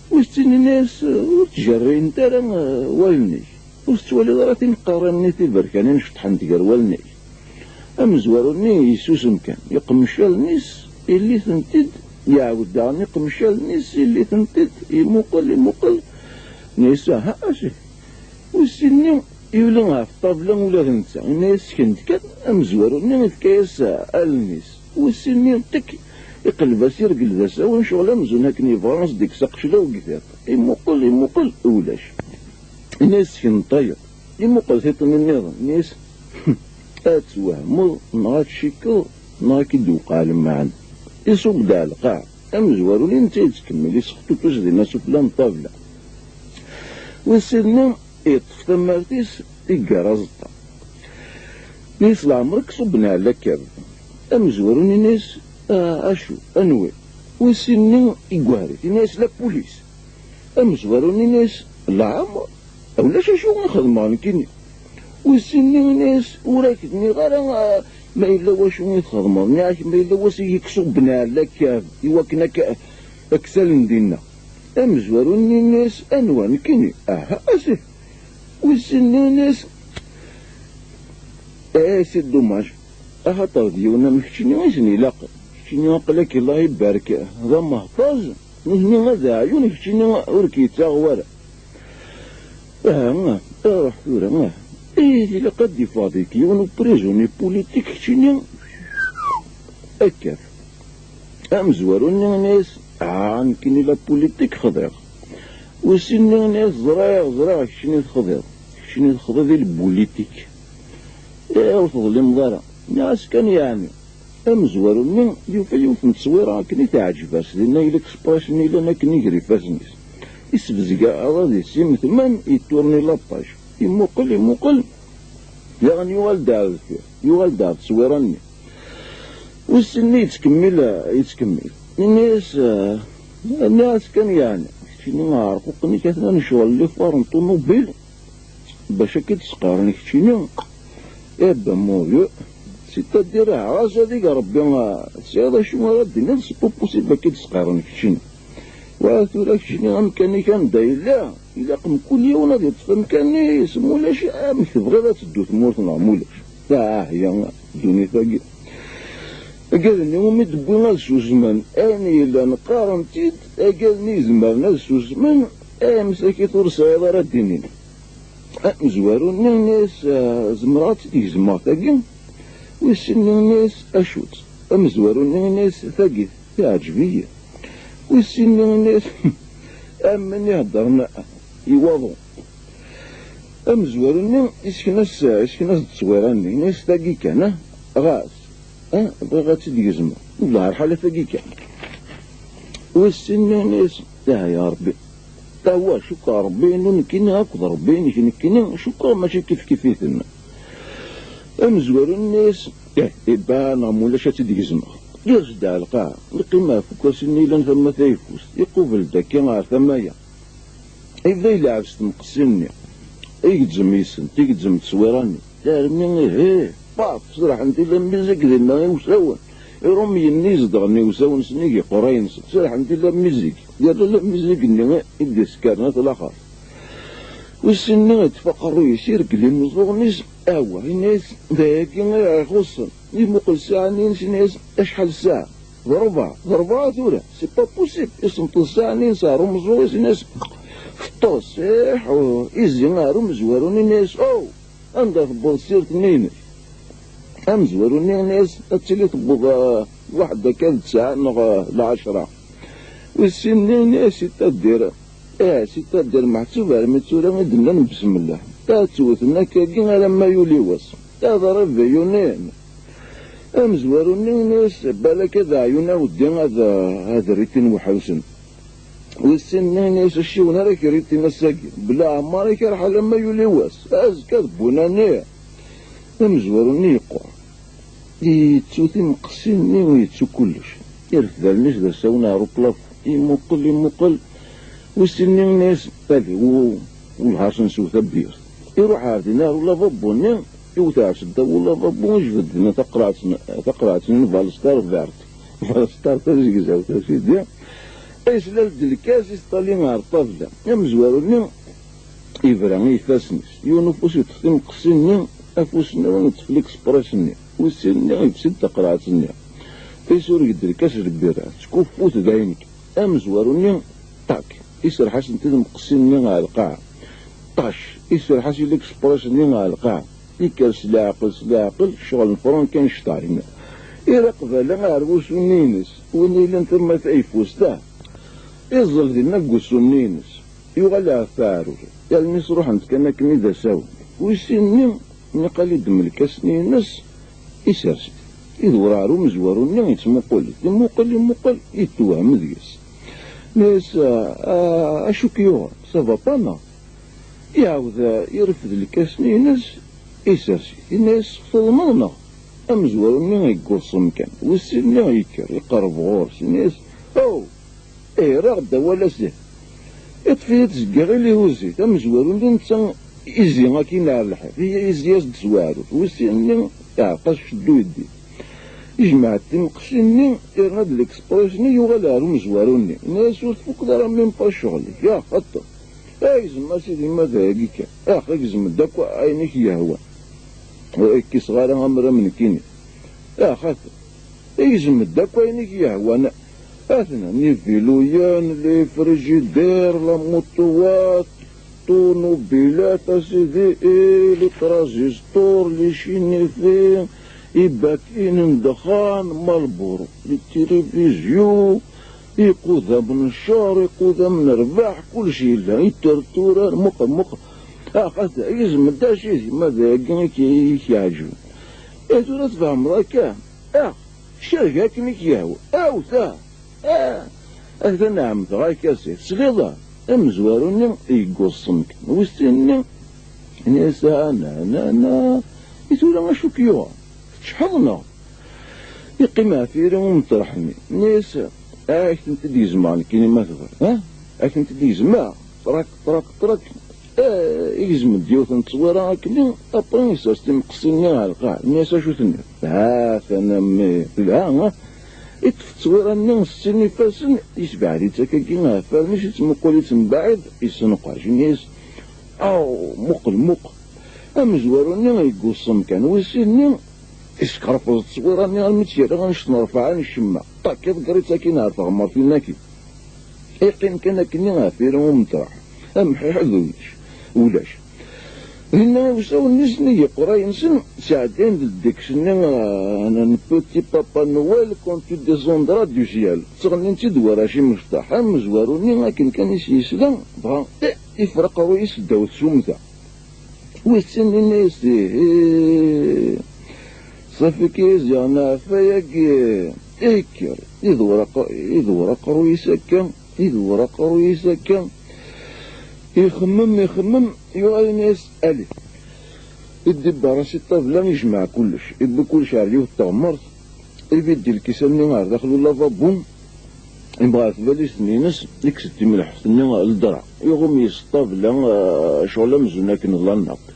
Wis sin yenna-yas: "Ur ttjerriyent ara, eh, wallen-ik. Ur tettwaliḍ ara timeqqarin-nni tiberkanin ceṭṭḥent gar wallen-ik?" Amezwaru-nni yessusem kan, yeqmec allen-is, illi-tent-id, iɛawed daɣen iqmec allen-is, illi-tent-id, imuqel, imuqel. Yenna-yas: "Aha, asih." Wis sin-nni yuli ɣef ṭṭabla ula d netta, yenna-yas: "Sken-d kan." Amezwaru-nni ifka-yas allen-is. Wis sin-nni, tek, iqleb-as irgel d asawen, ccɣel amzun akken yebɣa ad s-d-ikkes aqeclaw deg tiṭ. Imuqel, imuqel, ulac. Yenna-yas: "Sken-d tayeḍ." Imuqel tiṭ-nni nniḍen, yenna-yas: "Ad twehmeḍ, neɣ ad tcikkeḍ, neɣ ad k-id-tewqeɛ lemɛen." Iṣubb-d ar lqaɛa. Amezwaru-nni netta yettkemmil, isextutus dinna sufella n ṭṭabla. Wis sin-nni, yeṭṭef tamart-is, iggar aẓeṭṭa. Yenna-yas: "Leɛmer-ik ṣubben ɛla kab." Amezwaru-nni yenna-yas: "Ah, acu, anwi?" Wis sin-nni iggar-it, yenna-yas: "La police." Amezwaru-nni yenna-yas: "Leɛmer, ulac acu i xedmeɣ nekkini." Wis sin-nni yenna-yas: "Ur ak-d-nniɣ ara, ah, ma yella wacu i txedmeḍ, nniɣ-ak ma yella wass i k-iṣubben ɛla kab, i wakken ak-, ak-salen dinna." Amezwaru-nni yenna-yas: "Anwa, nekkini?" "Aha, asif." Wis sin-nni yenna-yas: "Eh, c'est dommage. Axaṭer d yiwen am keččini i sen-ilaqen. Keččini aql-ak, Allah ibarek, d amehṭaẓ, nutni ad ɛyun, keččini ur k-yettaɣ wara." "Ah, ah, ruḥ tura, ah. Eh, ilaq ad d-iffeɣ deg-k yiwen uprizuni pulitik, keččini." Akka. Amezwaru-nni yenna-yas: "Ah, nekkini la politique xḍiɣ." Wis sin-nni yenna-yas: "Ẓriɣ, ẓriɣ, keččini texḍiḍ. Keččini texḍiḍ i lbulitik. Eh, ur teḍlimeḍ ara. Nniɣ-as kan yeɛni." Amezwaru-nni yufa yiwet n tteswira akken i teɛǧeb-as dinna i l'express-nni yellan akken i gar ifassen-is. Isbezg aɛrab di sin tman, yetturni la page. Imuqel, imuqel, daɣen yuɣal-d ar deffir, yuɣal-d ar tteswira-nni. Wis sin-nni yettkemmil, yettkemmil. Yenna-yas, eh, nniɣ-as kan yeɛni, keččini aɛerquq-nni-k atan lecɣel, lifar n ṭumubil, bac ad k-id-sqaren keččini, eh ben mon Dieu, c'est-à-dire, ah, ɣas ad ig Rebbi, ah, tesɛiḍ acu ara d-tiniḍ, c'est pas possible ad k-id-sqaren keččini. Wa tura keččini amkan-ik anda yella, ilaq mkul yiwen ad yeṭṭef amkan-is, mulac amek tebɣiḍ ad teddu tmurt neɣ mulac. Ah, ya ddunit-agi. Agaden-nni umi d-wwi ad susmen, ayen yellan qqaren-t-id, agaden-nni izemren ad susmen, eh, msakit ur sɛiḍ ara d-tiniḍ. Amezwaru-nni ini-as, ah, zemreɣ ad tt-id-gezmeɣ tagi? Wis sin-nni ini-as, acu-tt? Amezwaru-nni ini-as, tagi teɛǧeb-iyi. Wis sin-nni ini-as, am win iheddren i waḍu. Amezwaru-nni isekna-as, isekna-as-d tteswira-nni, ini-as, tagi kan, ah, ɣas, ah, bɣiɣ ad tt-id-gezmeɣ. Wellah lḥal tagi kan. Wis sin-nni ini-as, ah ya Rebbi. Tawa, cukkeɣ Rebbi-inu nekkini akked Rebbi-inek nekkini, cukkeɣ mačči kifkif-iten. Amezwaru-nni ini-as, eh, iban neɣ mulac ad tt-id-gezmeɣ. Yers-d ar lqaɛa, yeqqim ɣef ukersi-nni yellan tama tayeffust, iqubel-d akka ɣer tama-ya. Yebda ileɛɛeb s tmeqsin-nni, igezzem yes-sent, igezzem tteswira-nni. Armi ihi, paf, serḥen-t i la musique dinna i usawen. Irumyen-nni izedɣen i usawen s nnig iqerray-nsen, serḥen-t i la musique. Yerra la musique-nni i d-iskaren at laxert. Wis sin-nni iṭṭef aqerruy-is, ireggel imeẓẓuɣen-is, awa, ini-as, d ayagi ay aɣ-ixuṣṣen. Imuqel ssaɛa-nni-ines, ini-as, acḥal ssaɛa? D ṛebɛa, d ṛebɛa tura, c'est pas possible, isenṭeḍ ssaɛa-nni-ines ɣer umeẓẓuɣ-is, ini-as, teṭṭes, iḥ, izzi ɣer umezwaru-nni, ini-as, oh, anda tewweḍ ssirt-nni-inek? Amezwaru-nni ini-as, ad tili tewweḍ, ah, waḥed akka d tesɛa neɣ, ah, lɛecṛa. Wis sin-nni, ini-as, c'est-à-dire, eh, c'est-à-dire, meḥsub armi d tura i d-nnan besmellah. Ad tt-wten akkagi alamma yuli wass. Ad réveillonnin. Amezwaru-nni ini-as, balak ad ɛyun aweddi ad, ad ritin weḥrusen. Wis sin-nni ini-as, acciwen ara k-ritin ass-agi. Bla ɛemmer ikerḥ alamma yuli wass. Azekka d bunani. Amezwaru-nni yeqqur. Yettu timqessin-nni, yettu kullec. Irfed allen-is d asawen ɣer uplafu. Imuqel, imuqel. Wis sin-nni ini-as, ali, u-, wellah ad s-nsew tabyirt. Iruḥ ɣer din, ɣer ulavabo-nni, iwet ɣer seddaw ulavabo, ijbed dinna taqerɛet n, taqerɛet n valstar vert. Valstar tazegzawt, a sidi. Islal-d lkas, iseṭṭal-it ɣer ṭṭabla. Amezwaru-nni yebra i yifassen-is. Yiwen ufus yeṭṭef timqessin-nni, afus-nniḍen yeṭṭef l'express-nni. Wis sin-nni yefsi-d taqerɛet-nni. Isureg-d lkas n lbirra, tettkuffut d ayen kan. Amezwaru-nni, ṭak, iserreḥ-asent i temqessin-nni ɣer lqaɛa. Ṭac, iserreḥ-as i l'express-nni ɣer lqaɛa. Ikker s leɛqel, s leɛqel, ccɣel n Frankenstein. Irra qbala ɣer wusu-nni-ines, win yellan tama tayeffust-a. Iẓẓel dinna deg wusu-nni-ines. Yuɣal ɣef aɛrur. Allen-is ruḥent kan akken i d asawen. Wis sin-nni, niqal iddem lkas-nni-ines, isers-it. Idewwer ɣer umezwaru-nni, yettmuqul-it. Imuqel, imuqel, yetwehhem deg-s. Ini-as, ah, ah, acu k-yuɣen? Ça va pas, neɣ? Iɛawed, ah, irfed lkas-nni-ines, isers-it. Ini-as, txedmeḍ, neɣ? Amezwaru-nni yegguẓ s umkan. Wis sin-nni yekker, iqerreb ɣur-s. Ini-as, oh! Ih, rriɣ-d awal-as ih. Iṭṭef-iyi-d seg iɣil ihuzz-it. Amezwaru-nni netta izzi akin ar lḥiḍ. Izzi-as-d s weɛrur. Wis sin-nni iɛreq-as ceddu yeddit. Ijmeɛ-d timqessin-nni, irna-d l'express-nni, yuɣal ɣer umezwaru-nni. Yenna-yas, ur tfukeḍ ara même pas ccɣel-ik. Ya xaṭer. Ay gzem a sidi, ma d ayagi kan. Ax, gzem-d akk ayen i k-yehwan. Ur k-kkseɣ ara amram nekkini. Ax, ata. Igzem-d akk ayen i k-yehwan. Atnan iviluyen, les frigidaires, la motoat, ṭunubilat, a sidi, i les transistors, les chinifi, ibakin n ddexxan, Marlboro, les télévisions, iqudam n ccer, iqudam n rrbeḥ, kullec yella, iterturar, muqel, muqel. Ax, ata, igzem-d a sidi, ma d ayagi i k-, i k-yeɛǧben. Eh, tura tfehmeḍ akka? Ax, cerreg akken i k-yehwa. Awta! Ah! Atan ɛemmdeɣ-ak-as. Tesliḍ? Amezwaru-nni yegguẓ s umkan. Wis sin-nni, ini-as, ah, na, na, na. I tura acu k-yuɣen? Teččḥeḍ neɣ? Yeqqim ɣef yiri umeṭreḥ-nni. Ini-as, ah, ad ak-tent-id-gezmeɣ nekkini ma tebɣiḍ. Ha? Ad ak-tent-id-gezmeɣ? Ṭrak, ṭrak, ṭrak. Eh, igzem-d yiwet n tteswira akkenni, après isers timqessin-nni ɣer lqaɛa, yenna-yas: "Acu tenniḍ?" "Ha-t-an a mmi, telha, ah." Iṭṭef tteswira-nni s sin ifassen, yesbeɛd-itt akkagi ɣef wallen-is, ittmuqul-itt mbaɛid, yessenqaj, yenna-yas: "Aw, muqel, muqel." Amezwaru-nni yegguṣṣem kan, wis sin-nni iskerfeẓ tteswira-nni armi tt-yerra annect n rrfaɛa n ccemma. Ṭak, iḍegger-itt akkin ɣer teɣmert-nni akkin. Iqqim kan akkenni ɣef iri umeṭreḥ. Amḥiḥ d ulac. Ulac. Dinna iwsawen-nni-sen iqrayen-nsen sɛeddayen-d ddeks-nni, ah, n Petit Papa Noël quand tu descendras du ciel. Ttɣennin-tt-id warrac imecṭaḥ. Amezwaru-nni akken kan i s-yesla, dɣa, eh, ifreq aqerruy-is ddaw tsumta. Wis sin, yenna-yas: "Ihi, ṣafi kan ziɣ neɛfa yagi." Ikker, idewwer aq-, idewwer aqerruy-is akka, idewwer aqerruy-is akka. Ixemmem, ixemmem, yuɣal yenna-yas: "Allez." Idibber-as i ṭṭabla, ijmeɛ kullec, iwwi kullec ɣer yiwet teɣmert, ibiddi lkisan-nni ɣer daxel ulababu, yemɣer tbalizt-nni-ines, ikkes-d timelḥeft-nni ldra, iɣum yes ṭṭabla, ah, ccɣel amzun akken d la nappe.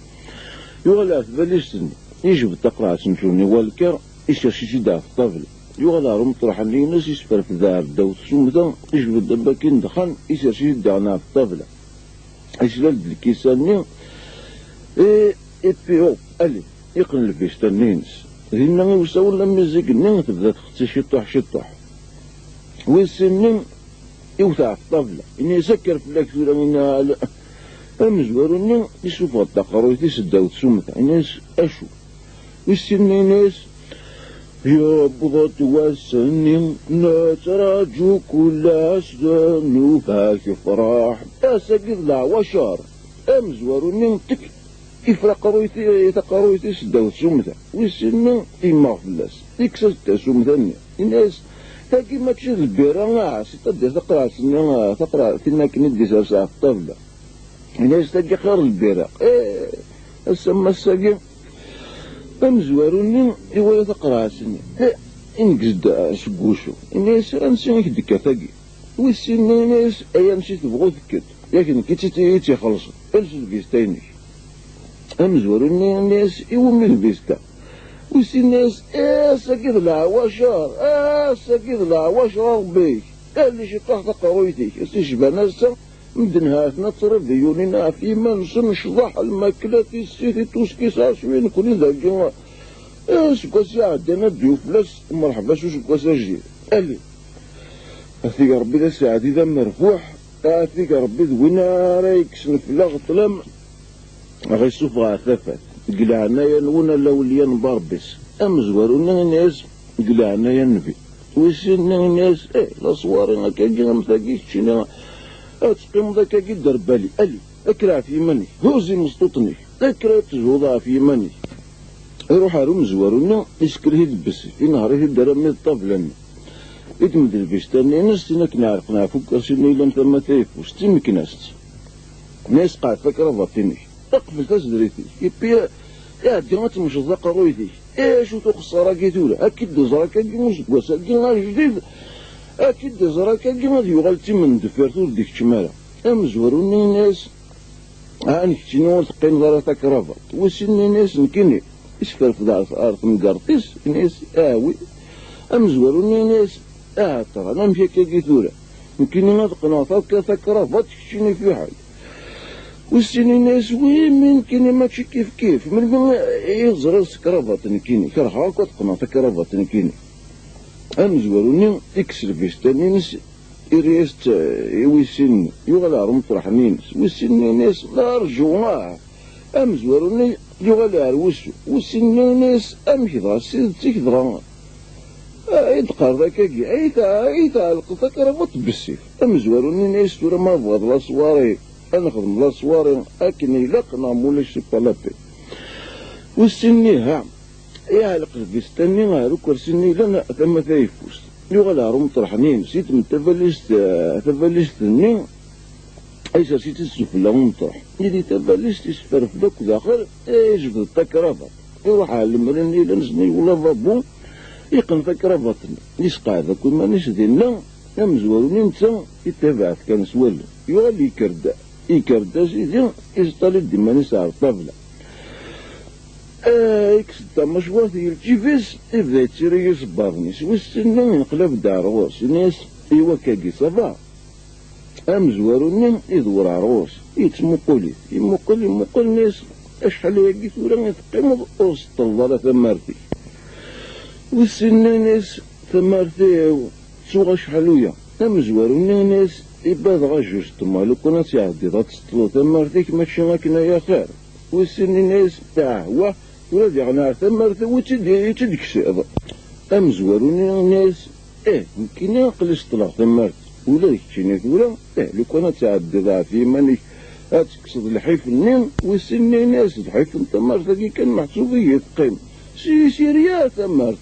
Yuɣal ɣer tbalizt-nni, ijbed taqerɛet n tjuni walker, isers-itt-id ɣef ṭṭabla. Yuɣal ɣer umeṭreḥ-nni-ines, isferfed ar ddaw tsumta, ijbed am wakken dexxan, isers-it-id daɣen ɣef ṭṭabla. Islal-d lkisan-nni, et, et puis hop, allez, iqqen lbista-nni-ines. Dinna iwsawen lamizig-nni tebda txetti ciṭuḥ ciṭuḥ. Wis sin-nni iwet ɣef ṭṭabla. Ini-as: "Akker fell-ak tura, ini-as." Amezwaru-nni isuffeɣ-d taqerruyt-is ddaw tsumta. Ini-as: "Acu?" Wis sin-nni ini-as: "Yewweḍ-d wass-nni, nettraǧu kul ass, nnuba-k yefreḥ." Ass-agi d leɛwacer. Amezwaru-nni, tek, ifra aqerruy-, taqerruyt-is ddaw tsumta. Wis sin-nni yemmeɣ fell-as. Yekkes-as-d tasumta-nni. Ini-as: "Tagi mačči d lbira, ah, c'est-à-dire taqerɛet-nni, ah, taqerɛet-nni akken i d-isers ɣef ṭṭabla." Ini-as: "Tagi xir lbira." Eh, ass-a, am ass-agi, amezwaru-nni iwala taqerɛet-nni. Eh, ineggez-d, ah, seg wusu. Ini-as: "Ansi i k-d-tekka tagi?" Wis sin-nni ini-as: "Ay ansi tebɣu tekk-d. Yak d nekk i tt-, i tt-ixellṣen. Els lbista-inek." Amezwaru-nni ini-as: "Iwumi lbista?" Wis sin ini-as: "Eh, ass-agi d leɛwacer, eh, ass-agi d leɛwacer a Rebbi-k. Alli ciṭuḥ taqerruyt-ik, as-icban ass-a, medden ha-ten-a ttṛibiyunin ɣef yiman-nsen, ccḍeḥ, lmakla, tissit, ituski, sɛa cwi nekni dagi. Eh, aseggas iɛeddan ad d-yuf fell-as, mreḥba s useggas ajdid. Alli." Ad t-ig Rebbi d aseɛdi d amerbuḥ, ad t-ig Rebbi d win ara yekksen fell-aɣ ṭṭlam, ɣ-isuffeɣ ɣer tafat. Deg leɛnaya-nwen a lawliya n Barbis. Amezwaru-nni ini-as: "Deg leɛnaya n Nnbi." Wis sin-nni ini-as: "Eh, laṣwari akkagi am tagi keččini, ad teqqimeḍ akkagi d derbali. Ali, akker ɣef yiman-ik, huzz imeẓṭuṭen-ik, akker ad tezhuḍ ɣef yiman-ik." Iruḥ ar umezwaru-nni, iskelh-it-id bessif, inehher-it-id armi d ṭṭabla-nni. Iddem-d lbista-nni-ines, tin akken iɛelqen ɣef ukersi-nni yellan tama tayeffust, imken-as-tt. Nna-yas: "Qɛed takrabaṭ-inek, qbel tazedrit-ik, ipi iɛeddi ad tmecḍeḍ aqerruy-ik. Acu-t uqeṣṣer-agi tura? Ad k-id-iẓer akkagi useggas-agi ajdid, ad k-id-iẓer akkagi ad yuɣal d timendeffirt ur d-ikeččem ara." Amezwaru-nni yenna-yas: "Ɛni keččini ur teqqineḍ ara takrabaṭ?" Wis sin-nni yenna-yas: "Nekkini." Isferfed ar, ar temgerṭ-is, yenna-yas: "Awi." Amezwaru-nni yenna-yas: "Ahat ṭran, amek akkagi tura? Nekkini ad qqneɣ tak-, takrabaṭ, keččini fiḥel." Wis sin yenna-yas: "Wi, mi nekkini mačči kif kif. Melmi i teẓriḍ s krabaṭ nekkini? Kerheɣ akk ad qqneɣ takrabaṭ nekkini." Amezwaru-nni ikkes lbista-nni-ines, irra-yas-tt i wis sin, yuɣal ɣer umeṭreḥ-nni-ines. Wis sin-nni yenna-yas: "Rǧu, ah!" Amezwaru-nni yuɣal ɣer wusu. Wis sin-nni yenna-yas: "Amek dɣa s tidet-ik dɣa, ah, i d-teqqareḍ akkagi? Ay ta-, ay tɛelqeḍ takrabaṭ bessif?" Amezwaru-nni yenna-yas: "Tura ma tebɣiḍ laṣwari, ad nexdem laṣwari akken ilaq neɣ ma ulac c'est pas la peine." Wis sin-nni, ha, iɛelleq lbista-nni ɣer ukersi-nni yellan tama tayeffust. Yuɣal ɣer umeṭreḥ-nni-ines, yeddem-d tabalizt, eh, tabalizt-nni, isers-itt-id sufella umeṭreḥ. Yili tabalizt, isferfed akk daxel, eh, ijbed-d takrabaṭ. Iruḥ ɣer lemri-nni yellan s ulababu, iqqen takrabaṭ-nni. Isqeɛd akk iman-is dinna, amezwaru-nni netta ittabaɛ-it kan s wallen. Yuɣal yekker-d. Ikker-d asidi, iẓṭal-id iman-is ar ṭṭabla. Eh, ikkes-d tamacwart i lǧib-is, ibda yettirri isebbaḍen-is. Wissen-nni inqlab-d ar ɣur-s, ini-as: "I wakagi, ça va?" Amezwaru-nni idewwer ar ɣur-s, yettmuqul-it, imuqel, imuqel, ini-as: "Acḥal ayagi tura i teqqimeḍ ur tseṭṭleḍ ara tamart-ik?" Wissen-nni ini-as: "Tamart-iw ttuɣ acḥal uya." Amezwaru-nni ini-as: "Iba dɣa justement, lukan ad tɛeddiḍ ad teṭṭleḍ tamart-ik, mačči akken ay axir." Wissen-nni ini-as: "Ah, wah, tura diɣen ar tamart-iw i tt-id-, i tt-id-teksiḍ?" Amezwaru-nni ini-as: "Eh, nekkini aql-i seṭṭleɣ tamart. Ula d keččini tura, eh, lukan ad tɛeddiḍ ɣef yiman-ik, ad tekkseḍ lḥif-nni." Wissen-nni ini-as: "Lḥif n tamart-agi kan meḥsub i yi-teqqim. Si, sirya tamart."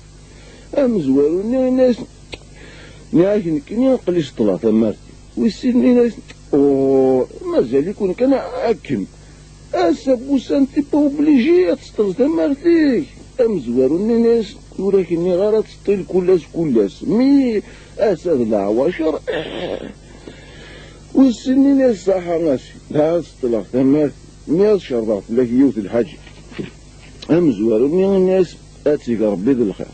Amezwaru-nni ini-as: "Nniɣ-ak nekkini aql-i seṭṭleɣ tamart." Wissen-nni ini-as: "Oh, mazal-iken kan akken. Ass-a n wussan, t'es pas obligé ad teṭṭleḍ tamart-ik." Amezwaru-nni ini-as: "Ur ak-nniɣ ara ad teṭṭil kul ass, kul ass, mi ass-a d leɛwacer." Wissen-nni ini-as: "Ṣaḥa a si, dɣa ad seṭṭleɣ tamart, mi ad cerḍeɣ fell-ak yiwet lḥaǧa." Amezwaru-nni ini-as: "Ad tt-ig Rebbi d lxir."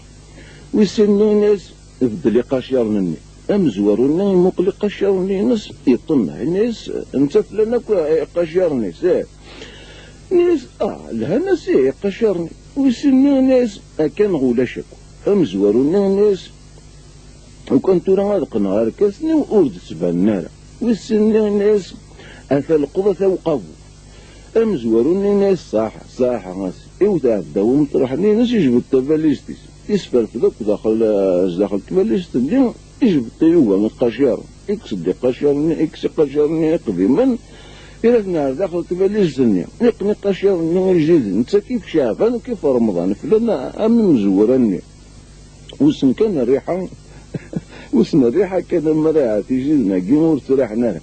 Wissen-nni ini-as: "Beddel iqaciren-nni." Amezwaru-nni imuqel iqaciren-nni-ines, yeṭṭenneɛ, ini-as: "Netta flan akk iqaciren-is, eh." Ini-as: "Ah, lhan-as ih iqaciren-nni." Wissen-nni ini-as: "Akka neɣ ulac akk." Amezwaru-nni ini-as: "Ukan tura ad qqneɣ arkasen-iw ur d-ttbanen ara." Wissen-nni ini-as: "Ata lqeḍ, ata uqabu." Amezwaru-nni ini-as: "Ṣaḥa, ṣaḥa a si." Iwet aɛdaw umeṭreḥ-nni-ines, ijbed tabalizt-is, isferfed akk daxel, eh, zdaxel tbalizt-nni, ijbed tayuga iqaciren, ikkes-d iqaciren-nni, ikkes iqaciren-nni iqdimen, irra-ten ar daxel tbalizt-nni, iqqen iqaciren-nni ijdiden, netta kif Ceɛban, kif Remḍan, flan am imezwura-nni. Wissen kan rriḥa, wissen rriḥa kan ammer iɛet ijdiden-agi ur ttraḥen ara.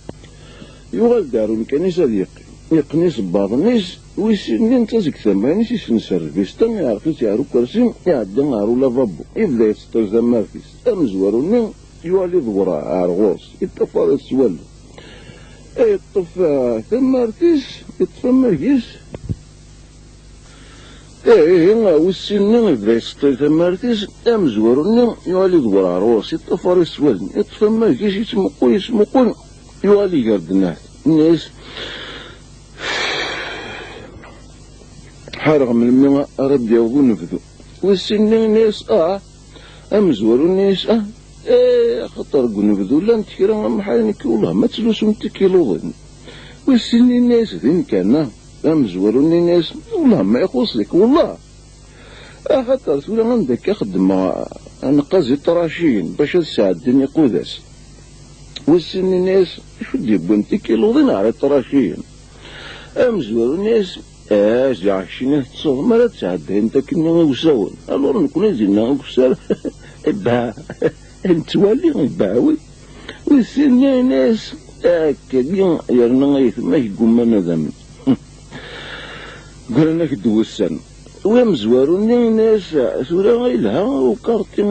Yuɣal-d ar umkan-is ad yeqqim. Yeqqen isebbaḍen-is, wissen-nni netta seg tama-ines isenser lbista, iɛreq-itt ar ukersi, iɛedda ar ulavabo, ibda yettseṭṭil tamart-is. Amezwaru-nni yuɣal idewwer ar ɣur-s, iṭṭafar-it s wallen. Iṭṭef, eh, tamart-is, iṭṭef amag-is. Ihi, wissen-nni ibda yettseṭṭil tamart-is, amezwaru-nni yuɣal idewwer ar ɣur-s, iṭṭafar-it s wallen, iṭṭef amag-is, yettmuqul, yettmuqul, yuɣal iger-d nnehd. Ini-as: "Ḥareɣ melmi ara d-yaweḍ unebdu." Wissen-nni ini-as: "Ah." Amezwaru-nni ini-as: "Ah, eh, axaṭer deg unebdu llant kra amḥay, nekk wellah ma ttlusum tikiluḍin." Wissen-nni ini-as: "Din kan, ah." Amezwaru-nni ini-as: "Wellah ma ixuṣ-ik, wellah. Axaṭer tura anda akka xeddmeɣ, neqqaz iṭraciyen bac ad sɛeddin iqudas." Wissen-nni ini-as: "Acu d-yewwin tikiluḍin ar iṭraciyen?" Amezwaru ini-as: "Ah, ziɣ keččini teṭṭseḍ, mi ara d-sɛeddayent akkenni iwsawen. Alors nekkni dinna akessar, ibha, nettwali, ibha wi." Wissen-nni ini-as: "Akkagi yerna ayetma-k gguman ad amen." Gran-ak-d wussan. Wi amezwaru-nni ini-as: "Tura yelha ukarṭi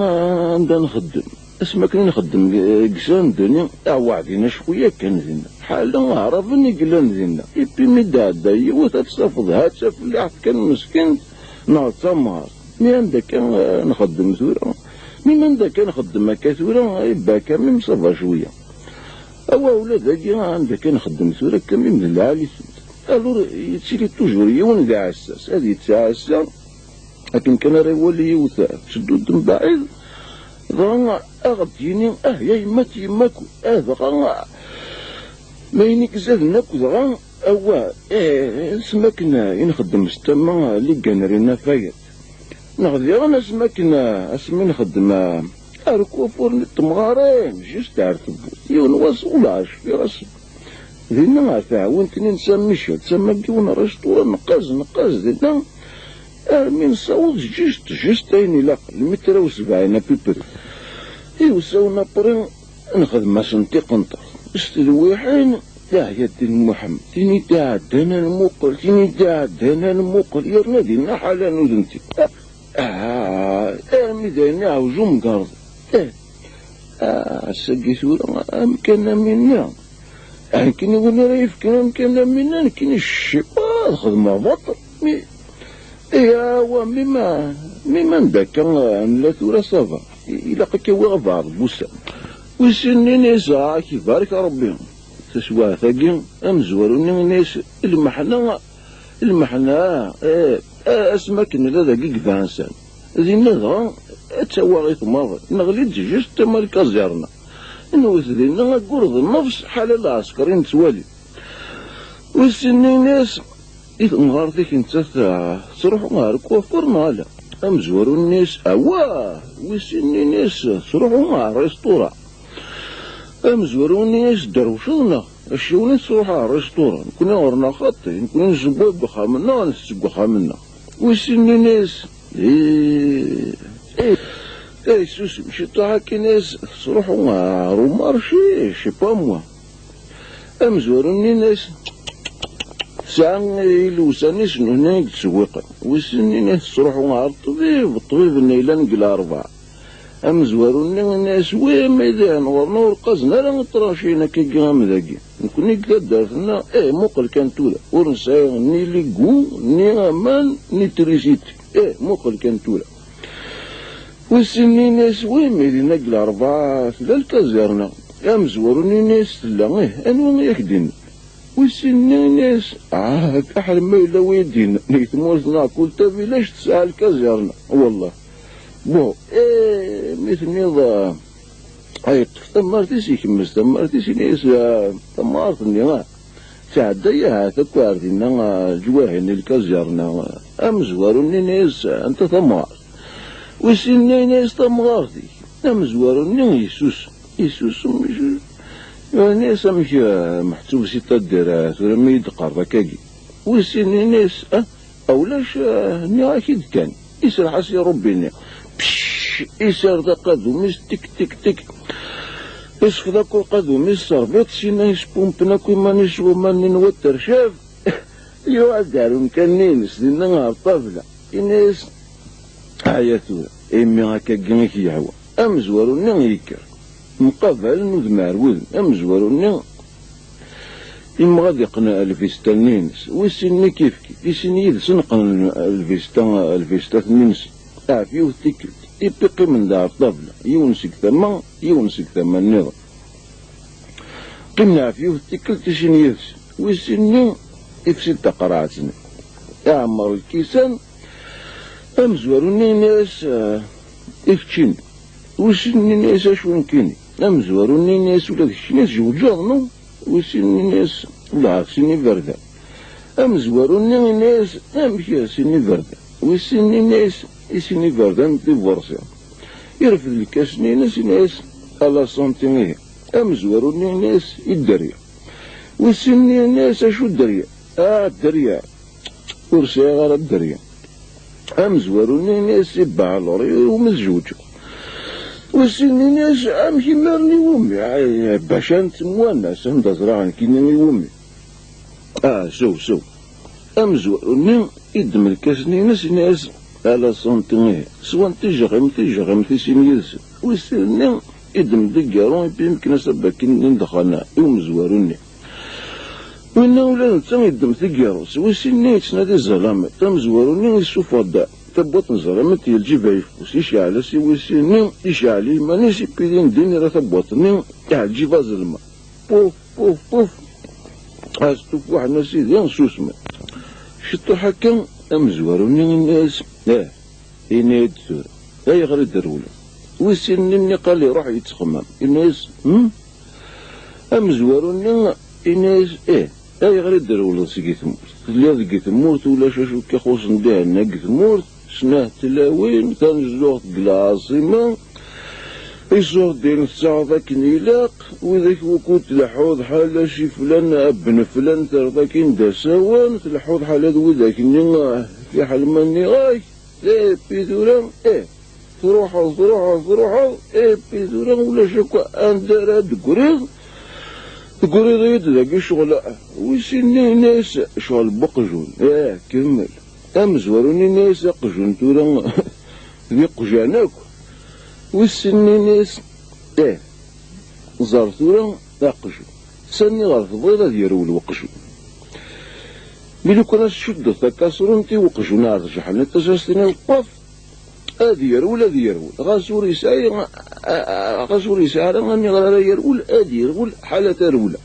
anda nxeddem. Asmi akken i nxeddem deg Sandoni, aweɛdin acku yakan dinna. Ḥala aɛraben i yellan dinna. Ipi mi d-ɛedda yiwet ad tt-tafeḍ ha d tafellaḥt kan meskint, neɣ d tamɣart. Mi anda akka, eh, nxeddem tura? Mi anda akka nxeddem akka tura, ibba akka même ça va cwiya. Awa ula dagi anda akka nxeddem tura akka même d lɛali-tent." Alors yettili toujours yiwen d aɛessas, ad yettɛassa akken kan ara iwali yiwet tetteddu-d mbaɛid, dɣa a ɣ-d-yini: "Ah, ya yemma-t yemma-k." Ah, dɣa ma ayen i izaden akk dɣa, awah, eh, asmi akken i nxeddem s tama n liganri n Lafayette. Neɣ diɣen asmi akken, asmi nxeddem, ah, ar ukufur n temɣarin, juste ar tewwurt. Yiwen wass, ulac, cfiɣ-as dinna ar teɛwint-nni n Saint Michel, d tama n yiwen n rresturi, neqqaz, neqqaz dinna, armi nessaweḍ juste, juste ayen ilaq, lmitra u sebɛin à peu près. Iwsawen après, nxedm-asen tiqenṭert s tedwiḥin, Yeɛya Ddin Muḥemmed, tin i d-iɛeddan ad nmuqel, tin i d-iɛeddan ad nmuqel, yerna dinna ḥala nudenti. Ah, armi d ayen iɛewj umgerḍ. Eh, ah, ass-agi tura, amkan am winna. Nekkini win ara yefken amkan am winna, nekkini je sais pas, ad xedmeɣ baṭel. Mi, ihi, awa, mi ma, mi ma anda akka, eh, nella tura, ça va. I-, ilaq akka wiɣ abeɛḍ n wussan. Wis sin-nni, ini-as, ah, ak-ibarek Rebbi. Taswiɛt-agi, amezwaru-nni, ini-as, lmeḥna, lmeḥna, eh, eh, asmi akken nella dagi deg Vincennes. Dinna dɣa, ad tawaɣ i tmaḍ, neɣli-d juste tama lkazirna. Nwet dinna aggur d nnefs, ḥala lɛesker i nettwali. Wis sin-nni, ini-as, i temɣart-ik nettat, ah, tettruḥu ɣer coiffeur neɣ ala? Amezwaru-nni, ini-as, awah! Wis sin-nni, ini-as, tettruḥu ɣer restaurant. Amezwaru-nni, ini-as, derwceḍ neɣ? Acciwen i tettruḥu ɣer restaurant. Nekkni ɣur-neɣ xaṭi, nekkni nessewway deg uxxam-nneɣ, ntett deg uxxam-nneɣ. Wis sin-nni, ini-as, ih, ih, ih, susem ciṭuḥ akin, ini-as, tettruḥu ɣer umarci, je sais pas moi. Amezwaru-nni, ini-as, tesɛa ilewsan-is n hna i yettṣewwiqen. Wis sin-nni, ini-as, tettruḥu ɣer ṭṭbib, ṭṭbib-nni yellan deg Larebɛa. Amezwaru-nni, ini-as, wi, ma d iɛen ɣur-neɣ ur qqazen ara iṭranciyen akkagi am dagi. Nekkni deg taddart-nneɣ, eh, muqel kan tura, ur nesɛi ni ligu, ni aman, ni trisiti. Eh, muqel kan tura. Wis sin-nni, ini-as, wi, ma dinna deg Larebɛa tella lkazirna. Amezwaru-nni, ini-as, tella, ih, anwa i ak-d-inna? Wis sin-nni, ini-as, ah, akka ḥal ma yella wi d-inna, di tmurt-nneɣ kul tabilact tesɛa lkazirna, wallah. Bon, eh, mi tenniḍ, ah, ay, yeṭṭef tamart-is, ikemmez tamart-is, ini-as, ah, tamɣart-nni, ah, tɛedda yahat akk ar dinna, ah, leǧwahi-nni lkazirna. Amezwaru-nni, ini-as, anta tamɣart? Wis sin-nni, ini-as, tamɣart-ik. Amezwaru-nni yessusem, yessusem, yessusem. Ini-as, amek, ah, meḥsub si taddir, ah, tura mi yi-d-qqareḍ akkagi? Wis sin-nni, ini-as, ah, a ulac, ah, nniɣ-ak-id kan. Iserreḥ-as i Ṛubbi-nni. Pcc! Iserd aqadum-is, tik, tik, tik. Isfeḍ akk lqadum-is s ṛṛbiṭ, syin-a ispumpen akk iman-is s waman-nni n wat tercaf. Yuɣal-d ar umkan-nni-ines dinna ɣer ṭṭabla. Ini-as, aya tura, imi akkagi i k-yehwa. Amezwaru-nni yekker. Mqabalen udem ar wudem. Amezwaru-nni imɣa ad iqqen lvista-nni-ines. Wis sin-nni kifkif. I sin yid-sen qqnen lvista, lvistat-nni-nsen. Ɛef yiwet tikkelt. Ipi qqimen-d ar ṭṭabla. Yiwen seg tama, yiwen seg tama nniḍen. Qqimen ɛef yiwet tikkelt i sin yid-sen. Wis sin-nni ifsi-d taqerɛet-nni. Iɛemmer lkisan. Amezwaru-nni ini-as, ah, i keččini. Wis sin-nni ini-as, acu nekkini? Amezwaru-nni ini-as, ula d keččini tjewǧeḍ, no? Wis sin-nni ini-as, ula ɣef sin iberdan. Amezwaru-nni ini-as, amek sin iberdan? Wis sin-nni ini-as, i sin iberdan d iburṣi. Irfed lkas-nni-ines, ini-as, à la santé, ihi. Amezwaru-nni ini-as, i dderya. Wis sin-nni ini-as, acu dderya? Ah, dderya. Ur sɛiɣ ara dderya. Amezwaru-nni ini-as, i Baɛlur, iwumi tjewǧeḍ? Wis sin-nni ini-as, amek imaren iwumi? Ay, bac ad nettemwanas, anda ẓriɣ nekkini iwumi. Ah, sew, sew. Amezwaru-nni iddem lkas-nni-ines, ini-as, à la santé, ihi. Swan tijeɣimt, tijeɣimt i sin yid-sen. Wis sin-nni iddem-d agaru, ipi mken-as abakkin-nni n ddexxan i umezwaru-nni. Winna ula d netta yeddem tigiṛus, wis sin-nni yettnadi zzalamiṭ. Amezwaru-nni yessufeɣ-d tabwaṭ n zzalamiṭ, yeljib ayeffus, iceɛl-as i wis sin-nni, iceɛl i iman-is, ipi din din ira tabwaṭ-nni, iɛeǧǧib azelma. Puf, puf, puf. As-tufuḥen a sidi, susmen. Ciṭuḥ akka, amezwaru-nni ini-as, eh, ini-yi-d tura, ayɣer i d-rewleḍ? Wis sin-nni niqal iruḥ yettxemmam. Ini-as, hm? Amezwaru-nni ini-as, ih, ayɣer i d-rewleḍ seg tmurt? Telliḍ deg tmurt, ulac acu k-ixuṣṣen dihenna deg tmurt, snat tlawin, tanezduɣt deg lɛaṣima, iṣurdiyen tesɛuḍ akken ilaq, widak wukud tleḥḥuḍ ḥala si flan, ben flan, terreḍ akin d asawen, tleḥḥuḍ ḥala d widak-nni, fiḥel ma nniɣ-ak, eh, pi tura, eh, truḥeḍ, truḥeḍ, truḥeḍ, eh, pi tura ulac akk anda ara d-tegriḍ, tegriḍ-iyi-d dagi ccɣel, wis sin-nni ini-as ccɣel n weqjun, eh, kemmel. Amezwaru-nni ini-as aqjun tura d iqjan akk. Wis sin-nni ini-as, eh, ẓer tura aqjun. Sani ɣer tebɣiḍ ad yerwel weqjun. Mi lukan ad s-tcuddeḍ takasrunt i weqjun ar tjeḥniḍ-as, as-tiniḍ paf, ad yerwel, ad yerwel. Ɣas ur yesɛi, a, a, ɣas ur yesɛi ara aniɣer ara yerwel, ad yerwel ḥala tarewla.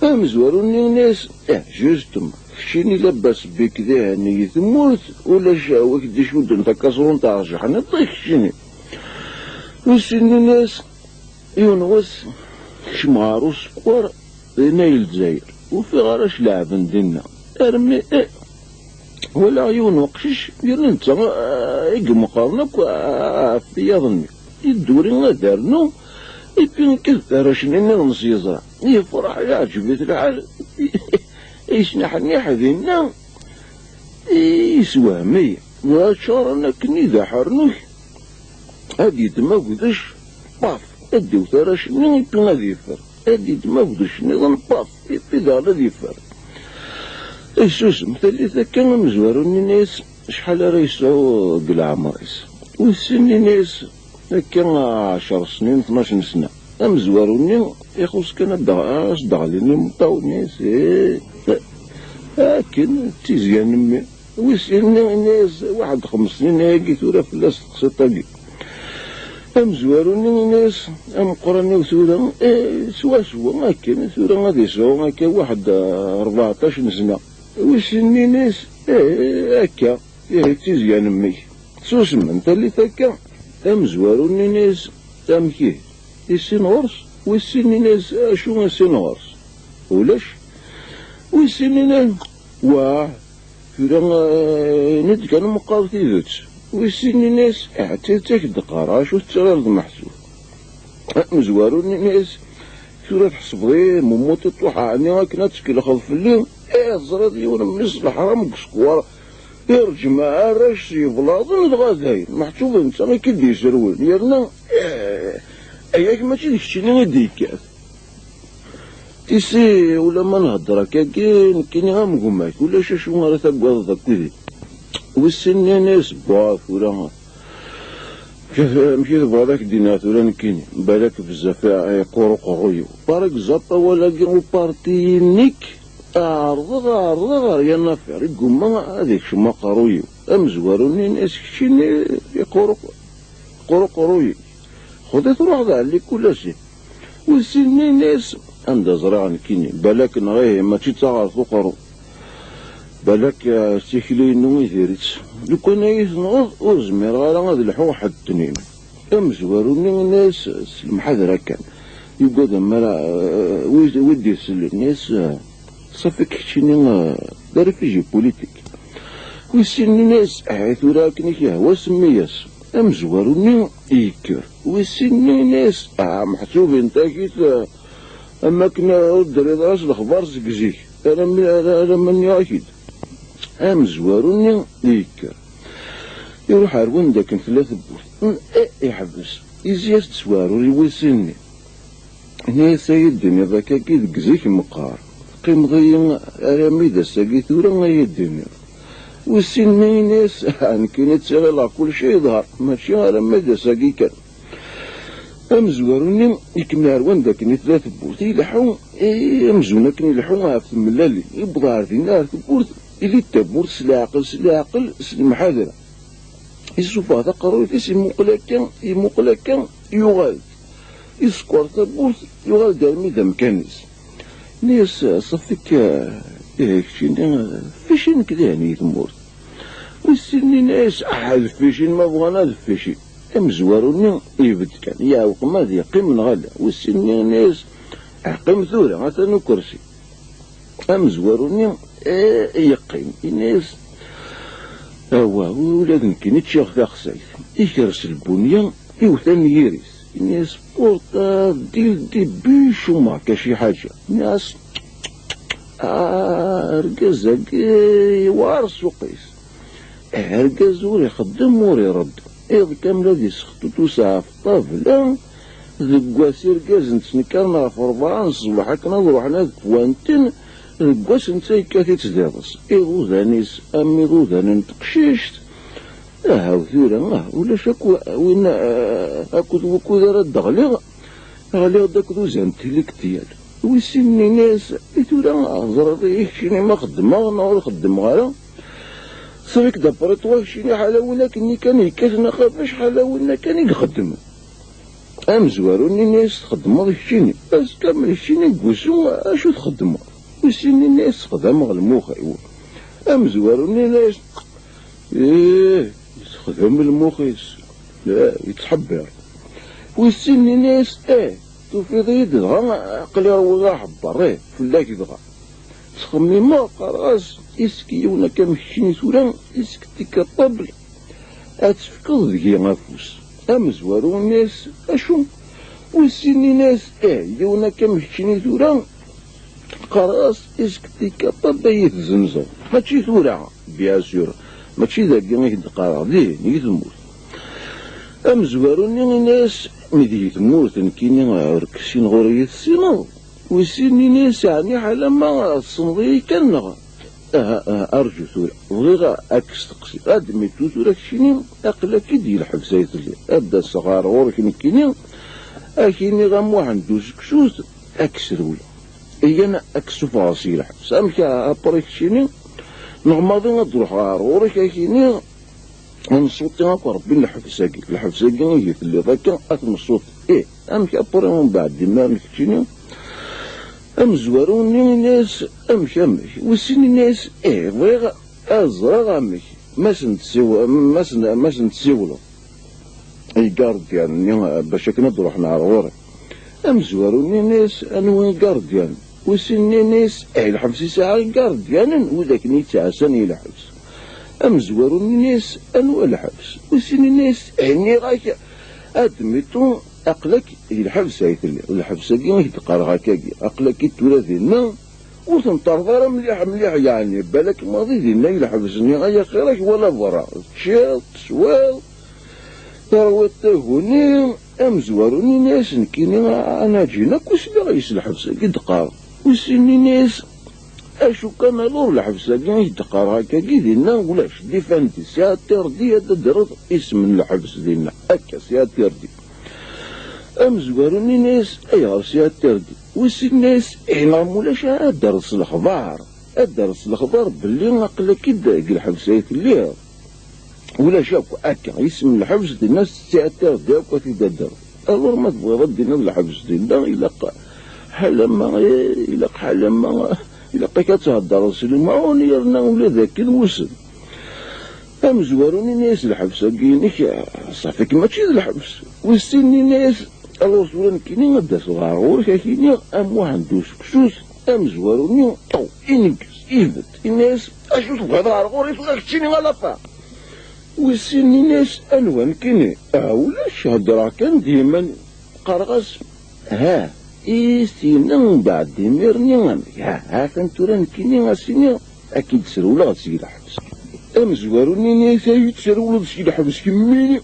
Amezwaru-nni yenna-yas, eh, justement, keččini labas bik dihin i tmurt, ulac wi k-d-icudden takasrunt ar tjeḥniḍ, keččini. Wis sin yenna-yas, yiwen wass, kecmeɣ ɣer usekwer, dinna i Lezzayer. Ufiɣ arrac leɛben dinna. Armi, eh, walaɣ yiwen uqcic, yerna netta, eh, i imeqqren akk, eh, ɣef wiyaḍ-nni. Yedduri ad rnu, ipi nekkat arrac-nni nniḍen s yeẓra. Yefreḥ, yeɛǧeb-it lḥal, yesneḥniḥ dinna, yeswehm-iyi. Aččaren akken i d aḥernuc, ad yeddem agdec, paf, ad d-iwet arrac-nni, ipi ad yeffer. Ad yeddem agdec nniḍen, paf, ipi daɣen ad yeffer. Isusem, tallit akka amezwaru-nni yenna-yas, acḥal ara yesɛu deg leɛmer-is? Wis sin yenna-yas, akka ɛecr snin, tnac n sna. Amezwaru-nni ixuṣ kan ad d-, ad as-d-ɣlin imeṭṭawen-is, eh, akken d tizya n mmi. Wis sin yenna-yas, waḥed xems snin ayagi tura fell-as teqsiṭ-agi. Amezwaru-nni yenna-yas, ameqqran-iw tura, eh, swaswa akken, tura ad yesɛu akka waḥed, eh, rbeɛṭac n sna. Wis sin yenna-yas, eh, akka, ihi d tizya n mmi-k. Susmen tallit akka, amezwaru-nni yenna-yas, amek ihi? Issin ɣur-s? Wis sin yenna-yas, acu issin ɣur-s? Ulac. Wis sin yenna-yas, wah, tura, eh, ini-d kan meqqar tidet. Wis sin yenna-yas, ah, d tidet ak-d-qqareɣ, acu tettariḍ d meḥsub? Amezwaru-nni yenna-yas, tura tḥesbeḍ-iyi mummuṭiṭuḥ ɛni akken ad tkellxeḍ fell-i? Eh, teẓriḍ yiwen n mmi-s n leḥram deg usekwer, iṛǧem arrac s yeblaḍen dɣa dayen, meḥsub d netta i k-id-yesrewlen, yerna, eh, aya-k mačči d keččini i d-yekkat. Tisi, ulamma nhedder akkagi, nekkini am gma-k, ulac acu ara tagadeḍ akked-i. Wis sin yenna-yas, buh, tura, amek i tebɣiḍ ad k-d-iniɣ tura nekkini? Balak bezzaf i, iqqur uqerruy-iw. Par exemple, awal-agi uparti-inek, ɛerḍeɣ, ɛerḍeɣ, rien à faire, igumma ad ikcem aqerruy-iw. Amezwaru-nni yenna-yas, keččini iqqur uq-, iqqur uqerruy-ik. Xud-it ruḥ d ɛelli kul ass. Wis sin yenna-yas, anda ẓriɣ nekkini, balak neɣ ihi mačči d taɣert uqerru. Balak, eh, s tikli-inu i diri-tt. Lukan ay iyi-tenɣeḍ, ur zmireɣ ara ad lḥuɣ ḥedd tnin. Amezwaru-nni yenna-yas, s lemḥadra kan. Yugad ammer, eh, wi, wi d-isellen, yenna-yas, eh, ṣafi keččini, eh, d arifiji politik. Wis sin yenna-yas, eh, tura akken i k-yehwa semmi-yas. Amezwaru-nni yekker. Wis sin yenna-yas, ah, meḥsub intak-it, eh, am akken ur d-terriḍ ara s lexbar seg zik, alammi, ara, alamma nniɣ-ak-id. Amezwaru-nni yekker. Iruḥ ar wanda akken tella tewwurt. Eh, iḥbes. Izzi-as-d s weɛrur i wis sin-nni. Ini-as, ay d-tiniḍ akkagi deg zik meqqar. Teqqimeḍ-iyi arami d ass-agi tura, ay d-tiniḍ. Wis sin-nni ini-as, ah, nekkini ttirileɣ kulci yeḍher, mačči arami d ass-agi kan. Amezwaru-nni ikemmel ar wanda akken i tella tewwurt, ileḥḥu, eh, amzun akken ileḥḥu ɣef tmellalin, yewweḍ ar dinna ar tewwurt, ili-d tawwurt s leɛqel, s leɛqel, s lemḥadra. Isuffeɣ taqerruyt-is, imuqel akka, imuqel akka, yuɣal-d. Isekker tawwurt, yuɣal-d armi d amkan-is. Ini-as, ṣafi-k, eh, ihi keččini, eh, ficin-k dihin i tmurt. Wis sin-nni ini-as, ah, d ficin ma bɣan ad ficin. Amezwaru-nni ibedd kan, yeɛweq ma ad yeqqim neɣ ala. Wis sin-nni ini-as, qqim tura, atan ukersi. Amezwaru-nni, eh, yeqqim, ini-as, awah, ula d nekkini ččiɣ taxsayt. Ikres lbunya, iwet anyir-is. Ini-as, pourtant, dès le début, cummeɣ-k a ci ḥaǧa. Ini-as, ah, argaz-agi yewɛer ssuq-is. Argaz ur ixeddem, ur iṛedd. Iḍ kamel ad isextutus ɣef ṭṭabla, deg wass irgazen ttnekkaren ɣef ṛebɛa n ṣṣbeḥ akken ad ruḥen ad kwanten, deg wass netta yekkat-itt d iḍes. Iḍudan-is am iḍudan n teqcict. Ahaw tura, ah, ulac akk win, ah, akked wukud ara d-ɣliɣ, ɣliɣ-d akked uzan n tiliktiyal. Wis sin nnan-as: "I tura ẓriḍ-iyi keččini ma xeddmeɣ neɣ ur xeddmeɣ ara? Sɛiɣ-d apṛiṭwa keččini ḥala win akken kan yekkaten axabac, ḥala win akken i ixeddmen." Amezwaru nnan-as: "Txeddmeḍ keččini, ass kamel keččini deg wusu acu txeddmeḍ?" Wis sin nnan-as: "Sexdameɣ lmux-iw." Amezwaru nnan-as: "Ih, yessexdam lmux-is, eh, yettḥebbiṛ." Wis sin nnan-as: "Eh, tufiḍ-iyi-d dɣa aql-i rwiɣ aḥebber, eh, fell-ak dɣa. Ttxemmimeɣ, qqareɣ-as, isek yiwen akka am keččini tura, isek tikkaṭabl, ad tefkeḍ deg-i afus." Amezwaru nnan-as: "Acu?" Wis sin nnan-as: "Eh, yiwen akka am keččini tura, qqareɣ-as, isek tikkaṭabl ad yi-tzenzeḍ. Mačči tura, bien sûr, mačči dagi i k-d-qqareɣ, dihin, i tmurt." Amezwaru-nni yenna-as: "Mi deg tmurt, nekkini ur k-ssineɣ, ur iyi-tessineḍ." Wis sin nnan-as: "Ɛni ḥala ma tessneḍ-iyi kan, neɣ?" "Aha, aha, arǧu tura, bɣiɣ ad k-steqsiɣ. Admitu tura keččini, aql-ak-id di lḥebs ay telliḍ. Ad d-aseɣ ɣer ɣur-k nekkini, ad k-iniɣ a Muḥend Useksut, ad k-srewleɣ. Iyan ad k-ssufɣeɣ si lḥebs. Amek a, après keččini, neɣ maḍi ad d-ruḥeɣ ɣer ɣur-k, ad k-iniɣ, ad nsuṭi akk Ṛebbi n lḥebs-agi. Lḥebs-agi i telliḍ akka, ad t-nsuṭi. Ih, amek après umbeɛd imir n keččini?" Amezwaru-nni yenna-as: "Amek, amek?" Wis sin yenna-as: "Ih, bɣiɣ ad ẓreɣ amek, ma sen-tessiw-, ma sen-, ma sen-tessiwleḍ i igardiyanen-nni bac akken ad d-ruḥen ɣer ɣur-i." Amezwaru-nni yenna-as: "Anwa igardiyanen?" Wis sin yenna-as: "Eh, lḥebs yesɛa igardiyanen, wid akken yettɛassan i lḥebs." Amezwaru-nni yenna-as: "Anwa lḥebs?" Wis sin yenna-as: "Eh, nniɣ-ak, admitu, aql-ak di lḥebs ay telliḍ. Lḥebs-agi i k-d-qqareɣ akkagi, aql-ak-id tura dinna, ur tenṭerḍ ara mliḥ mliḥ, yeɛni balak maḍi dinna i lḥebs-nni, ay axir-ak wala berra, teččiḍ, teswiḍ, terwiḍ taguni." Amezwaru-nni yenna-as: "Nekkini anaǧin akk usliɣ yes lḥebs-agi d-qqareɣ." Wis sin yenna-as: "Acu kan, alors, lḥebs-agi i d-qqareɣ akkagi dinna ulac, défendu, c'est interdit ad d-tadreḍ isem n lḥebs dinna, akka, c'est interdit." Amezwaru-nni yenna-as: "Ayɣer c'est interdit?" Wis sin yenna-as: "Eh, neɣ mulac ara d-terreḍ s lexbar, ad d-terreḍ s lexbar belli aql-ak-id deg lḥebs ay telliḍ. Ulac akk akka, isem n lḥebs dinna c'est interdit akk ad t-id-tadreḍ. Alors ma tebɣiḍ ad d-tiniḍ lḥebs dinna, ilaq ḥalama, eh, ilaq ḥalama, ilaq-ak ad theddreḍ s lemɛun, yerna ula d akken wissen." Amezwaru-nni yenna-as: "Lḥebs-agi-inek, ṣafi-k mačči d lḥebs." Wis sin yenna-as: "Alors tura nekkini ad d-aseɣ ɣer ɣur-k, ad k-iniɣ a Muḥend Useksut." Amezwaru-nni, aw, ineggez, ibedd, yenna-as: "Acu tebɣiḍ ɣer ɣur-i tura keččini a la fin?" Wis sin yenna-as: "Anwa nekkini?" "Ah, ulac, heddreɣ kan d yiman-iw. Qqareɣ-as, ha, i s-yenna umbeɛd imir-nni amek? Ha, ha-t-an tura nekkini a s-iniɣ ad k-id-srewleɣ seg lḥebs." Amezwaru-nni yenna-as: "Ad yi-d-srewleḍ seg lḥebs kemmini?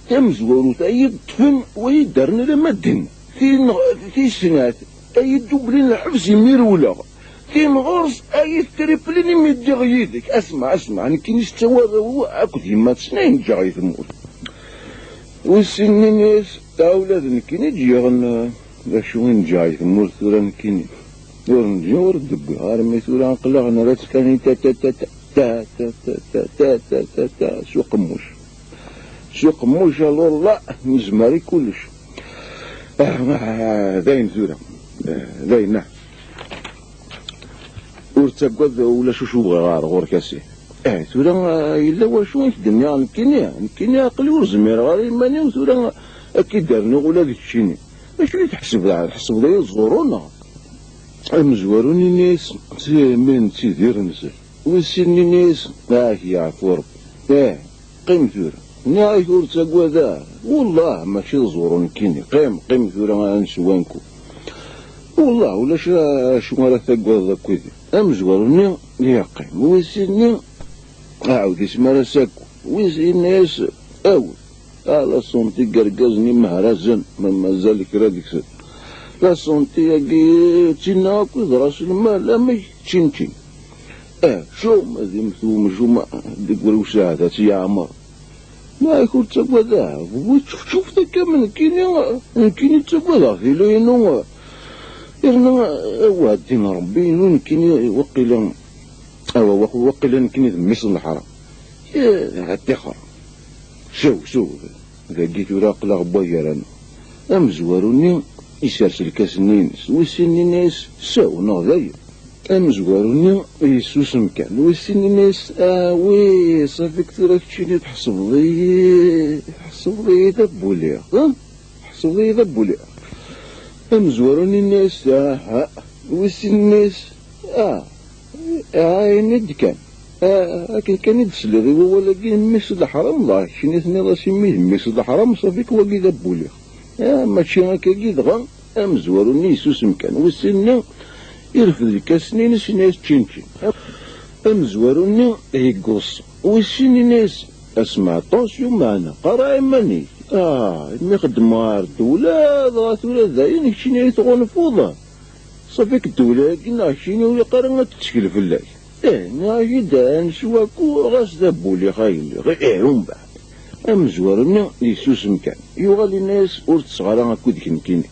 Tamezwarut ad yi-ṭṭfen, wa yi-d-rren alamma d dinna. Tin, tis snat, ad yi-d-ublen lḥebs imi rewleɣ. Tin ɣur-s ad yi-tetriplin imi ddiɣ yid-k. Asma, asma, nekkini s ttawaraw akked yemma-tsen ay neǧǧeɣ i tmurt." Wis sin nnan-as: "A ula d nekkini ǧǧiɣ n-, d acu i neǧǧeɣ i tmurt tura nekkini? Ur neǧǧi, ur d-wwiɣ, armi tura aql-aɣ nerra-tt kan i ta, ta, ta, ta, ta, ta, ta, ta, ta, ta, ta, s uqemmuc. S uqemmuc, alors là, nezmer i kullec." Ah, ah, d ayen tura. Ah, d ayen, ah. Ur ttaggad, ulac acu bɣiɣ ɣer ɣur-k a si. Eh, tura, ah, yella wacu i k-d-nniɣ nekkini? Nekkini aql-i ur zmireɣ ara iman-iw tura ad k-id-rnuɣ ula d keččini. Acu i tḥesbeḍ? Tḥesbeḍ-iyi ẓẓuru neɣ? Amezwaru-nni yenna-as: "Si, mi nettidir nzel." Wis sin nnan-as: "Ah, yeɛfu Rebbi. Eh, qqim tura." Nniɣ-ak ur ttagad ara. Wellah, mačči d ẓẓuru nekkini. Qqim, qqim tura ad neswanku. Wellah, ulac acu ara tagadeḍ akked-i. Amezwaru-nni yeqqim. Wis sin-nni, aɛawed-is mi ara s-akku. Wis yenna-as: "Awi." Ah, la santé n yergazen imehrazen, ma mazal kra deg-sen. La santé-agi, tinna akk d ras lmal, amek ččin ččin. Eh, ččum ad immet umcum deg wrewsaɛd ad tt-yeɛmer. Ma ak ur ttagad ara, bu ččefčuft akka am nekkini, nekkini ttagadeɣ tili-inu, Yerna, awa ddin Rebbi, inu nekkini waqila, awa waq-, waqila nekkini d mmi-s n leḥram. Ih, ad tixer. Sew, sew. Dagi tura aql-aɣ n wagar-aneɣ. Amezwaru-nni isers lkas-nni-ines. Wis sin nnan-as sew neɣ dayen. Amezwaru-nni yessusem kan. Wis sin nnan-as, ah wi, ṣafi-k tura keččini tḥesbeḍ-iyi, tḥesbeḍ-iyi d abuliɣ, ha? Tḥesbeḍ-iyi d abuliɣ. Amezwaru-nni nnan-as, aha. Wis sin nnan-as, ah, ah, ini-d kan. Ah, akken kan i d-tesliḍ i wawal-agi n mmi-s n leḥram, dɣa keččini tenniḍ-as i mmi d mmi-s n leḥram, ṣafi-k wagi d abuliɣ. Ah, mačči akkagi dɣa. Amezwaru-nni yessusem kan. Wis sin-nni irfed lkas-nni-ines, yenna-as ččin ččin. Amezwaru-nni yegguṣ. Wis sin yenna-as, asma aṭas yumeɛna, qara iman-ik. Ah, imi xeddmeɣ ɣer ddewla, dɣa tura dayen keččini ay tɣunfuḍ. Ṣafi-k ddewla-agi neɣ keččini ur ilaq ara ad tettkel fell-ak. Ih, nniɣ-ak-id ad neswaku, ɣas d abuli xayelli. Ih, umbeɛd. Amezwaru-nni yessusem kan. Yuɣal yenna-as, ur ttesseɣ ara akked-k nekkini.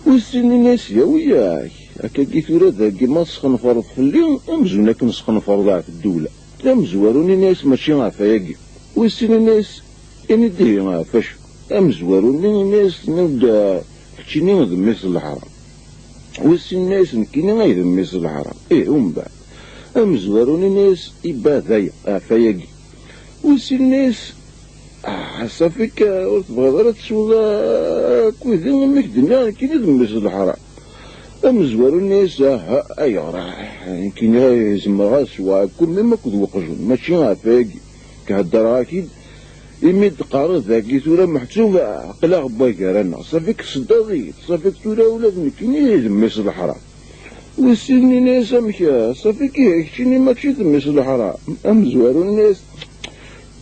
Wis sin yenna-as, yawi-yak. Akkagi tura dagi ma tesxenfereḍ fell-i, amzun akken tesxenfereḍ ɣef ddewla. Amezwaru-nni yenna-as, mačči ɣef ayagi. Wis sin yenna-as, ini-d ihi ɣef acu. Amezwaru-nni yenna-as, tenniḍ-d, ah, keččini d mmi-s n leḥram. Wis sin yenna-as, nekkini ay d mmi-s n leḥram. Ih, umbeɛd. Amezwaru-nni yenna-as, ibba d aya, ɣef ayagi. Wis sin yenna-as, ah, ṣafi-k, ah, ur tebɣiḍ ara ad tesweḍ, ah, akked-i, imi k-d-nniɣ nekkini d mmi-s n leḥram. Amezwaru-nni yenna-as, aha, ayɣer, ah, nekkini zemreɣ ad sweɣ akk, même akked weqjun, mačči ɣef ayagi. K-heddreɣ-ak-id, imi d-teqqareḍ dagi tura meḥsub aql-aɣ n wagar-aneɣ. Ṣafi-k tseddaḍ-iyi-d, ṣafi-k tura ula d nekkini d mmi-s n leḥram. Wis sin yenna-as, amek, ṣafi-k ihi keččini mačči d mmi-s n leḥram. Amezwaru yenna-as,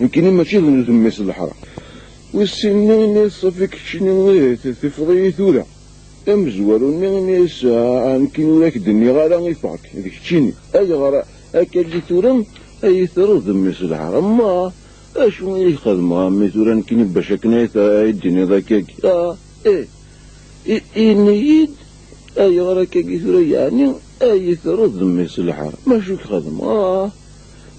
nekkini mačči d mmi-s n leḥram. Wis sin yenna-as, ṣafi-k keččini, eh, tifeḍ-iyi tura. Amezwaru-nni yenna-as, ah, nekkini ur ak-d-nniɣ ara, ifeɣ-k d keččini. Ayɣer akkagi tura ay yi-terreḍ d mmi-s n leḥram? Ma acu i ak-xedmeɣ a mmi tura nekkini bac akken ay t-, ay d-tiniḍ akkagi? Ah, ih. I-, ini-yi-d, ayɣer akkagi tura yeɛni ay yi-terreḍ d mmi-s n leḥram? Ma acu i k-xedmeɣ? Ah.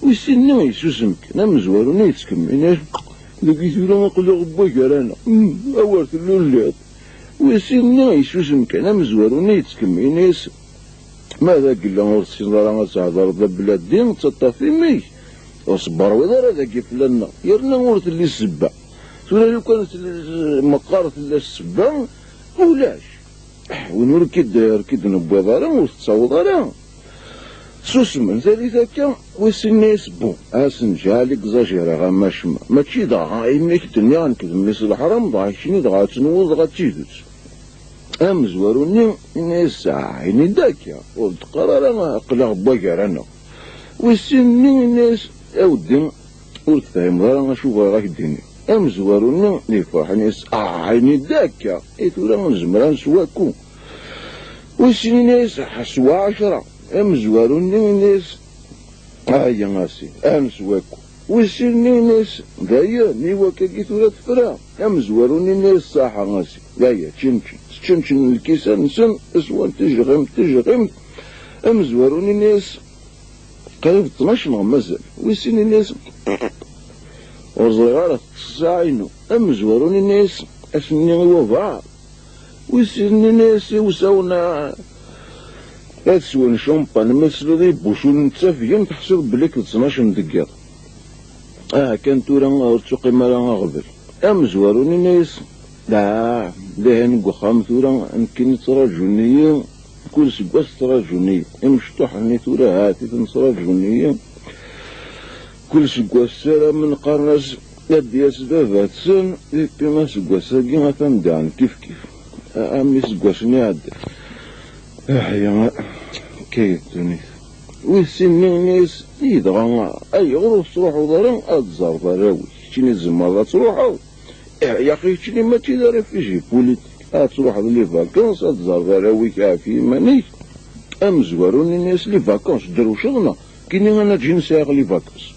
Wis sin-nni yessusem kan, amezwaru-nni yettkemmil, yenna-as, dagi tura aql-aɣ n wagar-aneɣ. Hmm, awer tellulliḍ. Wis sin-nni yessusem kan, amezwaru-nni yettkemmil, yenna-as, ma d agella ur tessineḍ ara ad thedreḍ d abeladi, ttaṭṭaf imi-k. Ur sberwiḍ ara dagi fell-aneɣ, yerna ur telli ssebba. Tura lukan tella, meqqar tella ssebba, ulac. Win ur k-id-, ur k-id-newwiḍ ara, ur tettaweḍ ara. Susmen, talit akka, wis sin yenna-as, bon, ad as-nǧeɛ ad exagérer am acemma. Mačči dɣa imi k-d-nniɣ nekk d mmi-s n leḥram, dɣa keččini dɣa ad tenwuḍ dɣa d tidet. Amezwaru-nni yenna-as, ah, ini-d akka, ur d-qqar ara aql-aɣ n wagar-aneɣ. Wis sin-nni yenna-as, a weddi, ur tefhimeḍ ara acu bɣiɣ ad k-d-iniɣ. Amezwaru-nni yefreḥ, yenna-as, ah, ini-d akka, i tura nezmer ad neswaku. Wis sin yenna-as, ḥeswa ɛecra. Amezwaru-nni yenna-as, aya a sidi, ad neswaku. Wis sin-nni yenna-as, d aya, mi wakkagi tura tefra. Amezwaru-nni yenna-as, ṣaḥa a sidi, d aya, ččenčen. Ččenčen lkisan-nsen, swan tijɣimt, tijɣimt. Amezwaru-nni yenna-as, qrib ttnac neɣ mazal. Wis sin yenna-as, ur ẓriɣ ara, teṭṭes ssaɛa-inu. Amezwaru-nni yenna-as, ass-nni i wabɛaḍ. Wis sin yenna-as, iwsawen-a ad swen champagne, ma tesliḍ i bucul n ttafgen, teḥsiḍ belli d ttnac deg yiḍ. Ah, kan tura ur tuqim ara aɣbel. Amezwaru-nni yenna-as, ah, dihin deg uxxam tura, nekkini ttraǧun-iyi, kul seg wass ttraǧun-iyi. Imecṭuḥ-nni tura, ha-t-iten ttraǧun-iyi. Kul seg wass ara m-qqaren-as ad d-yas baba-tsen, ipi aseggas-agi atan diɛen kifkif. A, am iseggasen iɛeddan. Aḥya, akka i ddunit. Wis sin-nni yenna-as, i dɣa, ayɣer ur tettruḥuḍ ara ad tẓerreḍ arraw-ik? Keččini tzemreḍ ad truḥeḍ. Eh, yaxi keččini mačči d arifiji pulitik. Ad truḥeḍ les vacances, ad tẓerreḍ arraw-ik ɣef yiman-ik. Amezwaru-nni yenna-as, les vacances, drewceḍ neɣ? Kini anaǧi n sɛiɣ les vacances.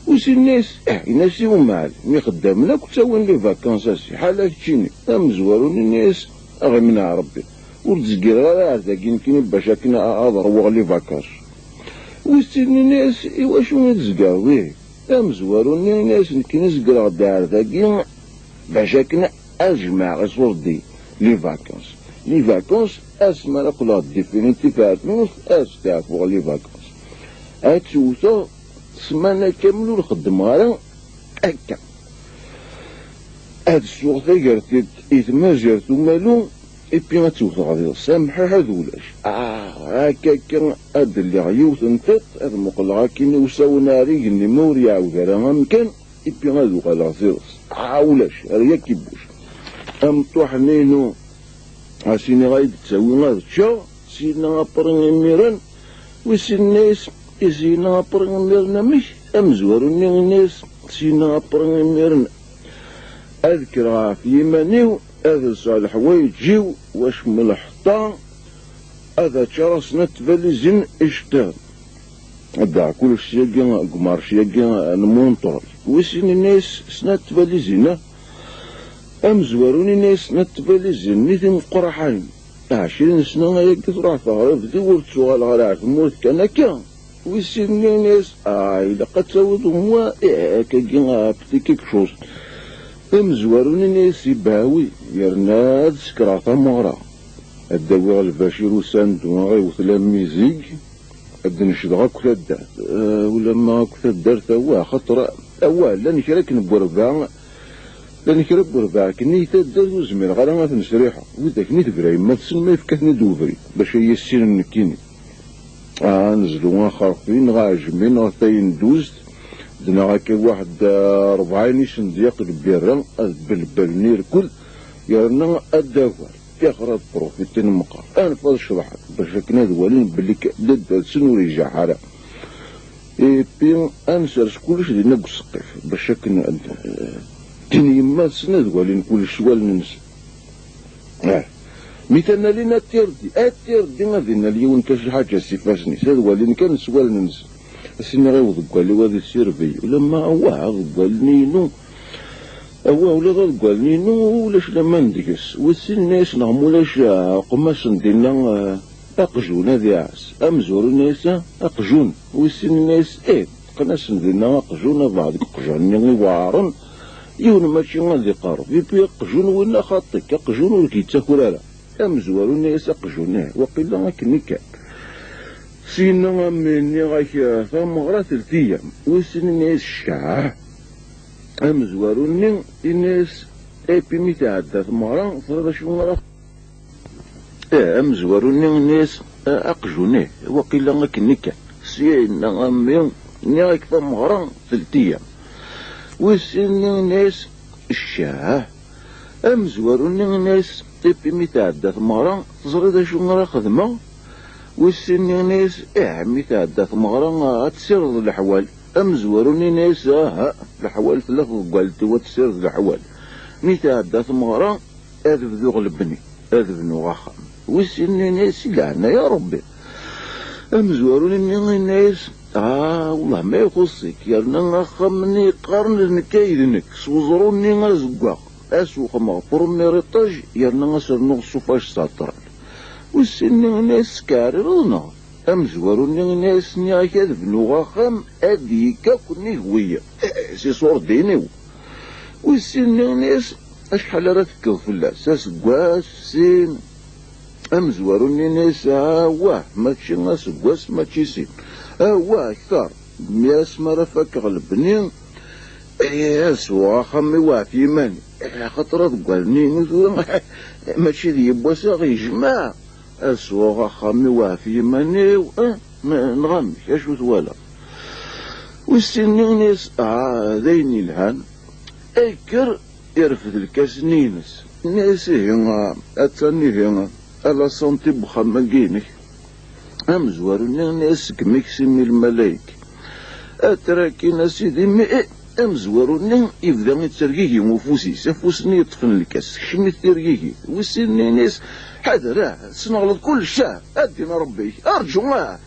Wis sin yenna-as, eh, yenna-as i umɛali, mi xeddamen akk ttawin les vacances a si, ḥala keččini. Amezwaru-nni yenna-as, a ɣ-imneɛ Rebbi. ur d-zgireɣ ara ar dagi nekkini bac akken a-, ad ṛwuɣ les vacances. Wis sin nnan-as, iwacu i tzegreḍ ihi? Amezwaru-nni yenna-as, nekkini zegreɣ-d ar dagi bac akken ad jemɛeɣ iṣurdiyen, les vacances. Les vacances, asmi ara qqleɣ définitif ar tmurt, ad steɛfuɣ les vacances. Ad tt-wteɣ ssmana kamel ur xeddmeɣ ara akka. Ad ssuɣ tagertilt i tmazirt umalu, ipi ad tt-wteɣ d iḍes, amḥiḥ ad ulac. Ah, akka akka ad d-lliɣ yiwet n tiṭ, ad muqleɣ akkin i usawen ar igenni ma ur iɛawed ara amkan, ipi ad uɣaleɣ d iḍes. Ah, ulac, ar yak ibuc. Amṭuḥ-nni-inu, a s-iniɣ ay d-ttawi ad ččeɣ, syenna apri imiren, wis sin nnan-as, i syenna apri imiren amek? Amezwaru-nni yenna-as, syenna apri imiren ad kkreɣ ɣef yiman-iw, ad lseɣ leḥwayeǧ-iw, wacemma lḥeṭṭa, ad ččareɣ snat tbalizin iceṭṭiḍen. Ad d-aɣeɣ kullec syagi deg umarci-agi n Montreuil. Wis sin yenna-as, snat tbalizin, ah? Amezwaru-nni yenna-as, snat tbalizin-nni timeqqraḥayen. Ɛecrin sna ayagi truḥ teɣribt-iw ur ttuɣaleɣ ara ar tmurt kan akka. Wis sin nnan-as, ah, ilaq ad tawiḍ umwa, eh, akkagi, ah, petit quelque chose. Amezwaru-nni yenna-as, ibawi, yerna ad sekreɣ tameɣra. Ad d-awiɣ Lbacir Usandu, ad ɣ-iwet la musique, ad d-necdeɣ akk taddart. Eh, ulamma akk taddart, awah, axaṭer, awah, llan kra akken n werbaɛ, llan kra n werbaɛ akken i taddart ur zmireɣ ara ad ten-sriḥeɣ. Widak-nni tebra yemma-tsen ma yefka-ten-id ubrid, bac ay issinen nekkini. Ah, nezlu axerfi, neɣ aɛejmi, neɣ tayenduzt, d neɣ akka waḥed, eh, rebɛin icendyaq n lbirra, ad belbalen irkel, yerna ad d-agar. Tixer ad profiten meqqar. Anef ad ceḍḥen, bac akken ad walin belli k-, d addersen ur ijaḥ ara. Epi ad nsers kullec dinna deg useqqif, bac akken ad, eh, tin yemma-tsen ad walin kullec s wallen-nsen. Ah. Mi tanalin ad tirdi, ad tirdi ad inal yiwen kan ḥaǧa s ifassen-is, ad walin kan s wallen-nsen. Ad s-iniɣ i uḍeggal-iw ad issireb-iyi. Ulamma, awah, aḍeggal-nni inu, awah, ula d aḍeggal-nni inu, ulac laman deg-s. Wis sin nnan-as, neɣ mulac, ah, qqem-asen dinna, ah, aqjun ad iɛas. Amezwaru nnan-as, ah, aqjun. Wis sin nnan-as, ih, qqen-asen dinna aqjun, abeɛd deg uqjan-nni iweɛren, yiwen mačči ad iqerreb. Ipi aqjun winna xaṭi-k, aqjun ur k-yettaker ara. Amezwaru nnan-as, aqjun, ih, waqila akken i kan. Syenna a mmi nniɣ-ak, eh, tameɣra teltiyam. Wis sin nnan-as, ccah. Amezwaru-nni yenna-as, epi mi tɛedda tmeɣra, teẓriḍ acu ara. Eh, amezwaru-nni yenna-as, eh, aqjun, ih, waqila akken i kan. Syenna a mmi, nniɣ-ak tameɣra teltiyam. Wis sin nnan-as, ccah. Amezwaru-nni yenna-as, epi mi tɛedda tmeɣra, teẓriḍ acu ara xedmeɣ? Wis sin nnan-as, ih, mi tɛedda tmeɣra, ad tessirdeḍ leḥwal. Amezwaru-nni yenna-as, aha, leḥwal tella tḍeggalt-iw ad tessired leḥwal. Mi tɛedda tmeɣra, ad bduɣ lebni, ad bnuɣ axxam. Wis sin nnan-as, i leɛnaya Rebbi. Amezwaru-nni yenna-as, ah, wellah ma ixuṣṣ-ik, yerna axxam-nni yeqqaren d nekk ay d nekk, s weẓru-nni azeggaɣ, ad s-wexmeɣ premier étage, yerna ad s-rnuɣ ṣṣufaj s aṭran. Wis sin nnan-as, tettkeɛrireḍ neɣ? Amezwaru-nni yenna-as, nniɣ-ak ad bnuɣ axxam, ad d-yekk akk nnig wiyaḍ, eh, s iṣurdiyen-iw. Wis sin nnan-as, acḥal ara tekkeḍ fell-as? Aseggas, sin? Amezwaru-nni yenna-as, awah, mačči aseggas, mačči sin. Awah, akter. Mi asmi ara fakeɣ lebni, eh, ad sweɣ axxam-iw ɣef yiman-iw. Eh, axaṭer aḍeggal-nni inu tura, mačči d yiwwas a ɣ-yejmeɛ. Ad sweɣ axxam-iw ɣef yiman-iw, eh, n-, neɣ amek, acu twalaḍ? Wis sin nnan-as, ah, d ayen yelhan. Kker, irfed lkas-nni-ines. Nnan-as, ihi, attan ihi, a la santé n wexxam-agi-inek. Amezwaru-nni nnan-as, segmi k-simmi lmalayek. Atrakin a sidi, mi, eh, amezwaru-nni yebda yettergigi ufus-is, afus-nni yeṭṭfen lkas, tekcem-it tirgigit. Wis sin nnan-as, ḥader, ah, tesneɣleḍ kullec, ah, ad d-ina Rebbi-k, arǧu, ah,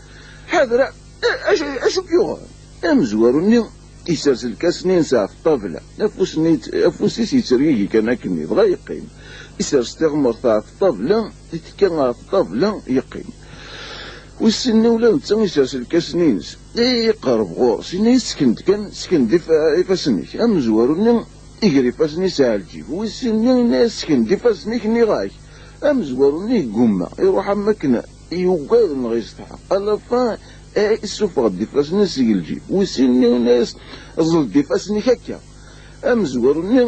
ḥader, ah, eh, acu, acu k-yuɣen? Amezwaru-nni Isers lkas-nni-ines ɣef ṭṭabla, afus-nni yet-, afus-is yettergigi kan akkenni, dɣa yeqqim. Isers tiɣmert ɣef ṭṭabla, titekka ɣef ṭṭabla, yeqqim. Wis sin-nni ula d netta isers lkas-nni-ines, iqerreb ɣur-s, yenna-yas: "Sken-d kan, sken-d ifa-, ifassen-ik." Amezwaru-nni iger ifassen-is ɣer lǧib. Wis sin-nni yenna-yas: "Sken-d ifassen-ik, nniɣ-ak." Amezwaru-nni yeggumma, iruḥ am wakken yugad neɣ yessetḥa. À la fin, eh, issufeɣ-d ifassen-is seg lǧib. Wis sin-nni yenna-yas: "Ẓẓel-d ifassen-ik akka." Amezwaru-nni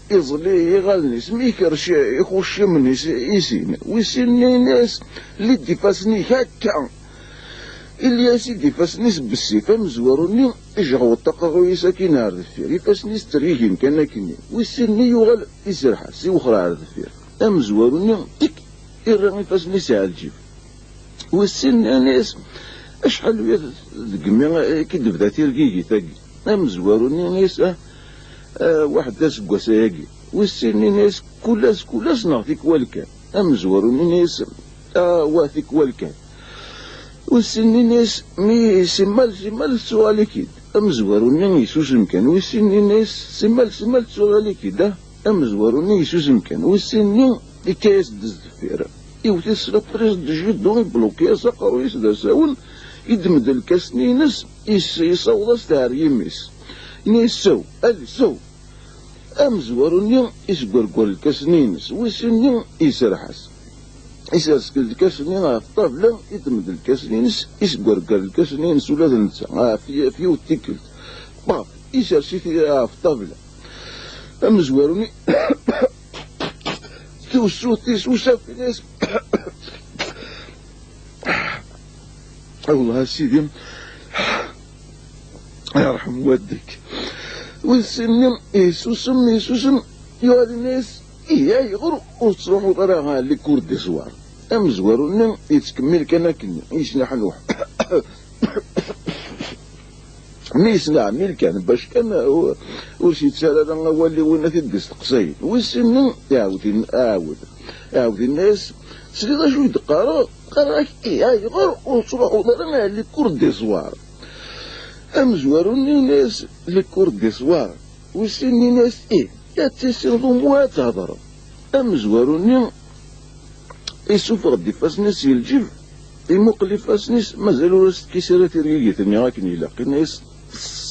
iẓel iɣallen-is, mi ikerrec ixuccimen-is i sin. Wis sin-nni yenna-yas: "Lli-d ifassen-ik akka." Illi-as-id ifassen-is bessif. Amezwaru-nni ijeɣweṭ aqerruy-is akkin ar deffir, ifassen-is ttergigin kan akkenni. Wis sin-nni yuɣal iserreḥ-as, iwexxer ar deffir. Amezwaru-nni tik, irra ifassen-is ɣer lǧib. Wis sin-nni yenna-yas: "Acḥal wiyaḍ deg mi i k-id-tebda tirgigit-agi?" Amezwaru-nni yenna-yas: "Ah, ah, waḥed d aseggas ayagi." Wis sin-nni yenna-yas: "Kul ass, kul ass neɣ tikwal kan?" Amezwaru-nni yenna-yas: "Ah, wa tikwal kan." Wis sin-nni yenna-yas: "Mi simmal, simmal tettuɣal-ik-id." Amezwaru-nni yessusem kan. Wis sin-nni yenna-yas: "Simmal, simmal tettuɣal-ik-id, ah?" Amezwaru-nni yessusem kan. Wis sin-nni ikka-yas-d s deffir. Iwet-it s la prise de jus d'eau, ibluki-yas aqerruy-is d asawen, iddem-d lkas-nni-ines, is-, yessaweḍ-as-t ɣer yimi-s. Ini-as: "Sew, ali, sew." Amezwaru-nni isgwergwer lkas-nni-ines, wis sin-nni iserreḥ-as. Isers lkas-nni ɣef ṭṭabla, iddem-d lkas-nni-ines, isgwergwer lkas-nni-ines ula d netta, ɣef y-, ɣef yiwet tikkelt. Paf, isers-it ɣef ṭṭabla. Amezwaru-nni tewsut-is usafin-is. Allah a Sidi, yerḥem waddek. Wis sin-nni yessusem, yessusem, yuɣal yenna-yas: "Ihi ayɣer ur tettruḥuḍ ara ɣer les cours du soir?" Amezwaru-nni yettkemmil kan akken, yesneḥnuḥ. Mi yesneɛmil kan, bac kan ur, ur s-yettarra ara awal i win i t-id-isteqsayen. Wis sin-nni iɛawed in-, iɛawed, iɛawed yenna-yas: "Tesliḍ acu i d-qqareɣ? Qqareɣ-ak, ih, ayɣer ur tettruḥuḍ ara ɣer les cours du soir?" Amezwaru-nni yenna-yas: "Les cours du soir?" Wis sin-nni yenna-yas: "Ih, ad tissineḍ umuɣ ad thedreḍ." Amezwaru-nni isuffeɣ-d ifassen-is si lǧib, imuqel ifassen-is, mazal ur as-tekkis ara tirgigit-nni akken ilaq. Yenna-yas: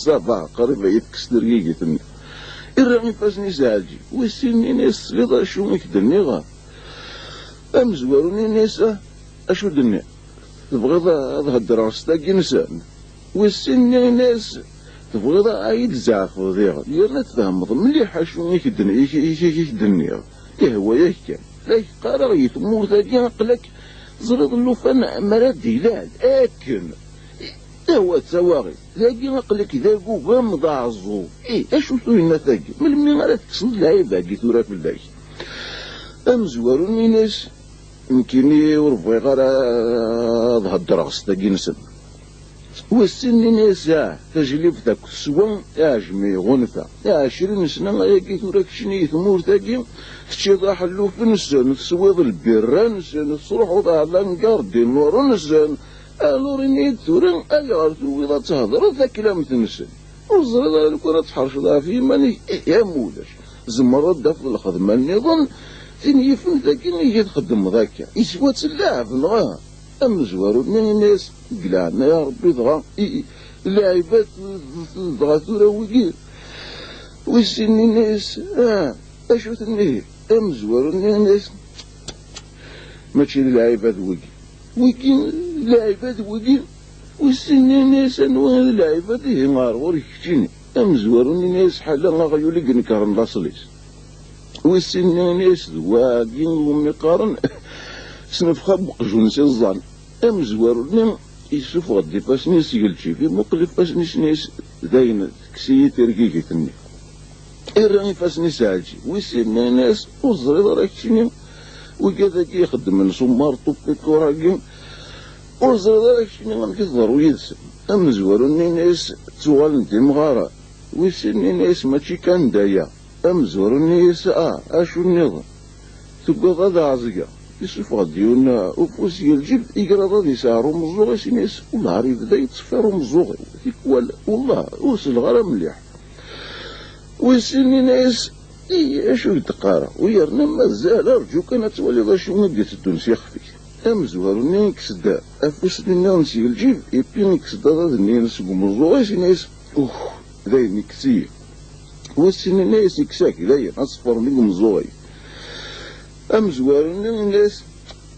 "Ça va, qrib ad yi-tekkes tirgigit-nni." Irra ifassen-is ɣer lǧib. Wis sin-nni yenna-yas: "Tesliḍ acu i k-d-nniɣ?" Amezwaru-nni yenna-yas: "Ah, acu d-nniɣ? Tebɣiḍ ad heddreɣ s tagi-nsen?" Wis sin-nni yenna-yas: "Tebɣiḍ ad yi-d-tzeɛfeḍ diɣen, yerna tfehmeḍ mliḥ acu i k-d-, i k-, i k-, i k-d-nniɣ. Ihwa-yak kan. La k-qqareɣ, i tmurt-agi aql-ak teẓriḍ llufan mi ara d-ilal. Akken. Ihwa d tawaɣit. Dagi aql-ak d agugam d aɛeẓẓug. Ih, acu tuyna-tagi? Melmi ara tekkseḍ lɛib-agi tura fell-ak?" Amezwaru-nni yenna-yas: "Nekkini ur bɣiɣ ara ad heddreɣ s tagi-nsen." Wis sin-nni yenna-yas: "Ah, tajlibt akk teswa, iɛjem iɣunfa. Ɛecrin sna ayagi tura keččini i tmurt-agi, teččiḍ aḥelluf-nsen, teswiḍ lbirra-nsen, tesruḥuḍ ɣer langar dinur-nsen. Alors ini-yi-d tura, ayɣer tugiḍ ad thedreḍ taklamt-nsen? Ur teẓriḍ ara lukan ad tḥerceḍ ɣef yiman-ik? Ihi am ulac, tzemreḍ ad d-tafeḍ lxedma nniḍen, tin yifen tagi i txeddmeḍ akka. Iswa-tt llaɛeb, neɣ?" Amezwaru-nni yenna-yas: "Deg leɛnaya Rebbi, dɣa i, i, lɛibad, dɣa tura wigi." Wis sin yenna-yas: "Ah, acu tenniḍ?" Amezwaru-nni yenna-yas: "Mačči d lɛibad wigi. Wigi d lɛibad wigi." Wis sin yenna-yas: "Anwa i d lɛibad? Ihi ɣer ɣur-k keččini." Amezwaru-nni yenna-yas: "Ḥala aɣyul i inekkren laṣel-is." Wis sin yenna-yas: "D wagi umi qqaren s nefxa n weqjun s iẓẓan." Amezwaru-nni yessufeɣ-d ifassen-is seg lǧib, imuqel ifassen-is, yenna-yas: "Dayen, tekkes-iyi tirgigit-nni." Irra ifassen-is ɣer lǧib. Wis sin yenna-yas: "Ur teẓriḍ ara keččini, wigad-agi ixeddmen s umarṭu pikur-agi, ur teẓriḍ ara keččini amek i teḍru yid-sen." Amezwaru-nni yenna-yas: "Ttuɣalen d imɣaren." Wis sin yenna-yas: "Mačči kan d aya." Amezwaru-nni yenna-yas: "Ah, acu nniḍen? Tugadeḍ ad ɛeẓgeɣ?" Yessufeɣ-d yiwen ufus seg lǧib, iger aḍad, yesɛer umeẓẓuɣ-is, ini-as: "Wellah ar yebda yettṣeffir umeẓẓuɣ-iw. Tikwal, wellah, ur selleɣ ara mliḥ." Wis sin, ini-as: "I, acu i k-d-qqareɣ? U yerna mazal, arǧu kan ad twaliḍ acu i d-iteddun s yixef-ik." Amezwaru-nni ikkes-d afus-nni nniḍen seg lǧib, ipi ikkes-d aḍad-nni seg umeẓẓuɣ-is, ini-as: "Uh, dayen, ikkes-iyi." Wis sin, ini-as: "Ikkes-ak dayen, ad ṣeffren deg umeẓẓuɣ-ik." Amezwaru-nni ini-as: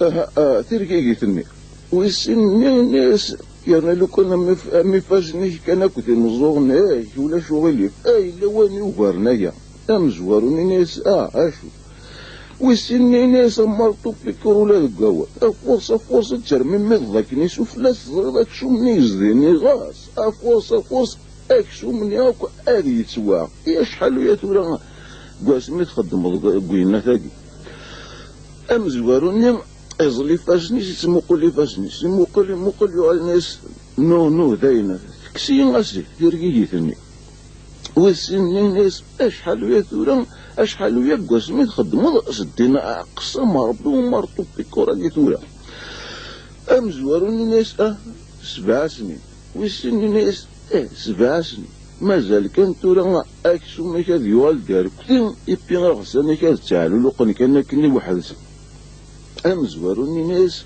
"Aha, ah, tirgigit-nni." Wis sin-nni ini-as: "Yerna lukan am if-, am ifassen-ik kan akked imeẓẓuɣen-ik, ulac uɣilif. Ah, yella wayen yugaren aya." Amezwaru-nni ini-as: "Ah, acu?" Wis sin-nni ini-as: "Amarṭu pikur ula deg wawal. Afurs, afurs ad termimiḍ akken isufella, teẓriḍ aksum-nni yezdin iɣas. Afurs, afurs, aksum-nni akk ad yettwaɣ. I acḥal uya tura deg wasmi txeddmeḍ deg, deg uyennat-agi?" Amezwaru-nni iẓel ifassen-is, ittmuqul ifassen-is, imuqul, imuqul, yuɣal ini-as: "Nu, nu, dayen, tekkes-iyi a sidi tirgigit-nni." Wis sin-nni ini-as: "Acḥal uya tura, acḥal uya deg wasmi txeddmeḍ s ddin aqessam Ṛebbi umarṭu pikur-agi tura?" Amezwaru-nni ini-as: "Ah, sebɛa snin." Wis sin ini-as: "Eh, sebɛa snin. Mazal kan tura aksum-ik ad yuɣal d arekti, ipi iɣsan-ik ad ttaɛluluqen kan akken i weḥd-sen." Amezwaru-nni ini-as: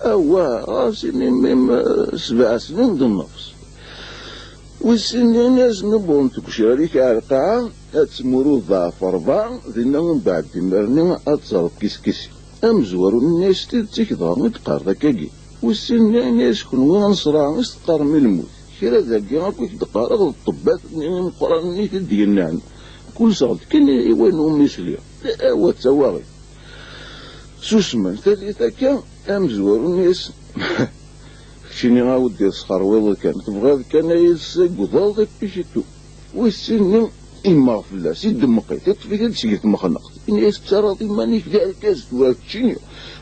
"Awah, ɣas ini-m, eh, sebɛa snin d nnefs." Wis sin ini-as: "Mi wwḍent tgecrar-ik ar lqaɛa, ad tmurudeḍ ɣef rebɛa, dinna umbeɛd imir-nni ad terreḍ kiskis." Amezwaru-nni ini-as: "S tidet-ik dɣa i d-teqqareḍ akkagi?" Wis sin ini-as: "Kenwi aneṣraɛ i s-teqqarem i lmut. Kra dagi akk i k-d-qqareɣ d ṭṭebbat-nni imeqqranen i t-id-yennan. Kulseɣ-d kan i wayen umi sliɣ. Awa d tawaɣit." Susmen tallit akka, amezwaru-nni ini-as: "Keččini a weddi tesxerwiḍ kan, tebɣiḍ kan ad yi-tessagdeḍ i pikitu." Wis sin-nni immeɣ fell-as, idemmeq-it, iṭṭef-it-id seg tmexneqt. Ini-as: "Tettarraḍ iman-ik d argaz tura keččini?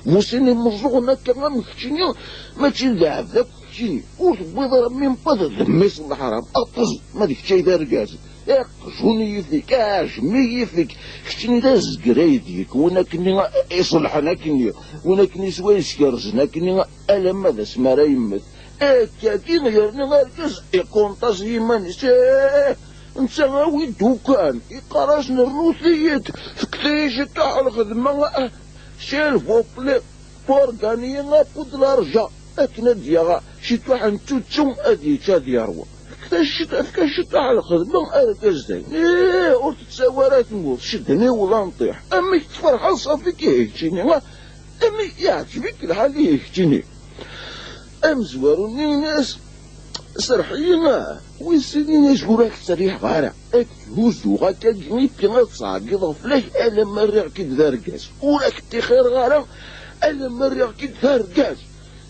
Bu sin imeẓẓuɣen akka am keččini, mačči d lɛebd akk keččini. Ur tewwiḍ ara même pas d mmi-s n leḥram. Aṭṭez, ma d kečč ay d argaz. Aqjun i yif-ik, aɛjem i yif-ik. Keččini d azger ay d-yekwen akkenni iṣelḥen akkenni, win akkenni s wayes kerzen akkenni, alamma d asmi ara yemmet." Akkagi yerna argaz iqunṭaz yiman-is. Eh, netta awi-d ukan, iqqar-asen: "Rnut-iyi-d, fket-iyi ciṭuḥ lxedma, ah, s'il vous plaît, pour gagner un peu d'argent." Akken ad d-yaɣ ciṭuḥ n tuttu, ad yečč, ad yerwa. Fket-as ciṭ-, fket-as ciṭuḥ lxedma, argaz dayen. Eh, ur tettawi ara tmurt, cedden-i wala nṭiḥ. Amek tferḥeḍ ṣafi kihikčini, ah? Amek yeɛǧeb-ik lḥal ihi keččini? Amezwaru-nni ini-as: "Serreḥ-iyi, ah." Wis sin ini-as: "Ur ak-tterriḥeɣ ara. Ad k-huzzuɣ akkagi, ipi ad ttɛeggiḍeɣ fell-ak alamma rriɣ-k-id d argaz. Ur ak-ṭṭixireɣ ara alamma rriɣ-k-id d argaz.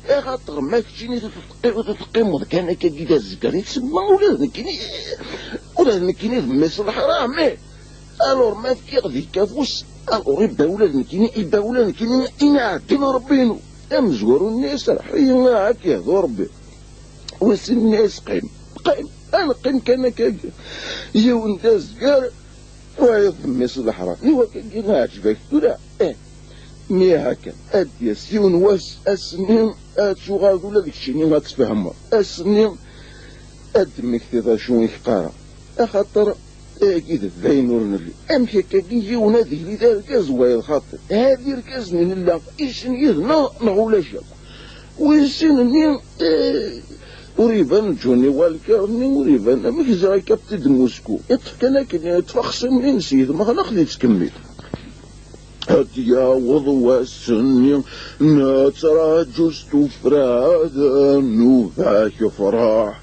Axaṭer ma keččini ur teqqi-, ur teqqimeḍ kan akkagi d azger, i tsemma ula d nekkini, ula d nekkini d mmi-s n leḥram, eh." Alors ma fkiɣ deg afus, alors iba ula d nekkini, iba ula d nekkini, ini ɛeddi n Ṛebbi-inu. Amezwaru-nni: "Serreḥ-iyi, ad k-yehdu Ṛebbi." Wis sin ini-as: "Qqim, qqim, ad neqqim kan akka, yiwen d azger, wayeḍ d mmi-s n leḥram. I wakagi ɛeǧb-ak tura?" Eh, mi akka, ad d-yas yiwen wass, ass-nni ad tuɣaleḍ ula d keččini ad tfehmeḍ. Ass-nni ad d-temmektiḍ acu i k-qqareɣ. Axaṭer agi d dayen ur nelli. Amek akkagi yiwen ad yili d argaz wayeḍ xaṭi? Hadi irgazen i nella, i sin yid-neɣ neɣ ulac akk? Wis sin-nni, eh, ur iban Johnny Walker-nni, ur iban amek ẓriɣ capti de Moscou. Iṭṭef kan akken, iṭṭef axṣim-nni-ines yid-meɣ neɣ d-ittkemmil. Ad yaweḍ wass-nni, nettraǧu s tuffra, d nnuba-k afraḥ.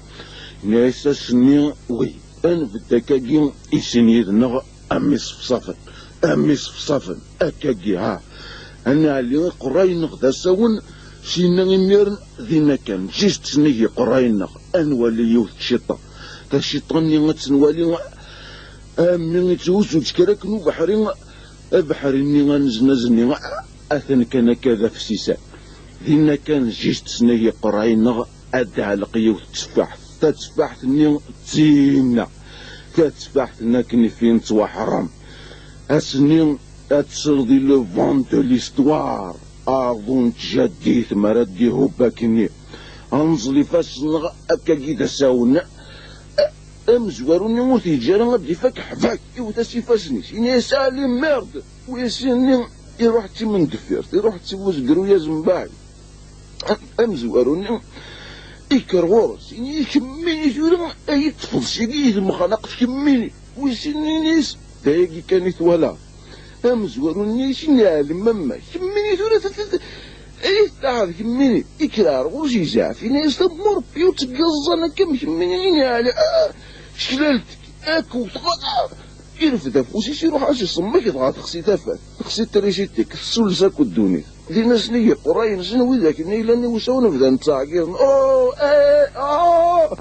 Nniɣ-as ass-nni, wi, ad nbedd akkagi i sin yid-neɣ am iṣefṣafen, am iṣefṣafen, akkagi, ha. Ad nɛelli iqerray-nneɣ d asawen, sinna imiren dinna kan, just s nnig iqerray-nneɣ, ad nwali yiwet tciṭa. Taciṭa-nni ad tt-nwali, ami itthuzzu-d kra akken ubeḥri, abeḥri-nni aneznazni, atan kan akka d afsisan. Dinna kan, just s nnig iqerray-nneɣ, ad d-teɛleq yiwet tteffaḥt. Tatteffaḥt-nni d tinna. Tatteffaḥt-nni akken i fin tettwaḥeṛṛem. Ass-nni ad tesleḍ i le vent de l'histoire. Aḍu n tjaddit mi ara d-ihub akkenni, anẓel ifassen-nneɣ akkagi d asawen. A-, amezwaru-nni ur t-yeǧǧi ara ad d-ifak ḥbak, iwet-as ifassen-is, ini-as: "Ali merde!" Wi sin-nni iruḥ d timendeffirt, iruḥ d timuzegru-yaz mbaɛid. Amezwaru-nni ikker ɣur-s, ini: "Kemmini tura, ay ṭṭfeḍ sigi i temxanaqt, kemmini." Wi sin-nni ini-as: "D ayagi kan i twala." Amezwaru-nni i s-yenna: "Ɛlim mamma, kemmini tura, t-, t-, t-, ay tettaɛad kemmini." Ikker ar ɣur-s, yezɛef, ini-as: "Tamurt, ur ttgeẓẓan akka am kemmini, ini ɛli, ah, ceklalet-k, ak wteɣ, ah." Irfed afus-is, iruḥ-as iṣemmek, dɣa texsi tafat, texsi trisiti-k, tessules akk ddunit. Din asen-igi iqerray-nsen, widak-nni yellan iwsawen bdan ttɛeggiḍen: "Oh, eh, oh!"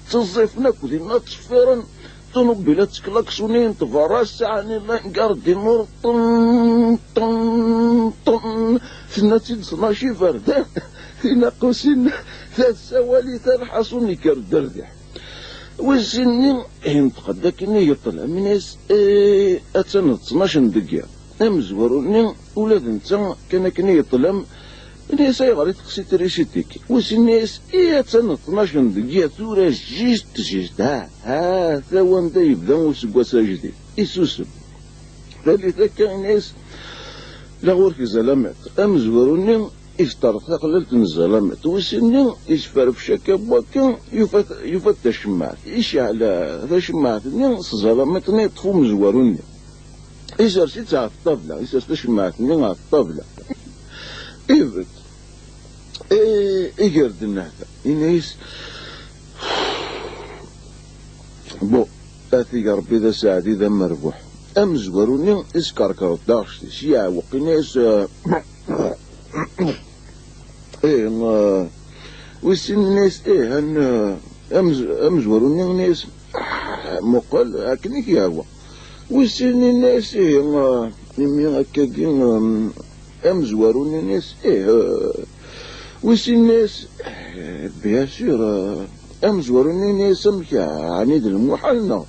Ttiẓẓifen akk dinna, ttṣeffiren, ṭunubilat tteklaksuniyen berra, sɛan ilangar d inur, ṭen, ṭen, ṭen. Tenna-tt-id tnac iberdan, tinaqqusin, ta tessawal-it, lḥaṣun ikker-d rrbiḥ. Wis sin-nni, yenṭeq-d akken i yeṭṭlem, ini-as: "Eh, attan d ttnac n deg yiḍ." Amezwaru-nni ula d netta kan akken i yeṭṭlem, ini-as: "Ayɣer i texsi trisiti-k?" Wis sin-nni ini-as: "Ih, attan d ttnac n deg yiḍ, tura jist, jist, ha, ha, ta wanda yebda useggas ajdid." Isusem. Tallit akka, ini-as: "La ɣur-k zalamiṭ." Amezwaru-nni isṭerḍeq taqlalt n zalamiṭ. Wis sin-nni isferfec akka n wakka, yufa-t, yufa-t d tacemmaɛt. Iceɛl, eh, tacemmaɛt-nni s zalamiṭ-nni, yeṭṭef umezwaru-nni. Isers-itt ɣef ṭṭabla, isers tacemmaɛt-nni ɣef ṭṭabla. Ibedd. I, iger-d nnehta. Ini-as: "Bon, a tig Rebbi d aseɛdi d amerbuḥ." Amezwaru-nni iskerker-d taɣect-is, yeɛweq, ini-as: "Eh, eh, wis sin-nni ini-as, eh, han, eh, amez-, amezwaru-nni ini-as: Ah, muqel, akken i k-yehwa." Wis sin-nni ini-as: "Eh, eh, imi akkagi, eh, amezwaru-nni ini-as, eh, eh." Wis sin-nni ini-as: "Eh, bien sûr, eh." Amezwaru-nni ini-as: "Amek, ɛni d lmuḥal neɣ?"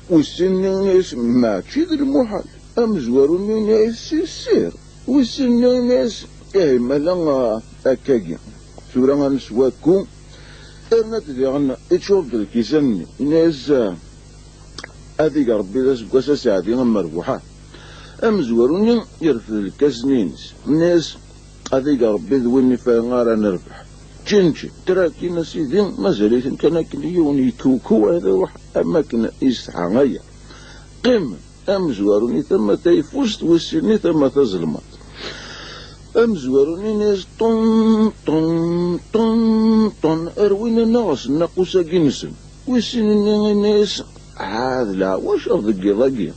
Wis sin-nni ini-as: "Mačči d lmuḥal." Amezwaru-nni ini-as: "Si sûr." Wis sin-nni ini-as: "Eh, imala, eh, akkagi. Tura ad neswakku." Irna-d diɣen iččur-d lkisan-nni. Ini-as: "Ad ig Rebbi d aseggas aseɛdi amerbuḥ." Amezwaru-nni yerfed lkas-nni-ines. Ini-as: "Ad ig Rebbi d win ifa ara nerbeḥ." Ččin, ččin. Trakin, a sidi, mazal-iten kan akken yiwen yekkuku, ad iruḥ am akken yesɛa aya. Qqimen. Amezwaru-nni tama tayeffust, wis sin-nni tama tazelmaḍt. Amezwaru-nni ini-as: "Ṭun, ṭun, ṭun, ṭun, rwin-aneɣ s nnaqus-agi-nsen." Wis sin-nni ini-as: "Ah, d leɛwacer deg yiḍ-agi."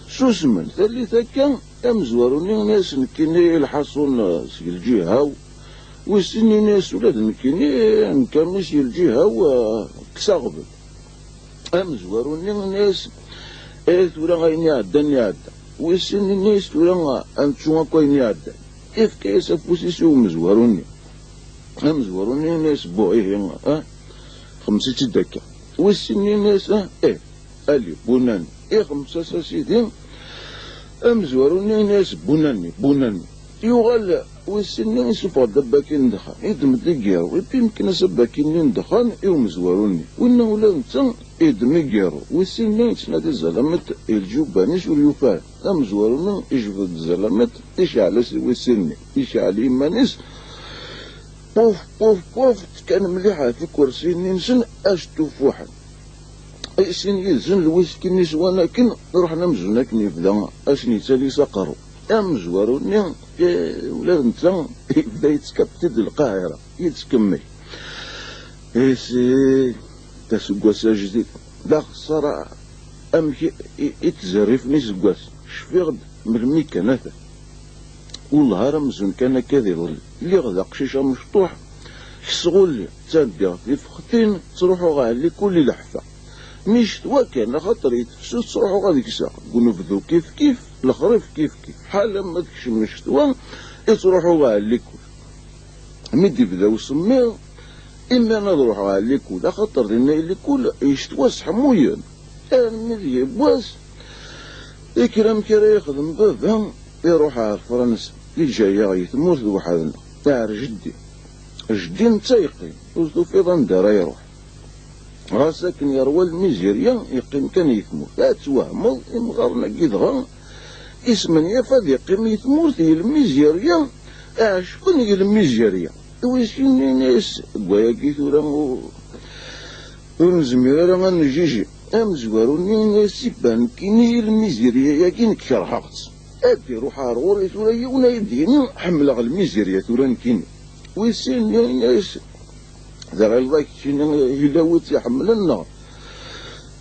Susmen. Tallit akka, amezwaru-nni ini-as: "Nekkini lḥaṣun seg lǧiha-w." Wis sin-nni ini-as: "Ula d nekkini, nekk a mmi-s, si lǧiha-w, ah, kkes aɣbel." Amezwaru-nni ini-as: "Eh, tura ayen iɛeddan iɛedda." Wis sin-nni ini-as: "Tura ad nettu akk ayen iɛeddan." Ifka-yas afus-is i umezwaru-nni. Amezwaru-nni ini-as: "Buh, ihi, ah, xemsa-tt-id akka." Wis sin-nni ini-as: "Ah, eh, ali, bunani." Ixemsa-s a sidi. Amezwaru-nni ini-as: "Bunani, bunani." Yuɣal wis sin-nni, isuffeɣ-d abaki n ddexxan, iddem-d igiṛu, ipi imken-as abaki-nni n ddexxan i umezwaru-nni. Winna ula d netta iddem igiṛu. Wis sin-nni yettnadi zzalamiṭ i lǧubban-is, ur yufi ara. Amezwaru-nni ijbed-d zzalamiṭ, iceɛl-as i wis sin-nni, iceɛl i yiman-is. Puf, puf, puf, ttekkan mliḥ ɣef ikersiyen-nni-nsen, a stufuḥen. I sin yid-sen, lwiski-nni swan akken, ruḥen amzun akken yebda a sen-yettali s aqerru. Amezwaru-nni, eh, ula d netta yebda yettkabti-d Lqahira, yettkemmil. Isi, d aseggas ajdid, d axeṣṣar amek i, i, i ttezrifen iseggasen. Cfiɣ-d melmi kan ata. Wellah ar amzun kan akka d iḍelli. Lliɣ d aqcic amecṭuḥ, ksɣulli, ttɛeddiɣ tifextin, ttruḥuɣ ɣer likul i leḥfa. Mi ccetwa kan, axaṭer i tefsut, ttruḥuɣ ad gseɣ. Deg unebdu kifkif, lexrif kifkif. Ḥala ma tekcem ccetwa, i ttruḥuɣ ɣer likul. Mi d-ibda usemmiḍ, imiren ad ruḥeɣ ɣer likul, axaṭer dinna i likul, ccetwa sḥemmuyen. Armi d yiwwas, Ikker amek ara yexdem baba, iruḥ ɣer Fransa, iǧǧa-yaɣ i tmurt weḥd-neɣ, ar jeddi. Jeddi netta yeqqim, ur tufiḍ anda ara iruḥ. Ɣas akken yerwa lmizirya, yeqqim kan i tmurt. Ad twehmeḍ, imɣaren-agi dɣa ismenyaf ad iqqim i tmurt i lmizirya, ɛecken i lmizirya. Wis sin nnan-as, deg wayagi tura ur, ur nezmir ara ad nejjiji. Amezwaru-nni nnan-as, iban nekkini i lmizirya-agi nekk kerheɣ-tt. Ad d-iruḥ ar ɣur-i tura yiwen ad yi-d-yini ḥemmleɣ lmizirya tura nekkini. Wis sin nnan-as, d aɣilḍ-a keččini yella wi tt-iḥemmlen neɣ?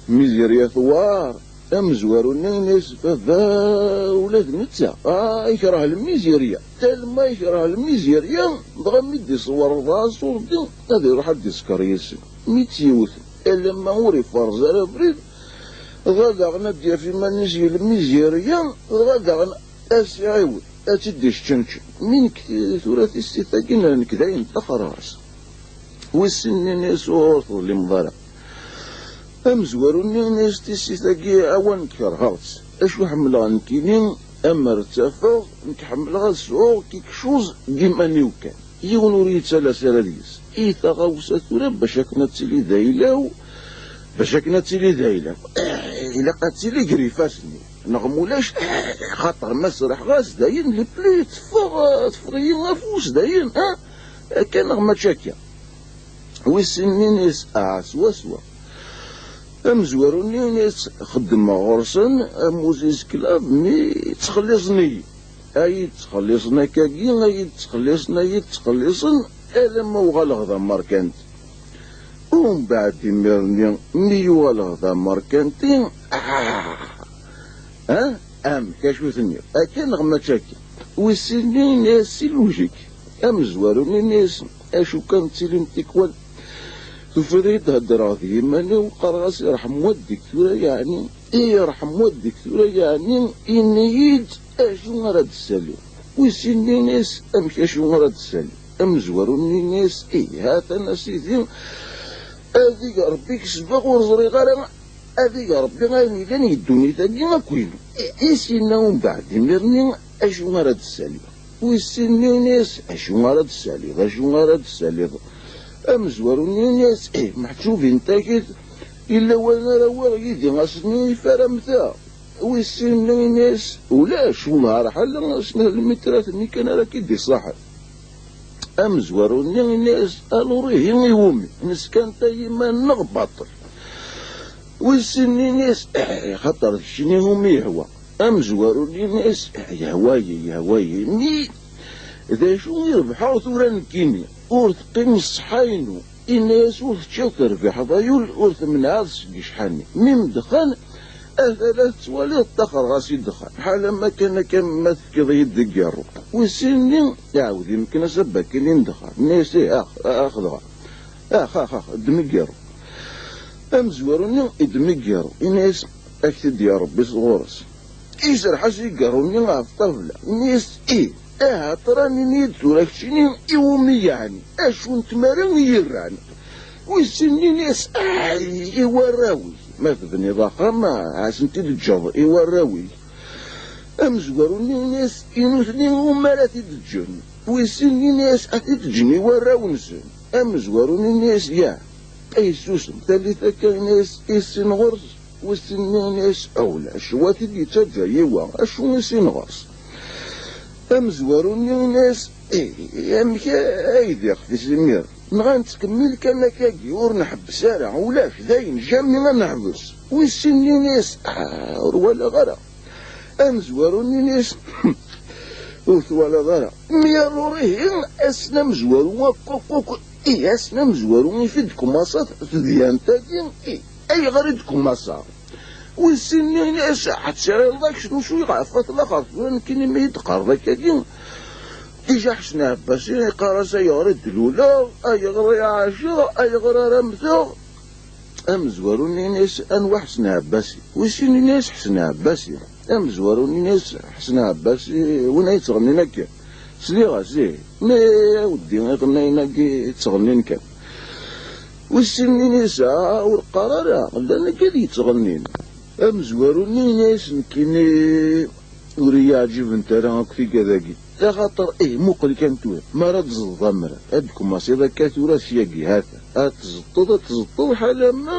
Mizirya tewɛer. Amezwaru-nni nnan-as, baba, ula d netta, ah, ikreh lmizirya. Talma ikreh lmizirya, dɣa mi d-iṣewwer dɣa aṣurdi, ad iruḥ ad d-isker yis-sen. Mi tt-yewwet, alamma ur iferẓ ara abrid, dɣa daɣen ad d-yaf iman-is i lmizirya, dɣa daɣen ad s-iɛiwed, ad tt-id-isčenčen. Mi nekk tura tissit-agi, nekk dayen ṭṭaxreɣ-as. Wis sin nnan-as, ur teḍlimeḍ ara. Amezwaru-nni nnan-as, tissit-agi, awan kerheɣ-tt. Acu ḥemmleɣ nekkini, amer ttafeɣ, nekk ḥemmleɣ ad sɛuɣ kikcuẓ n yiman-iw kan. Yiwen ur yettalas ara deg-s. I taɣawsa tura, bac akken ad tili d ayla-w, bac akken ad tili d ayla-w, ilaq ad tili gar ifassen-iw. Neɣ mulac, xaṭer ma sraḥeɣ-as dayen, les plis, teffeɣ, teffeɣ-iyi afus dayen, ha? Akka neɣ mačči akka? Wis sin nnan-as, ah, swaswa. Amezwaru-nni nnan-as, xeddmeɣ ɣur-sen am uzisklev, mi ttxelliṣen-iyi. Ay ttxelliṣen akkagi, ay ttxelliṣen, ay ttxelliṣen, alamma uɣaleɣ d amerkanti. Umbeɛd imir-nni, mi uɣaleɣ d amerkanti, ah! Ha? Amek, acu tenniḍ? Akka neɣ mačči akka? Wis sin nnan-as, si lujik. Amezwaru-nni nnan-as, acu kan ttilin tikwal. Tufiḍ-iyi-d heddreɣ d yiman-iw, qqareɣ-as, irḥem waddek tura yeɛni, irḥem waddek tura yeɛni, ini-yi-d acu ara d-ssaliɣ. Wis sin nnan-as, amek acu ara d-ssaliɣ? Amezwaru-nni nnan-as, ih, ha-t-an a sidi, ad ig Rebbi kesbeɣ ur ẓriɣ ara, ad ig Rebbi ayen yellan i ddunit-agi akk inu. I s-yenna umbeɛd imir-nni, acu ara d-ssaliɣ? Wis sin nnan-as, acu ara d-ssaliḍ, acu ara d-ssaliḍ? Amezwaru-nni nnan-as, ih, meḥsub intakit, yella wayen ara awiɣ yid-i ass-nni ifar am ta. Wis sin nnan-as, ulac, wellah ar ḥala snat lmitrat-nni kan ara k-id-iṣaḥen. Amezwaru-nni nnan-as, alur ihi iwumi? Neskanta iman-nneɣ baṭel. Wis sin nnan-as, eh, xaṭer d keččini umi yehwa. Amezwaru-nni nnan-as, eh, yehwa-yi, yehwa-yi. Mi d acu i rebḥeɣ tura nekkini? Ur teqqim ṣṣeḥḥa-inu. Inna-yas, ur teččiḍ terbiḥeḍ ay ul, ur temneɛeḍ seg icḥani. Mi m-ddexxan, ata la tettwaliḍ ṭṭaxreɣ-as i ddexxan. Ḥala ma kan akka ma tefkiḍ-iyi-d deg iṛṛu. Wis sin-nni, iɛawed imekkin-as abakini n ddexxan. Inna-yas, ih, ax, ax dɣa. Ax, ax, ax, ddem igiṛṛu. Amezwaru-nni iddem igiṛṛu. Inna-yas, ak-t-id-yerr Ṛebbi sɣur-s. Iserreḥ-as igiṛṛu-nni ɣef ṭṭabla. Inna-yas, ih, aha ṭran, ini-yi-d tura keččini iwumi yeɛni? Acu n tmara i yi-rran? Wis sin nnan-as, ay, i warraw-ik. Ma tebniḍ axxam, ad sen-t-id-teǧǧeḍ i warraw-ik. Amezwaru-nni nnan-as, i nutni umi ara t-id-ǧǧen? Wis sin nnan-as, ad t-id-ǧǧen i warraw-nsen. Amezwaru-nni nnan-as, ya. Ay susem, tallit akka, nnan-as, i sin ɣur-s? Wis sin nnan-as, a ulac, wa t-id-yettaǧǧa yiwa, acu i sin ɣur-s? Amezwaru-nni nnan-as, ih, amek ay d ixef-is imir? Nɣa nettkemmil kan akkagi, ur nḥebbes ara, ulac, dayen, jamais ad neḥbes. Wis sin nnan-as, ah, ur walaɣ ara. Amezwaru-nni nnan-as, ur twalaḍ ara. Mi yerrur ihi, ass n amezwaru, akk, akk, akk, ih, ass n amezwaru, ifi d-kumaṣat tedyant-agi, ih, ayɣer i d-kumaṣaɣ? Wis sin nnan-as, ḥatta iḍ-ak s nusu iɣef at laxert tura nekkini mi yi-d-qqareḍ akkagi. Déjà Ḥsen Ɛebbasi iqqar-as ayɣer i d-luleɣ, ayɣer i ɛaceɣ, ayɣer ara mmteɣ. Amezwaru-nni nnan-as, anwa Ḥsen Ɛebbasi? Wis sin nnan-as, Ḥsen Ɛebbasi. Amezwaru-nni nnan-as, Ḥsen Ɛebbasi, win ay yettɣennin akka? Sliɣ-as, ih. Ma a weddi iɣennayen-agi ttɣennin kan. Wis sin nnan-as, ah, ur qqar ara, llan akka ad yettɣennin. Amezwaru-nni yenna-yas: "Nekkini ur iyi-ɛǧibent ara akk tigad-agi. Axaṭer, ih, muqel kan tura, mi ara d-tẓeḍ amrar, ad d-tkumaṣiḍ akka tura syagi, ha-t-a, ad tẓeṭṭeḍ, ad tẓeṭṭeḍ, ḥalamma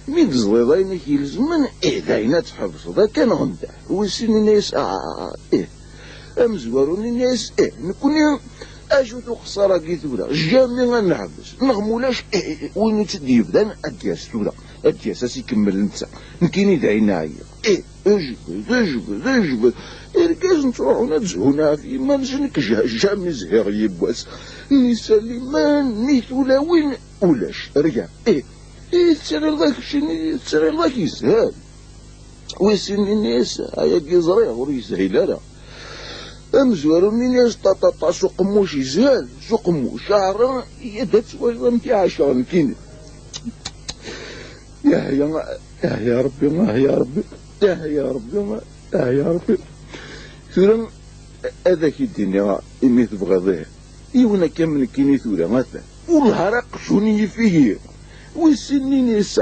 mi d-tẓeḍ ayen i k-ilezmen, ih, d ayen ad tḥebseḍ akka neɣ ndah." Wis sin yenna-yas: "Ah, ih." Amezwaru-nni yenna-yas: "Ih, nekkni acu-t uqeṣṣer-agi tura? Jami ad neḥbes, neɣ mulac, ih, win i tt-id-yebdan ad d-yas tura, ad d-yas ad s-ikemmel netta. Nekkini dayen ɛyiɣ." Ih, ejbed, ejbed, ejbed. Irgazen ttruḥun ad zhun ɣef yiman-nsen, nekk ja-, jami zhiɣ yiwwas. Nisa liman, ni tulawin, ulac, rga. Ih, ih, tettɣileḍ ak-, tettɣileḍ ak yeshel? Wis sin yenna-yas: "Ayagi ẓriɣ ur yeshil ara." Amezwaru-nni yenna-yas: "Ṭaṭaṭa, s uqemmuc yeshel, s uqemmuc, aɛra, ad twaliḍ amek i ɛaceɣ nekkini." Yahya, yahya Rebbi, yahya Rebbi, yahya Rebbi, yahya Rebbi. Tura ad ak-id-iniɣ imi tebɣiḍ, ih. Yiwen akka am nekkini tura, atan. Wellah ara qjun yif-iyi. Wis sin yenna-yas: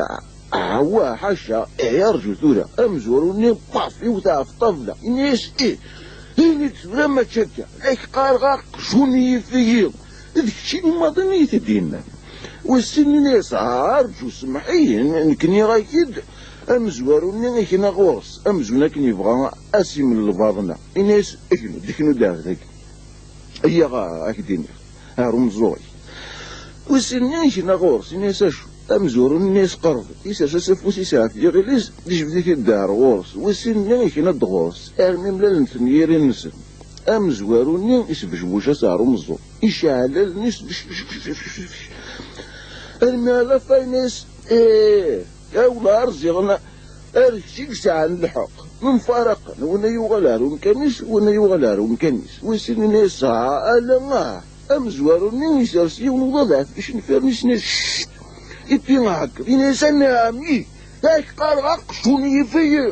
"Ah, wa, ḥaca, ih, arǧu tura." Amezwaru-nni, paf, iwet ɣef ṭṭabla. Yenna-yas: "Ih, ini-d tura mačči akka. La k-qqareɣ aqjun yif-iyi." D keččini maḍi i yi-t-id-yennan. Wis sin yenna-yas: "Ah, arǧu, semmeḥ-iyi, n-, nekk nniɣ-ak-id." Amezwaru-nni ikna ɣur-s, amzun akken yebɣa ad s-imel lbaḍna. Yenna-yas: "Knu-d, knu-d ar dagi. Iyyaɣ a-, ad k-d-iniɣ, ar umeẓẓuɣ-ik." Wis sin-nni ikna ɣur-s, yenna-yas: "Acu?" Amezwaru-nni yenna-yas: "Qerreb-d." Isers-as afus-is ɣef yiɣil-is, d ijbed-it-id ar ɣur-s. Wis sin-nni ikna-d ɣur-s, armi mlalen-ten yiri-nsen. Amezwaru-nni isbecbuc-as ar umeẓẓuɣ, iceɛɛel allen-is, bec, bec, bec, bec, bec, bec. Armi ala fa yenna-yas: "Ih, a wla rziɣen, ar kečč i yesɛan lḥeqq." Mfaraqen, winna yuɣal ar umkan-is, winna yuɣal ar umkan-is. Wis sin yenna-yas: "Ah, ala, ah." Amezwaru-nni isers yiwen uḍad ɣef icenfiren-is, yenna-yas: "Cct! Ipi ɛeggeḍ." Yenna-yas: "Anɛam, ih, ak qqareɣ aqjun yif-iyi.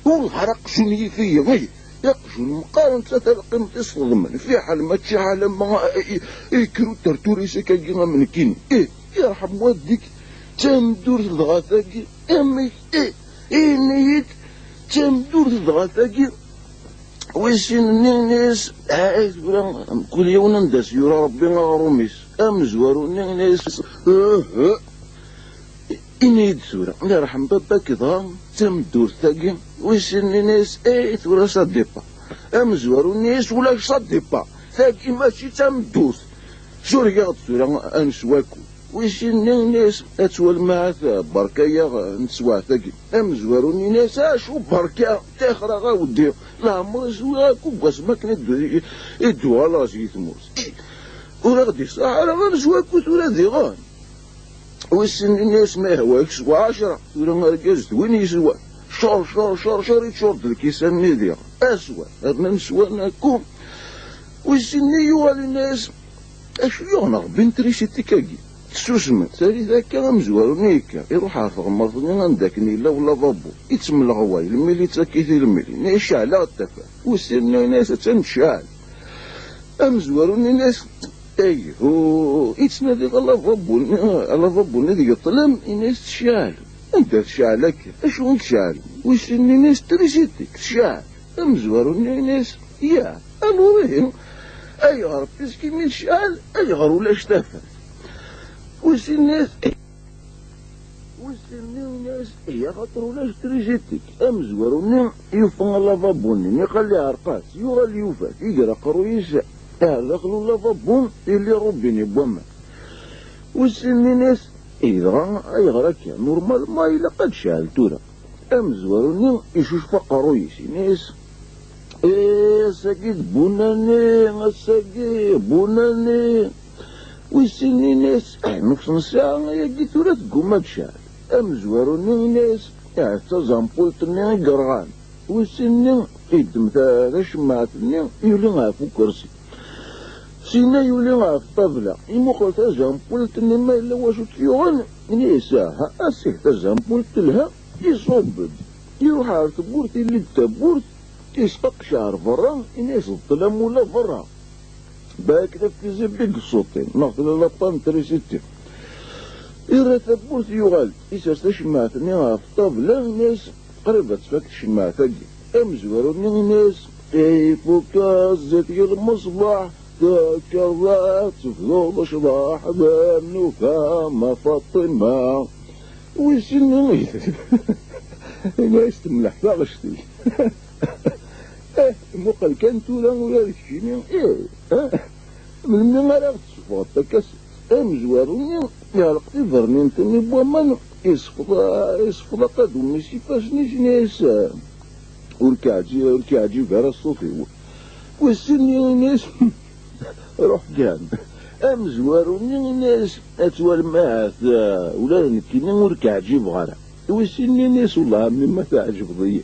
Wellah ara qjun yif-iyi, ih, aqjun meqqar netta talqimt-is teḍmen, fiḥel mačči ḥala ma i-, i-, ikker utertur-is akkagi am nekkini. Ih, yerḥem waddek, d tameddurt dɣa tagi, amek, ih, ini-yi-d, d tameddurt dɣa tagi." Wis sin-nni yenna-yas: "Ay tura, mkul yiwen anda s-yura Rebbi aɣrum-is." Amezwaru-nni yenna-yas: "Uhu, ini-yi-d tura, yerḥem baba-k, dɣa d tameddurt tagi?" Wis sin-nni yenna-yas: "Eh, tura ça dépend." Amezwaru yenna-yas: "Ulac ça dépend, tagi mačči d tameddurt. Sureg-aɣ-d tura ad neswa akud." Wis sin-nni yenna-yas: "Ad twalem ahat, berka-yaɣ n teswiɛt-agi." Amezwaru-nni yenna-yas: "Acu berka? Tixer a weddi, leɛmer i swiɣ akud deg wasmi akken i d-, i d-uɣaleɣ seg tmurt. Ur aɣ-d-iṣaḥ ara ad neswa akud tura diɣen." Wis sin yenna-yas: "Ma yehwa-k swa ɛecra." Tura argaz d win yeswan. Cur, cur, cur, cur, iččur-d lkisan-nni diɣen. Aswan, rnan swan akku. Wis sin-nni yuɣal yenna-yas: "Acu yuɣen Rebbi n trisiti-k-agi?" Tessusem, tarit akka, amezwaru-nni yekker, iruḥ ɣer tɣemmert-nni anda akken yella ulavabo, ittmelleɣway, lmil ittak-it i lmil, yenna-yas: "Ceɛleɣ-d tafat." Wis sin-nni yenna-yas: "Attan tceɛl." Amezwaru-nni yenna-yas: "Ayhu, ittnadi alavabo-nni, alavabo-nni deg ṭṭlam", yenna-yas: "Tceɛl." "Anda tceɛl akka? Acu i yceɛlen?" Wis sin-nni yenna-yas: "Trisiti-k tceɛl." Amezwaru-nni yenna-yas: "Ya, alors ihi, ayɣer puisque mi tceɛl, ayɣer ulac tafat?" Wis sin-nni yenna-yas: "Wis sin-nni yenna-yas: Ihi, axaṭer ulac trisiti-k." Amezwaru-nni yufa alavabo-nni, niqal iɛreq-as, yuɣal yufa-t, iger aqerruy-is ar daxel ulavabo, yelli rubini n waman. Wis sin-nni yenna-yas: "Ihi dɣa, ayɣer akka? Normalement ilaq ad tceɛl tura." Amezwaru-nni icucef aqerruy-is, yenna-yas: "Eh, ass-agi d bunani, ass-agi bunani." Wis sin yenna-yas: "Ah, nufes n ssaɛa ayagi tura tegguma ad tceɛl." Amezwaru-nni yenna-yas: "Ah, d tazampult-nni i yerɣan." Wis sin-nni yeddem ta-, tacemmaɛt-nni, yuli ɣef ukersi. Sina yuli ɣef ṭṭabla, imuqel tazampult-nni ma yella wacu tt-yuɣen, yenna-yas: "Aha, asih, tazampult telha." Iṣubb-d, iruḥ ɣer tewwurt, yelli-d tawwurt, isqeqc ɣer berra, yenna-yas: "D ṭṭlam ula berra. Balak taftizi big ṣṣutin, neɣ tella la panne trisiti." Irra tawwurt, yuɣal-d, isers tacemmaɛt-nni ɣef ṭṭabla, yenna-yas: qrib ad tfak tcemmaɛt-agi. Amezwaru-nni ini-as: "Ifuk zzit n lmeṣbaḥ, tekker ad tebduḍ ccḍeḥ, d nnufa ma Faṭima." Wis sin-nni ini-as: "Temleḥ taɣect-ik." Eh, muqel kan tura ula d keččini, eh, eh, melmi ara ɣ-d-tesfeḍ akka s-, amezwaru-nni iɣleq tibernintin n waman, isfeḍ, isfeḍ aqadum-is ifassen-is, ini-as: "Ur k-ɛǧi-, ur k-iɛǧib ara ṣṣut-iw." Wis sin-nni ini-as: "Ruḥ kan." Amezwaru-nni ini-as: "Ad twalem ahat, eh, ula d nekkini ur k-ɛǧibeɣ ara." Wis sin-nni ini-as: "Wellah a mmi ma tɛejbeḍ-iyi."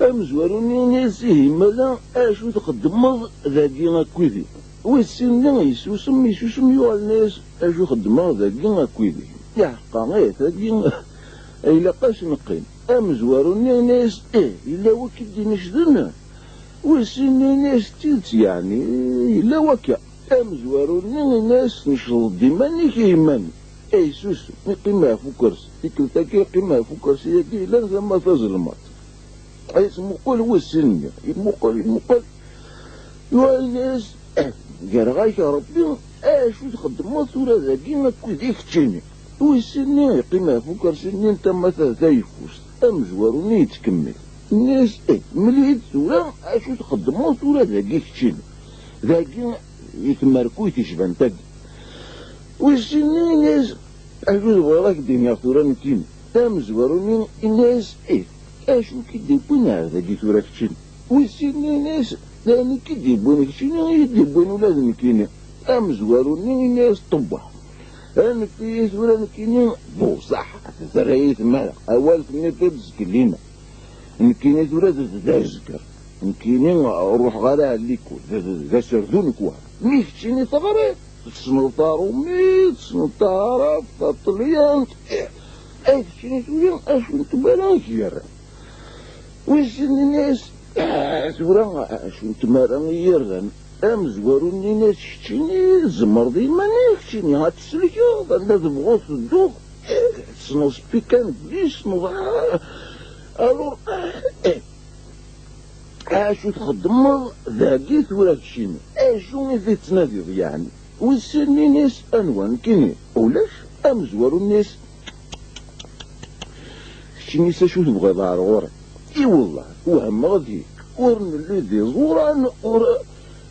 Amezwaru-nni ini-as: "Ihi mala acu txeddmeḍ dagi akked-i?" Wis sin-nni yessusem, yessusem, yuɣal ini-as: "Acu xeddmeɣ dagi akked-i? Iḥeqqa, eh, tagi ilaq ad s-neqqim." Amezwaru-nni ini-as: "Ih, yella wakk i d-inecden?" Wis sin-nni ini-as: "D tidet, yeɛni, yella wakka." Amezwaru-nni ini-as: "Necdeḍ-d iman-ik i yiman-ik." Ay susem, iqqim ɣef ukersi. Tikkelt-agi iqqim ɣef ukersi-agi yellan tama tazelmaḍt. Ay yesmuqul wis sin-nni, yemmuqel, yemmuqel. Yuɣal ini-as: "Greɣ-ak Rebbi, acu txeddmeḍ tura dagi akked-i keččini?" Wis sin-nni yeqqim ɣef ukersi-nni n tama ta-, tayeffust. Amezwaru-nni yettkemmil. Ini-as: "Eh, mel-iyi-d tura acu txeddmeḍ tura dagi keččini, dagi i tmerkuyt icban tagi." Wis sin-nni ini-as: "Acu tebɣiḍ ad k-d-iniɣ tura nekkini?" Amezwaru-nni ini-as: "Eh, acu k-id-iwwin ar dagi tura keččini?" Wis sin-nni ini-as: "D ayen i k-id-iwwin keččini i yi-d-iwwin ula d nekkini." Amezwaru-nni ini-as: "Ṭebbeḥ, anef-iyi tura nekkini." Bu ṣaḥ, terra-yi tmara, awal tenniḍ d zgelina. Nekkini tura d, d azger. Nekkini ur ruḥeɣ ara ar likul. D, d, d aserdun nekk wa. Mi keččini teɣriḍ, tessneḍ taṛumit, tessneḍ taɛrabt, taṭelyant. Ay keččini tura acu n tmara i k-yerran? Wis sin ini-as: "Ah, tura acu n tmara i yi-yerran?" Amezwaru-nni ini-as: "Keččini tzemreḍ iman-ik, keččini ad tselkeḍ, anda tebɣuḍ tedduḍ. Eh, tessneḍ spikan, tessneḍ, ah, alors, ah, eh, acu txeddmeḍ dagi tura keččini? Acu i tettnadiḍ yeɛni?" Wis sin ini-as: "Anwa, nekkini? Ulac." Amezwaru-nni ini-as: "Keččini s acu tebɣiḍ ar ɣur-i?" "I wellah, wehmeɣ deg-k, ur nelli d iẓuran, ur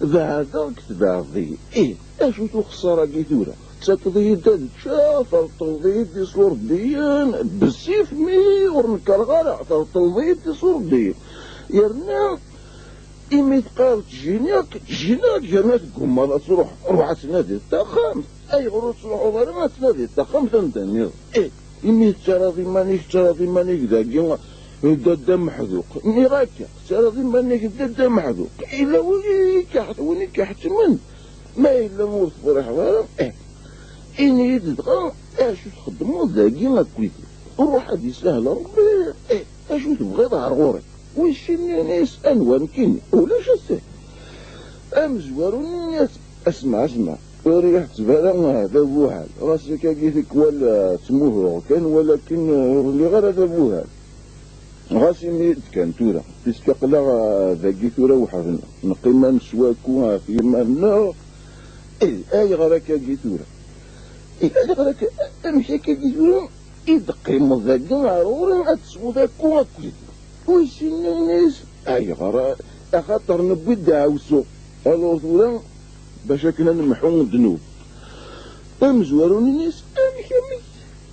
beɛdeɣ-k tbeɛdeḍ-iyi. Ih, acu-t uxeṣṣar-agi tura? Tettakeḍ-iyi-d ad ččeɣ, terṭleḍ-iyi-d iṣurdiyen, bessif mi ur nekreɣ ara, terṭleḍ-iyi-d iṣurdiyen. Yerna imi teqqareḍ ttjiniɣ-k, ttjiniɣ-k, yerna teggummaḍ ad truḥ, ruḥ ad tnadiḍ taxxamt. Ayɣer ur tettruḥuḍ ara ad tnadiḍ taxxamt anda nniḍen? Ih, imi tettarraḍ iman-ik, tettarraḍ iman-ik dagi d dadda Meḥduq. Nniɣ akka, tettarraḍ iman-ik d dadda Meḥduq. Yella win i ikeḥ-, win i k-iḥettmen. Ma yella ur tefriḥeḍ ara, ih, ini-yi-d dɣa acu txeddmeḍ dagi akked-i. Ruḥ ad isahel Rebbi, ih, acu tebɣiḍ ar ɣur-i?" Wis sin ini-as: "Anwa, nekkini? Ulac ass-a." Amezwaru-nni ini-as: "Asma, asma, ur yi-ḥetteb ara d abuhal. Ɣas akkagi tikwal, eh, ttmuhuɣ kan, walakin, eh, ur lliɣ ara d abuhal. Ɣas ini-yi-d kan tura, puisque aql-aɣ, eh, dagi tura weḥd-neɣ. Neqqim ad neswa akku ɣef yiman-nneɣ. Eh, ayɣer akkagi tura? Eh, ayɣer akka, amek akkagi tura i d-teqqimeḍ dagi ar ɣur-i ad tesweḍ akku akked-i?" Wis sin ini-as: "Ayɣer? Axaṭer newwi-d aɛewsu. Alors tura, bac akken ad nemḥu ddnub." Amezwaru-nni ini-as: "Amek, amek?"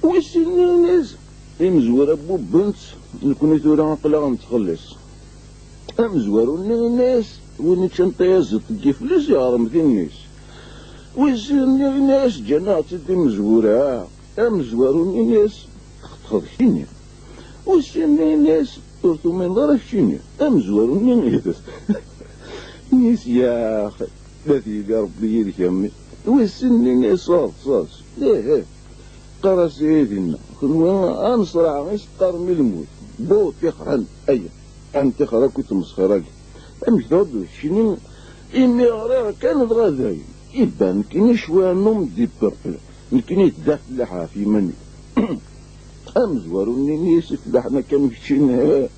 Wis sin ini-as: "Imezwura bubben-tt, nekni tura aql-aɣ nettxelliṣ." Amezwaru-nni ini-as: "Win iččan tayaziḍt n yiflis, yeɣrem tin-is." Wis sin ini-as: "Ǧǧan-aɣ-tt-id imezwura." Amezwaru-nni ini-as: "Txeṭṭfeḍ keččini." Wis sin ini-as: "Ur tumineḍ ara keččini." Amezwaru-nni ini-as: "Yax, ad yili Rebbi yid-k a mmi." Wis sin ini-as: "Ṣaḍ, ṣaḍ. Ih, ih. Qqar-as i dinna. Kenwi aneṣraɛ i s-teqqarem i lmut. Bu ṭixran, aya. Ad nṭixer akk i tmesxir-agi. Amek tɛuddeḍ keččini? Imi ɣriɣ kan dɣa dayen. Iban nekkini cwiya n um di purple. Nekkini d afellaḥ ɣef yiman-iw." Amezwaru-nni-nni-as ifellaḥen akka am keččini,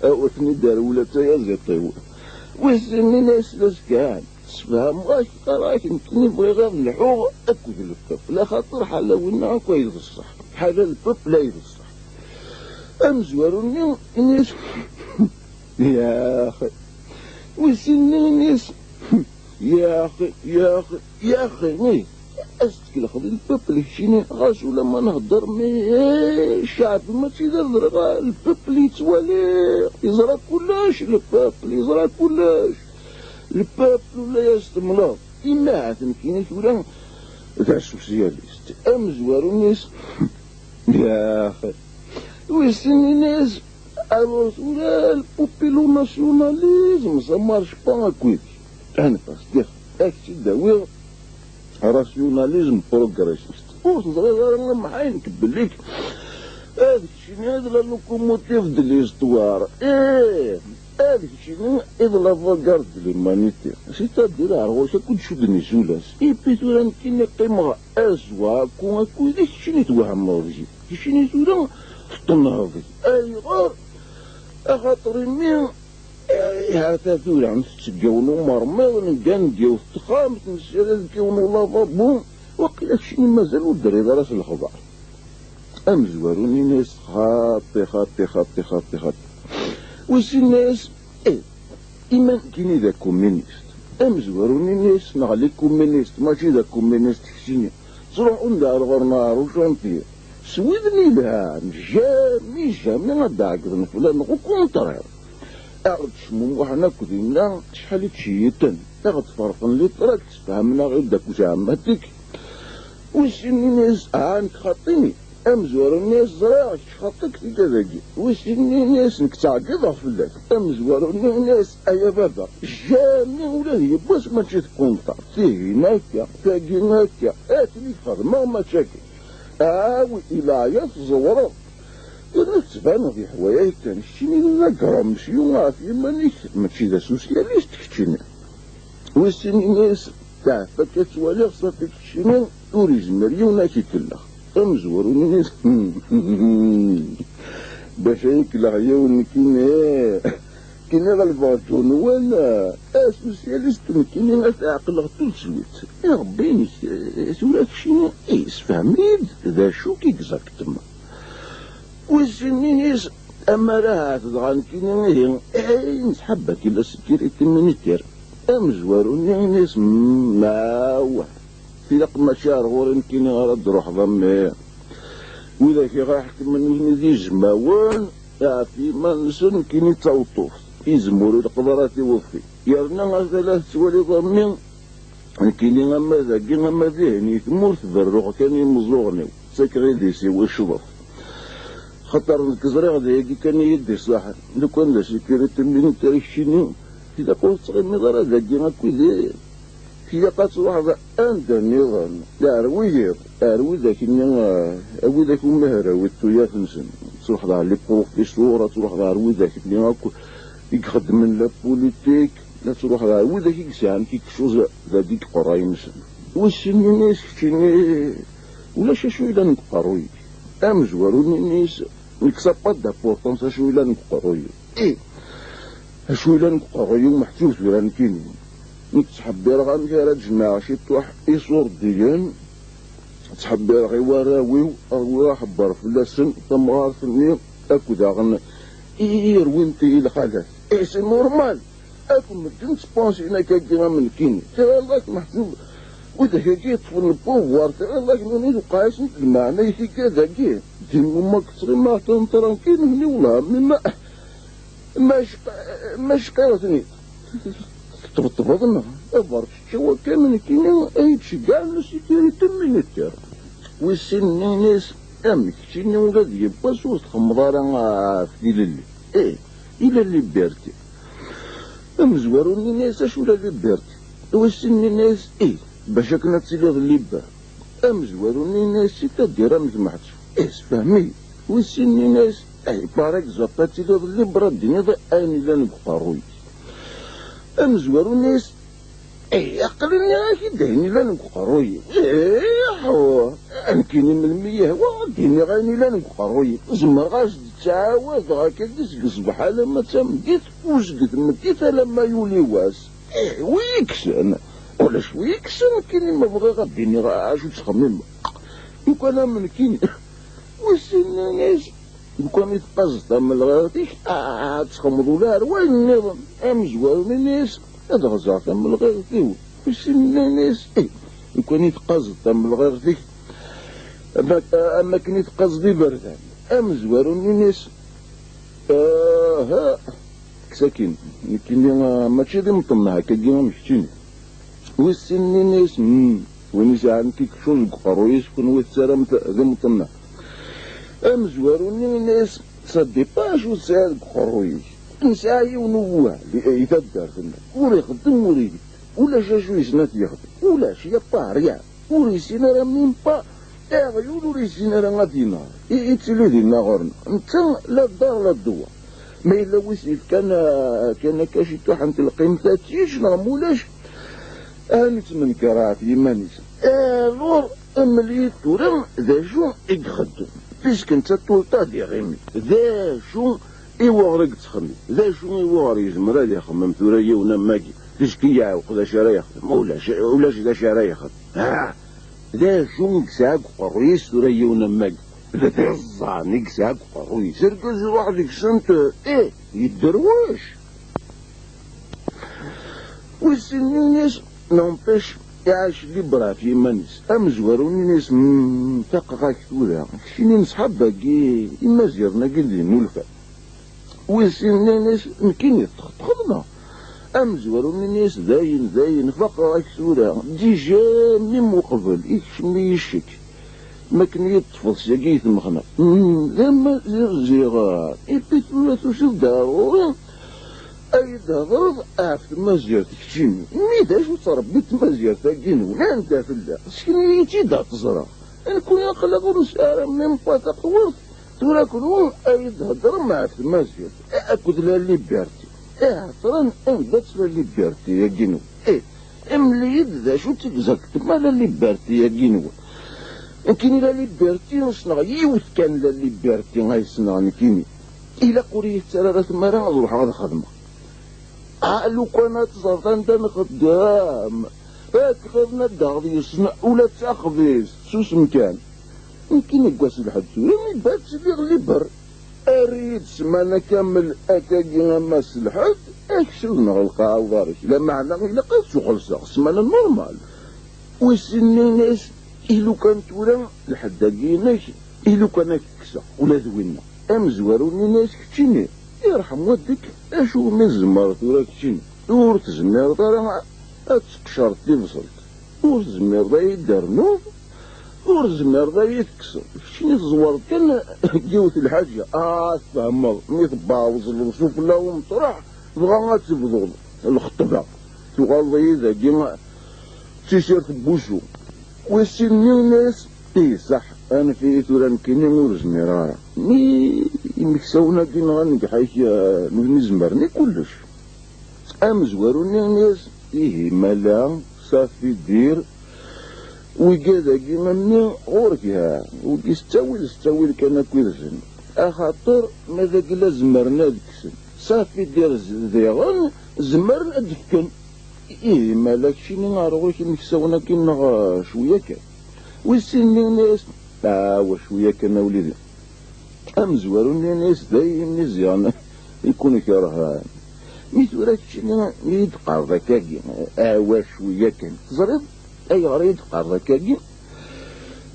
awer ten-id-arwel a tayaziḍt-iw. Wis sin-nni-as d azekka, sfehmeɣ-ak, qqareɣ-ak nekkini bɣiɣ ad lḥuɣ akked lpeuple, axaṭer ḥala winna akk ay d ṣṣeḥ, ḥala lpeuple ay d ṣṣeḥ. Amezwaru-nni ini-as, yaxi, wis sin-nni ini-as, yaxi, yaxi, yaxi, ih, ad s-tkelxeḍ i lpeuple keččini, ɣas ula ma nhedder, mi, eh, cceɛb mačči d adreɣ, lpeuple yettwali, yeẓra kullec, lpeuple yeẓra kullec, lpeuple ula yas-temleḍ, imahat nekkini tura d asusyalist, amezwaru-nni-as, yaxi, wis sin-nni ini-as, alors tura lpupilo nationalisme, ça marche pas akkit. Anef-as, dix, ad k-tt-id-awiɣ, rationalisme progressiste. Ur teẓriḍ ara a Mḥay nekk belli ad keččini d la locomotive de l'histoire. Ih, ad keččini i d l'avant-garde de l'humanité. C'est-à-dire ar ɣur-k akk i d-cudden isulas. Et puis tura nekkini qqimeɣ azwa akku, akku d keččini twehmeḍ deg-i. Keččini tura teṭṭenhḍ deg-i. Ayɣer? Axaṭer imi, eh, ha-t-a tura tetteg yiwen umermiḍ, neggan deg yiwet texxamt, nessired deg yiwen ulavabo, waqila keččini mazal ur d-terriḍ ara s lexbar. Amezwaru-nni ini-as, xaṭi, xaṭi, xaṭi, xaṭi, xaṭi. Wis sin ini-as, eh, ima nekkini d akuminist. Amezwaru-nni ini-as, neɣ les communistes, mačči d akuminist keččini. Ttruḥun-d ar ɣur-neɣ ar ucantier. S widen yelhan, jamais, jamais ad d-ɛeggḍen fell-aneɣ, au contraire. Ad ɣ-d-cmumuḥen akk dinna, acḥal i ttceyyiten. Ad ɣ-d-ferqen les tracts, sfehmen-aɣ-id akk zeɛmatik. Wis sin ini-as, ah, nekk xaṭini. Amezwaru-nni as, ẓriɣ kečč xaṭi deg tigad-agi. Wis sin ini-as, nekk ttɛeggiḍeɣ fell-ak. Amezwaru-nni ini-as, ay a baba, jamais ula d yiwwas mačči d kunṭar. Tihin akka, tagi akka, akken i xedmeɣ mačči akka. Awi i leɛya tẓewreḍ. Yerna tettbaneḍ yeḥwa-yak kan, keččini d agramsyu ɣef yiman-ik, mačči d asusyalist keččini. Wis sin ini-as, teɛfa akka ttwaliɣ, ṣafi keččini ur izmir yiwen ad k-ikellex. Amezwaru-nni ini-as, bac ad yi-kellex yiwen nekkini, nekkini ɣelbeɣ John Wayne, asusyalist nekkini ad t-ɛeqleɣ tout de suite. Irebbi-inek, tura keččini, eh, sefhem-iyi-d d acu-k exactement. Wis sin ini-as, amar ahat dɣa nekkini ihi, eh, nesḥab akk la sécurité militaire. Amezwaru-nni ini-as, mm, awah, tilaq mačči ar ɣur-i nekkini ara d-ruḥeḍ a mmi. Widak i ɣ-iḥekmen nutni d izmawen, ɣef yiman-nsen nekkini d taweṭṭuft. Izem ur ileqqeḍ ara tiweḍfin. Yerna ata la tettwaliḍ a mmi, nekkini ama dagi ama dihin i tmurt berruɣ kan i imeẓẓuɣen-iw, ttakeɣ idis-iw i ccḍef. Xaṭer nekk ẓriɣ d ayagi kan i yi-d-iṣaḥen. Lukan d asécurité militaire keččini, tilaq ur tettɣimiḍ ara dagi akked-i. Tilaq ad truḥeḍ anda nniḍen. Ar wiyiḍ, ar widak-nni, a widak umi hrawit tuyat-nsen. Ad truḥeḍ ar les professeurs, ad truḥeḍ ar widak-nni akk i ixeddmen la politique, ad truḥeḍ ar widak i yesɛan quelque chose dagi deg iqerray-nsen. Wis sin ini-as keččini, ulac acu yellan deg uqerruy-ik. Amezwaru-nni ini-as, nekk ça pas d'importance acu yellan deg uqerruy-iw. Ih, acu yellan deg uqerruy-iw meḥsub tura nekkini. Nekk ttḥebbireɣ amek ara d-jemɛeɣ ciṭuḥ iṣurdiyen, ttḥebbireɣ i warraw-iw, rwiɣ aḥebber fell-asen, tamɣart-nni, akked daɣen i, i rwint-iyi lxalat. Et c'est normal. Akk medden ttpansin akkagi am nekkini. Tɣileḍ ak meḥsub widak-agi yeṭṭfen le pouvoir, tɣileḍ ak nuni tewqeɛ-asent lmeɛna i tigad-agi. Di moment ttɣimeɣ kan tranquille, nni wellah, mi ma, ma cq-, ma cqiɣ-ten-id. Tṭebṭbeḍ neɣ? Aberčečča wakkan nekkini ay d-ceggɛen la sécurité militaire. Wis sin ini-as, amek keččini ula d yiwwas ur txemmeḍ ara ɣef tilelli? Ih, i la liberté. Amezwaru-nni ini-as, acu la liberté? Wis sin ini-as, ih, bac akken ad tiliḍ libre. Amezwaru-nni ini-as, c'est-à-dire amek meḥsub? Ih, sefhem-iyi. Wis sin ini-as, ih, par exemple ad tiliḍ libre ad d-tiniḍ ayen yellan deg uqerruy-ik. Amezwaru-nni ini-as, ih, aql-i nniɣ-ak-id ayen yellan deg uqerruy-iw. Ih, nekk Kini melmi yehwa ad d-iniɣ ayen ilan deg uqerruy-im. Zemreɣ ad s-d-ttɛawadeɣ akkagi seg ṣṣbeḥ alamma d tameddit, u seg tmeddit alamma yuli wass. Ih, wi yekksen? Ulac wi yekksen, kini ma bɣiɣ ad d-iniɣ acu ttxemmimeɣ. Lukan am nekkini, wissen nnan-as, lukan i teqqazeḍ tamelɣiɣt-ik, ad txemmeḍ ula ar wayen nniḍen. Amezwaru nnan-as, ad ɣzeɣ tamelɣiɣt-iw. Wissen nnan-as, ih, lukan i teqqazeḍ tamelɣiɣt-ik, am, am akken i teqqazeḍ iberdan. Amezwaru nnan-as, aha, kkes akin, nekkini, ah, mačči d imṭenna akkagi am keččini. Wissen nnan-as, hmm, win isɛan quelque chose deg uqerruy-is, kenwi tettaram-t d imṭenna. Amezwaru-nni nnan-as, ça dépend acu tesɛiḍ deg uqerruy-ik. Nesɛa yiwen ubuhal i, i taddart-nneɣ, ur ixeddem ur igezzem, ulac acu yessen ad t-yexdem, ulac, y a pas rien. Ur yessin ara même pas aɣyul, ur yessin ara ad yenher. I, ittili dinna ɣur-neɣ. Netta la ddar la ddwa. Ma yella wi s-yefkan, ah, kan akka ciṭuḥ n telqimt ad t-yečč neɣ mulac, ad nettmenker ɣef yiman-is. Alors, mel-iyi-d tura d acu i ixeddem. Puisque netta tout le temps ad iɣimi. D acu i wuɣer i yettxemmim? D acu i wuɣer yezmer ad ixemmem tura yiwen am wagi? Puisque yeɛweq d acu ara yexdem. Ulac, ulac d acu ara yexdem. Ah! D acu i yesɛa deg uqerruy-is tura yiwen am wagi? D iẓẓan i yesɛa deg uqerruy-is. Argaz iruḥ deg-sent, ih, yedderwec. Wissen nnan-as, n'empêche, iɛac libre ɣef yiman-is. Amezwaru nnan-as, hmm, faqeɣ-ak tura. Keččini n ṣṣḥab-agi, imaziɣen-agi d inulfan. Wissen nnan-as, nekkini txeṭṭxeḍ neɣ? Amezwaru nnan-as, dayen, dayen, faqeɣ-ak tura. Déjà, même uqbel, ikcem-iyi ccek. Ma akken i yi-d-teṭṭfeḍ syagi i tmexneɣ. Hmm, d amaziɣ ziɣ. Ipi tura tusiḍ-d ɣer ɣur-i, ad yi-d-thedreḍ ɣef tmazirt keččini. Mi d acu teṛbit tmazirt-agi-nwen? Anda tella? Sken-iyi-tt-id ad tt-ẓreɣ. Nekkni aql-aɣ ur nesɛi ara même pas taqwurt, tura kunwi ad yi-d-thedrem ɣef tmazirt akked la liberté. Iɛeṭṭren, anda-tt la liberté-agi-nwen? Ih, mel-iyi-d d acu-tt exactement la liberté-agi-nwen. Nekkini la liberté, ssneɣ yiwet kan la liberté ay ssneɣ nekkini. Ilaq ur iyi-tettarra ara tmara ad ruḥeɣ ad xedmeɣ. Ah, lukan ad teẓreḍ anda nxeddem. Ad xir naddaɣ deg-sen ula d taxbizt, susem kan. Nekkini deg wass n lḥedd tura, mi bad sliɣ liber. Err-iyi-d ssmana kamel akkagi a Mass Lḥed, ad k-sudneɣ lqaɛa uḍar-ik. Lameɛna ilaq ad tt-xellṣeɣ ssmana normal. Wissen nnan-as, i lukan tura lḥedd-agi-inek, i lukan ad k-kkseɣ, ula d winna. Amezwaru nnan-as, keččini, irḥem waddek, acu umi tzemreḍ tura keččini? Ur tezmireḍ ara ad tqecreḍ tibṣelt. Ur tezmireḍ ad yi-d-ternuḍ, ur tezmireḍ ad yi-tekkseḍ. Keččini teẓwereḍ kan deg yiwet lḥaǧa. Ah, tfehmeḍ, mi tebɛewẓleḍ sufella umeṭreḥ, dɣa ad tebduḍ lxeṭba. Tuɣaleḍ-iyi dagi d tisirt n wusu. Wissen nnan-as, ih, ṣaḥ, anef-iyi tura nekkini ur zmireɣ ara. Mi imeksawen-agi neɣ anegḥak, eh, nutni zemren i kullec. Amezwaru-nni nnan-as, ihi mala, safi dir, wigad-agi a mmi ɣur-k ha, wigi s ttawil, s ttawil kan akk idzen. Axaṭer ma dagi la zemren ad kksen, safi dir z-, diɣen zemren ad d-fken. Ihi mala keččini ar ɣur-k imeksawen-agi neɣ, eh, cwiya kan? Wissen nnan-as, awa cwiya kan a wlidi. Amezwaru nnan-as, dayen i ziɣen i kun-kerhen. Mi tura keččini i yi-d-qqareḍ akkagi, awa cwiya kan. Teẓriḍ ayɣer i yi-d-qqareḍ akkagi?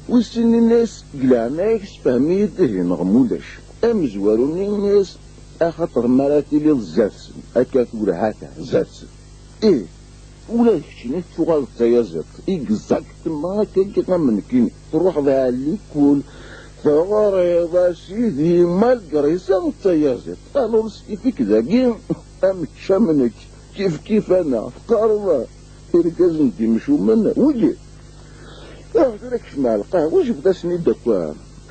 Wissen nnan-as, deg leɛnaya-k sefhem-iyi-d ihi neɣ mulac. Amezwaru nnan-as, axaṭer mi ara tiliḍ zdat-sen, akka tura hata, zdat-sen. Ih, ula d keččini tettuɣaleḍ d tayaziḍt, exactement akkagi am nekkini. Truḥeḍ ɣer likul, teɣriḍ, a sidi, malgré ça d tayaziḍt. Alors, s kif-ik dagi, am kečč am nekk, kif kif-aneɣ, teqqareḍ, irgazen d imcumen, wigi. Ah, tura kecmeɣ lqahwa, jebd-asen-id akk,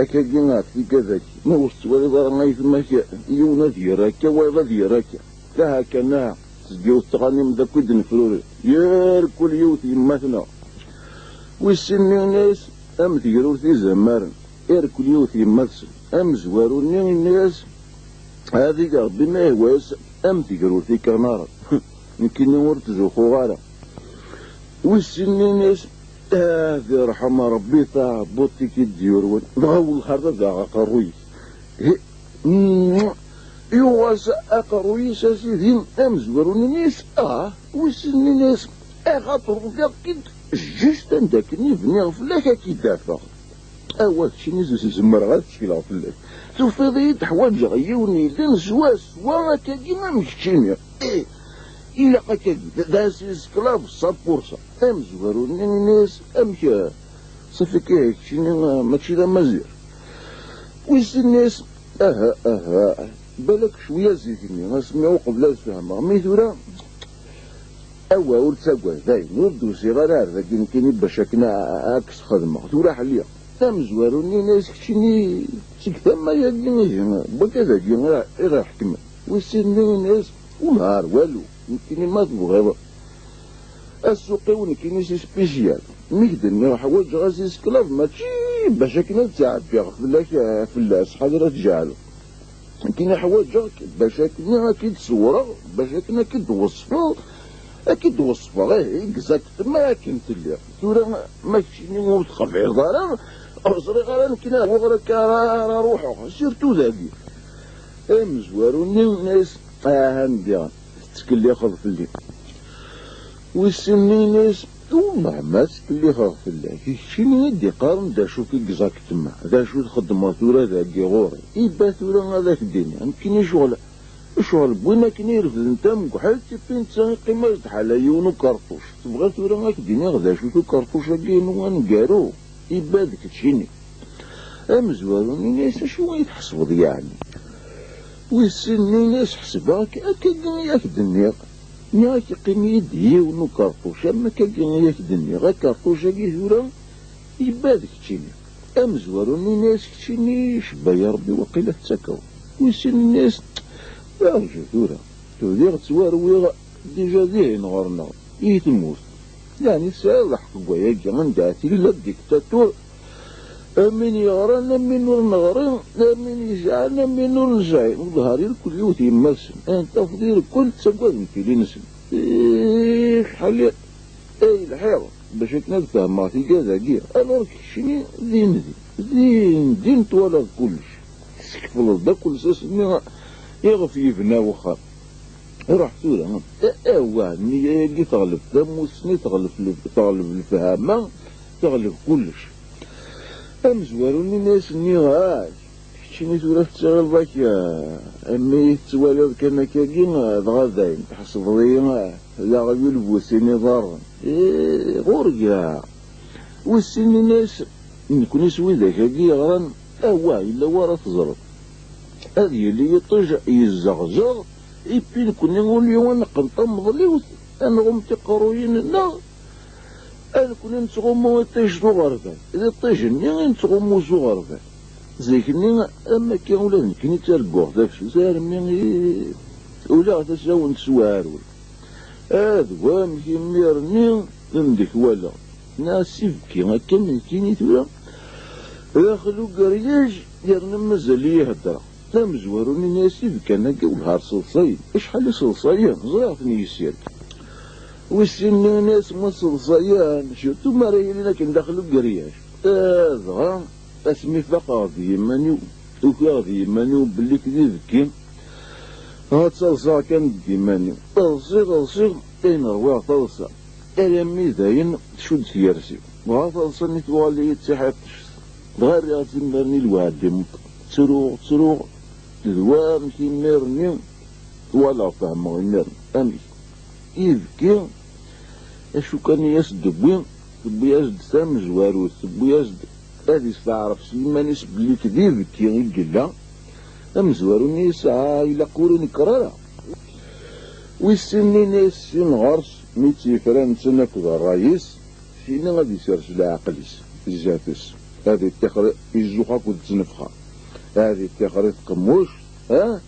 akkagi ɣef tigad-agi. Ma ur tettwaliḍ ara ayetma-k, yiwen ad yerr akka, wayeḍ ad yerr akka. Aha kan, aha, tezgiwt tɣanim d akk i d-nefruri. Yir kul yiwet yemma-tneɣ. Wissen nnan-as, Am tegrurt izemmaren, irkel yiwet yemma-tsen. Amezwaru-nni yenna-yas: "Ad ig Ṛebbi ma yehwa-yas am tegrurt ikanaren." Nekkini ur ttzuxxuɣ ara. Wis sin-nni yenna-yas: "Ah, ad irḥem Ṛebbi taɛebbuḍt i k-id-yurwen, dɣa welxar ad aɣ aqerruy-ik." Hi, mm, yuɣ-as aqerruy-is a sidi. Amezwaru-nni yenna-yas: "Ah." Wis sin-nni yenna-yas: "Axaṭer ufiɣ-k-id just anda akken i bniɣ fell-ak ad k-id-afeɣ. Awa keččini z-, zemreɣ ad ckleɣ fell-ak. Tufiḍ-iyi-d ḥwaǧeɣ yiwen yellan swaswa akkagi am keččini. Ih, ilaq akkagi, d, d asiskla d sapursa." Amezwaru-nni yenna-yas: "Amek, eh, ṣafi akka keččini, eh, mačči d amaziɣ?" Wis sin yenna-yas: "Aha, aha, balak cwiya zik-nni, asmi uqbel ad fehmeɣ, mi tura, awa, ur ttagad, dayen, ur d-usiɣ ara ar dagi nekkini bac akken a-, a-, ad k-sxedmeɣ, tura ḥliɣ." Amezwaru-nni yenna-yas: "Keččini seg tama-yagi ihi, n wakka dagi i ɣ-, i ɣ-iḥekmen?" Wis sin-nni yenna-yas: "Ur nehher walu, nekkini ma tebɣiḍ, a ssuq-iw nekkini si spécial. Mi k-d-nniɣ ḥwaǧeɣ asiskla, mačči bac akken ad ttɛebbiɣ fell-ak, eh, fell-as, ḥader ad tjeɛleḍ. Nekkini ḥwaǧeɣ-k bac akken ad k-id-ṣewwreɣ, bac akken ad k-id-weṣfeɣ, ad k-id-weṣfeɣ, ih, exactement akken telliḍ. Tura ma keččini ur tqebɛeḍ ara, ur ẓriɣ ara nekkini ar wuɣur akka ara, ara ruḥeɣ, surtout dagi." Amezwaru-nni yenna-yas: "Aha, ndiɣ tettkellixeḍ fell-i." Wis sin-nni yenna-yas: "Wellah ma ttkellixeɣ fell-ak, d keččini i d-iqqaren d acu-k exactement, d acu txeddmeḍ tura dagi ɣur-i. Iba tura ad ak-d-iniɣ, nekkini ccɣel, ccɣel n win akken irefden tamegḥelt, ipi netta iqqim-as-d ḥala yiwen ukerṭuc. Tebɣiḍ tura ad ak-d-iniɣ d acu-t ukerṭuc-agi-inu aneggaru? Iba d keččini." Amezwaru-nni yenna-yas: "Acu ay tḥesbeḍ yeɛni?" Wis sin-nni yenna-yas: "Ḥesbeɣ-k akkagi i ak-d-nniɣ. Nniɣ-ak iqqim-iyi-d yiwen ukerṭuc, am akkagi i ak-d-nniɣ, akerṭuc-agi tura iba d keččini." Amezwaru-nni yenna-yas: "Keččini, cebba ya Ṛebbi, waqila tettakeḍ." Wis sin-nni yenna-yas: "Rǧu tura, udiɣ ttwarwiɣ dija dihin ɣur-neɣ, i tmurt. Yeɛni tesɛiḍ lḥeqq deg wayagi, anda tili la dictature, am win yeɣran, am win ur neɣri, am win yesɛan, am win ur nesɛi. Wellah ar irkel yiwet yemma-tsen, ayen tafeḍ irkel ttagaden tili-nsen. Ih, acḥal i, ay lḥiɣ bac akken ad fehmeɣ tigad-agi. Alors keččini din din, din din twalaḍ kullec. Teskefleḍ-d akk lsas-nni iɣef yebna wexxam. Ruḥ tura, a-, awah, nniya-agi teɣleb tamusni, teɣleb lef-, teɣleb lefhama, teɣleb kullec." Amezwaru-nni yenna-yas: "Nniɣ-ak, keččini tura tettɣileḍ akka, a, imi tettwaliḍ kan akkagi, dɣa dayen, tḥesbeḍ-iyi, a, d aɣyul bu sin iḍarren. Ih, ɣur-k ha." Wis sin yenna-yas: "Nekni s widak-agi yeɣran, awah, yella wara teẓreḍ. Ad yili yiṭij yezzeɣzeɣ, ipi nekni ul-iw ad neqqen tameḍliwt, ad nɣum tiqerruyin-nneɣ, ad nekni nettɣummu iṭij s uɣerbal, d iṭij-nni i nettɣummu s uɣerbal. Zik-nni, am akka ula d nekni ttarguɣ tafsut, armi i uliɣ tasawent s uɛarun. Ad wamek imir-nni i m-d-kwalaɣ. Neɣ s ibki akken nekkini tura, daxel ugeryaj, yerna mazal-iyi heddreɣ." Amezwaru-nni yenna-yas: "Ibkan-agi wellah ar seḍsayen. Acḥal i seḍsayen? Ẓriɣ-ten yis-k." Wis sin-nni yenna-yas: "Ma seḍsayen, surtout mi ara yilin akken daxel ugeryaj. Dɣa, asmi faqeɣ d yiman-iw, ukiɣ d yiman-iw belli-k d ibki, dɣa ttaḍsaɣ kan deg yiman-iw. Ḍsiɣ, ḍsiɣ, ayen ṛwiɣ taḍsa, alammi dayen tcudd tyersi. Dɣa taḍsa-nni tuɣal-iyi d tiḥiṭṭect. Dɣa rriɣ-tt imir-nni lweɛd imeṭṭ. Ttruɣ, ttruɣ, d wamek imir-nni twalaɣ, fehmeɣ imir-nni. Amek? Ibki, acu kan i as-d-tewwi, tewwi-as-d tamezwarut, tewwi-as-d ad isteɛref s yiman-is belli d ibki i yella." Amezwaru-nni yesɛa ilaq ur inekkeṛ ara. Wis sin-nni yenna-yas: "Sin ɣer-s, mi tt-yefra netta akked ṛṛay-is, syin ad isers leɛqel-is zdat-s, ad iṭṭixer izzux akked ttnefxa, ad iṭṭixer i tqemmuct, ha?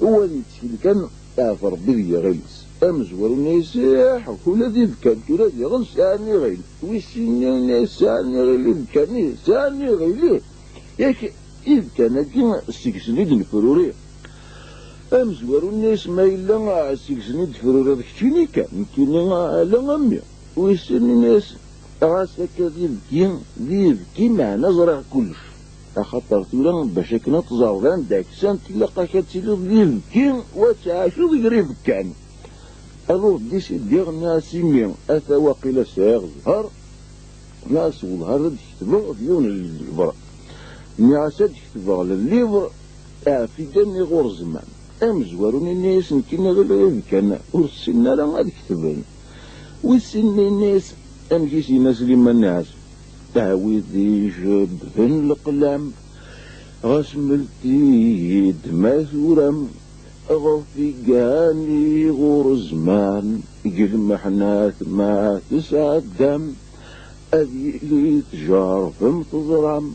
U ad yettkel kan ɣef Ṛebbi d yiɣil-is." Amezwaru-nni yenna-yas: "Iḥ, ula d ibekkan tura diɣen sɛan iɣil." Wis sin-nni yenna-yas: "Sɛan iɣil ibekkan, ih, sɛan iɣil, ih. Yak ibekkan-agi seg-sen i d-nefruri." Amezwaru-nni yenna-yas: "Ma yella seg-sen i d-tefruriḍ keččini kan, nekkini ala a mmi." Wis sin-nni yenna-yas: "Ɣas akka d ibki, d ibki, meɛna ẓriɣ kullec. Axaṭer tura, bac akken ad teẓreḍ anda ksant, ilaq-ak ad tiliḍ d ibki, u ad tɛaceḍ gar ibekkan." Alors décidiɣ, nniɣ-as i mmi: "Ata waqila sɛiɣ zzher." Nniɣ-as: "Wellah, ad d-ketbeɣ d yiwen n llibre." Nniɣ-as: "Ad d-ketbeɣ llibre ɣef igan iɣurezman." Amezwaru-nni yenna-yas: "Nekkini ɣileɣ ibekkan ur ssinen ara ad ketben." Wis sin-nni yenna-yas: "Amek i s-yenna Sliman Ɛazem? A wid ijebbden leqlam, ɣas mlet-iyi-d ma turam, ɣef igan iɣurezman, deg lmeḥnat ma tesɛeddam, ad yili tjerrbem teẓram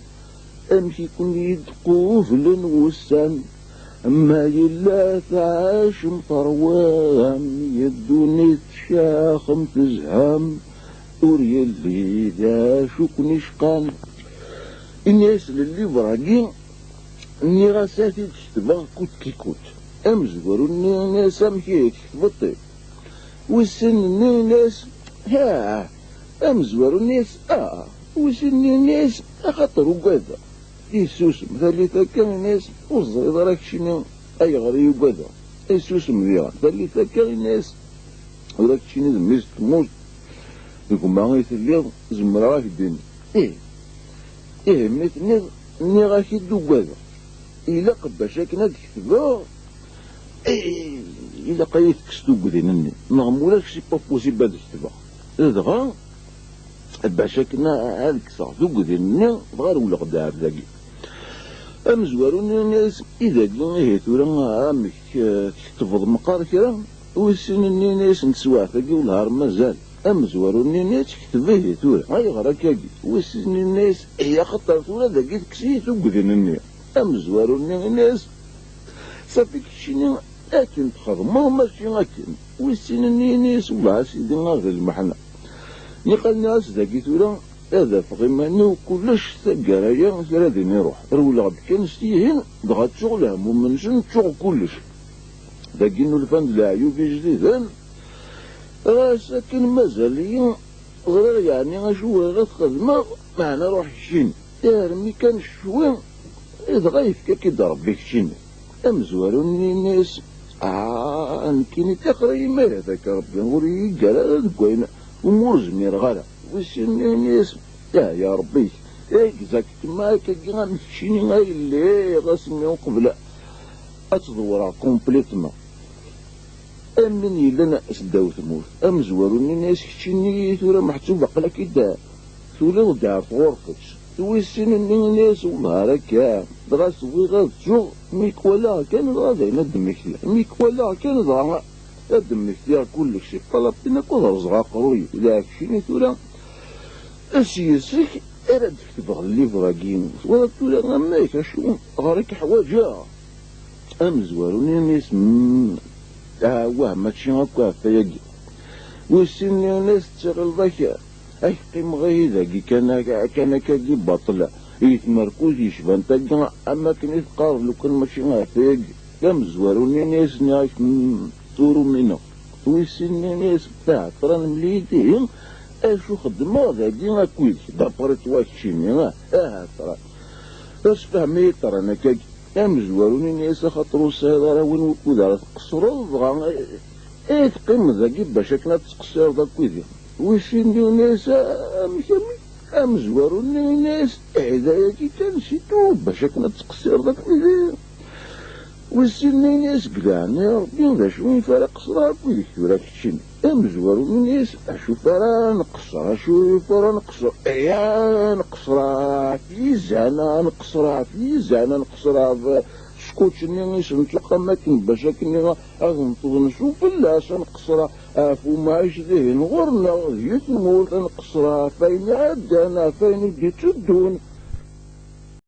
amek i ken-id-qublen wussan. Ma yella tɛacem terwam, i ddunit tcaxem tezham, ur yelli d acu ken-icqan." Ini-as: "Lli-, llibre-agi, nniɣ-as ad t-id-ketbeɣ kut ki kut." Amezwaru-nni ini-as: "Amek ihi, tketbeḍ-t?" Wis sin-nni ini-as: "Ha." Amezwaru-nni ini-as: "Ah." Wis sin-nni ini-as: "Axaṭer ugadeɣ." Yessusem. Tallit akka ini-as: "Ur teẓriḍ ara keččini ayɣer i ugadeɣ." Yessusem diɣen. Tallit akka ini-as: "Ula keččini d mmi-s n tmurt, deg uma i telliḍ, zemreɣ ad ak-d-iniɣ." "Ih, ih, mi tenniḍ, nniɣ-ak-id ugadeɣ. Ilaq bac akken ad d-ketbeɣ, ih, ilaq ad yi-tekkes tugdin-nni, neɣ ma ulac, c'est pas possible ad ketbeɣ." Dɣa, bac akken ad kkseɣ tugdin-nni, dɣa rewleɣ-d ar dagi. Amezwaru-nni ini-as: "I dagi ihi tura, amek, eh, tketbeḍ meqqar kra?" Wis sin-nni ini-as: "N teswiɛt-agi wellah ar mazal." Amezwaru-nni ini-as: "Kteb ihi tura, ayɣer akka-agi?" Wis sin-nni ini-as: "Ihi axaṭer tura dagi tekkes-iyi tugdin-nni." Amezwaru-nni ini-as: "Safi keččini akken txedmeḍ, mačči akken." Wis sin-nni ini-as: "Wellah a sidi, ar d lmeḥna. Niqal nniɣ-as dagi tura ad afeɣ iman-iw kullec, taggara-ya kra din iruḥ." Rewleɣ-d kan s tihin, dɣa ttuɣ lehmum-nsen, ttuɣ kullec. Dagi nnulfan-d leɛyub ijdiden. Ɣas akken mazal-iyi ẓriɣ yeɛni acu bɣiɣ ad t-xedmeɣ, meɛna ruḥ keččini. Armi kan cwi, dɣa yefka-k-id Rebbi keččini. Amezwaru-nni ini-as: "Ah, nekkini ṭṭixer-iyi ma ihda-k Rebbi, ur iyi-ggar ara deg wayen umi ur zmireɣ ara." Wis sin-nni ini-as: "Ah, ya Rebbi, exactement akkagi am keččini ay lliɣ asmi uqbel ad tt-ḍewreɣ complètement." Am win yellan seddaw tmurt. Amezwaru-nni ini-as: "Keččini tura meḥsub aql-ak-id tuliḍ-d ar tɣurfet." Wis sin-nni ini-as: "Wellah ar akka, dɣa swiɣ ad ttuɣ, mi k-walaɣ kan dɣa d ayen ad d-mmektiɣ, mi k-walaɣ kan dɣa ad d-mmektiɣ kullec, si ṭṭalabtin akk ad rẓeɣ aqerruy-iw, d keččini tura s yes-k ara d-ketbeɣ llibre-agi. Twalaḍ tura amek, acu ɣer-k ḥwaǧeɣ?" Amezwaru-nni ini-as: "Mm, ah, wah, mačči akk ɣef wayagi." Wis sin-nni ini-as: "Tettɣileḍ ak, ak qqimeɣ ihi dagi kan, kan akkagi baṭel, i tmerkut yecban tagi, am akken i teqqareḍ, lukan mačči ɣef wayagi." Amezwaru-nni ini-as: "Nniɣ-ak, mm, ur umineɣ." Wis sin-nni ini-as: "Aha ṭṭran, mel-iyi-d ihi acu xeddmeɣ dagi akked-k, d'après toi keččini, ah, aha ṭṭran. Sfehm-iyi ṭṭran akkagi." Amezwaru-nni ini-as: "Axaṭer ur tesɛiḍ ara win wukud ara tqeṣṣreḍ, dɣa i teqqimeḍ dagi bac akken ad tettqeṣṣireḍ akked-i?" Wis sin-nni ini-as: "Amek, amek?" Amezwaru-nni ini-as: "Ihi d ayagi kan, c'est tout, bac akken ad tettqeṣṣireḍ akked-i." Wis sin-nni ini-as: "Deg leɛnaya Rebbi, d acu i ara qeṣṣreɣ akked-k tura keččini?" Amezwaru ini-as: "Acu ara nqeṣṣer, acu ara nqeṣṣer? Aya, nqeṣṣer ɣef yizan, nqeṣṣer ɣef yizan, nqeṣṣer ɣef scotch-nni i s-nettuqam akken bac akken ad neṭṭeḍ nsu fell-as, nqeṣṣer ɣef umɛic dihin ɣur-neɣ di tmurt, nqeṣṣer ɣef ayen iɛeddan, ɣef ayen i d-itteddun."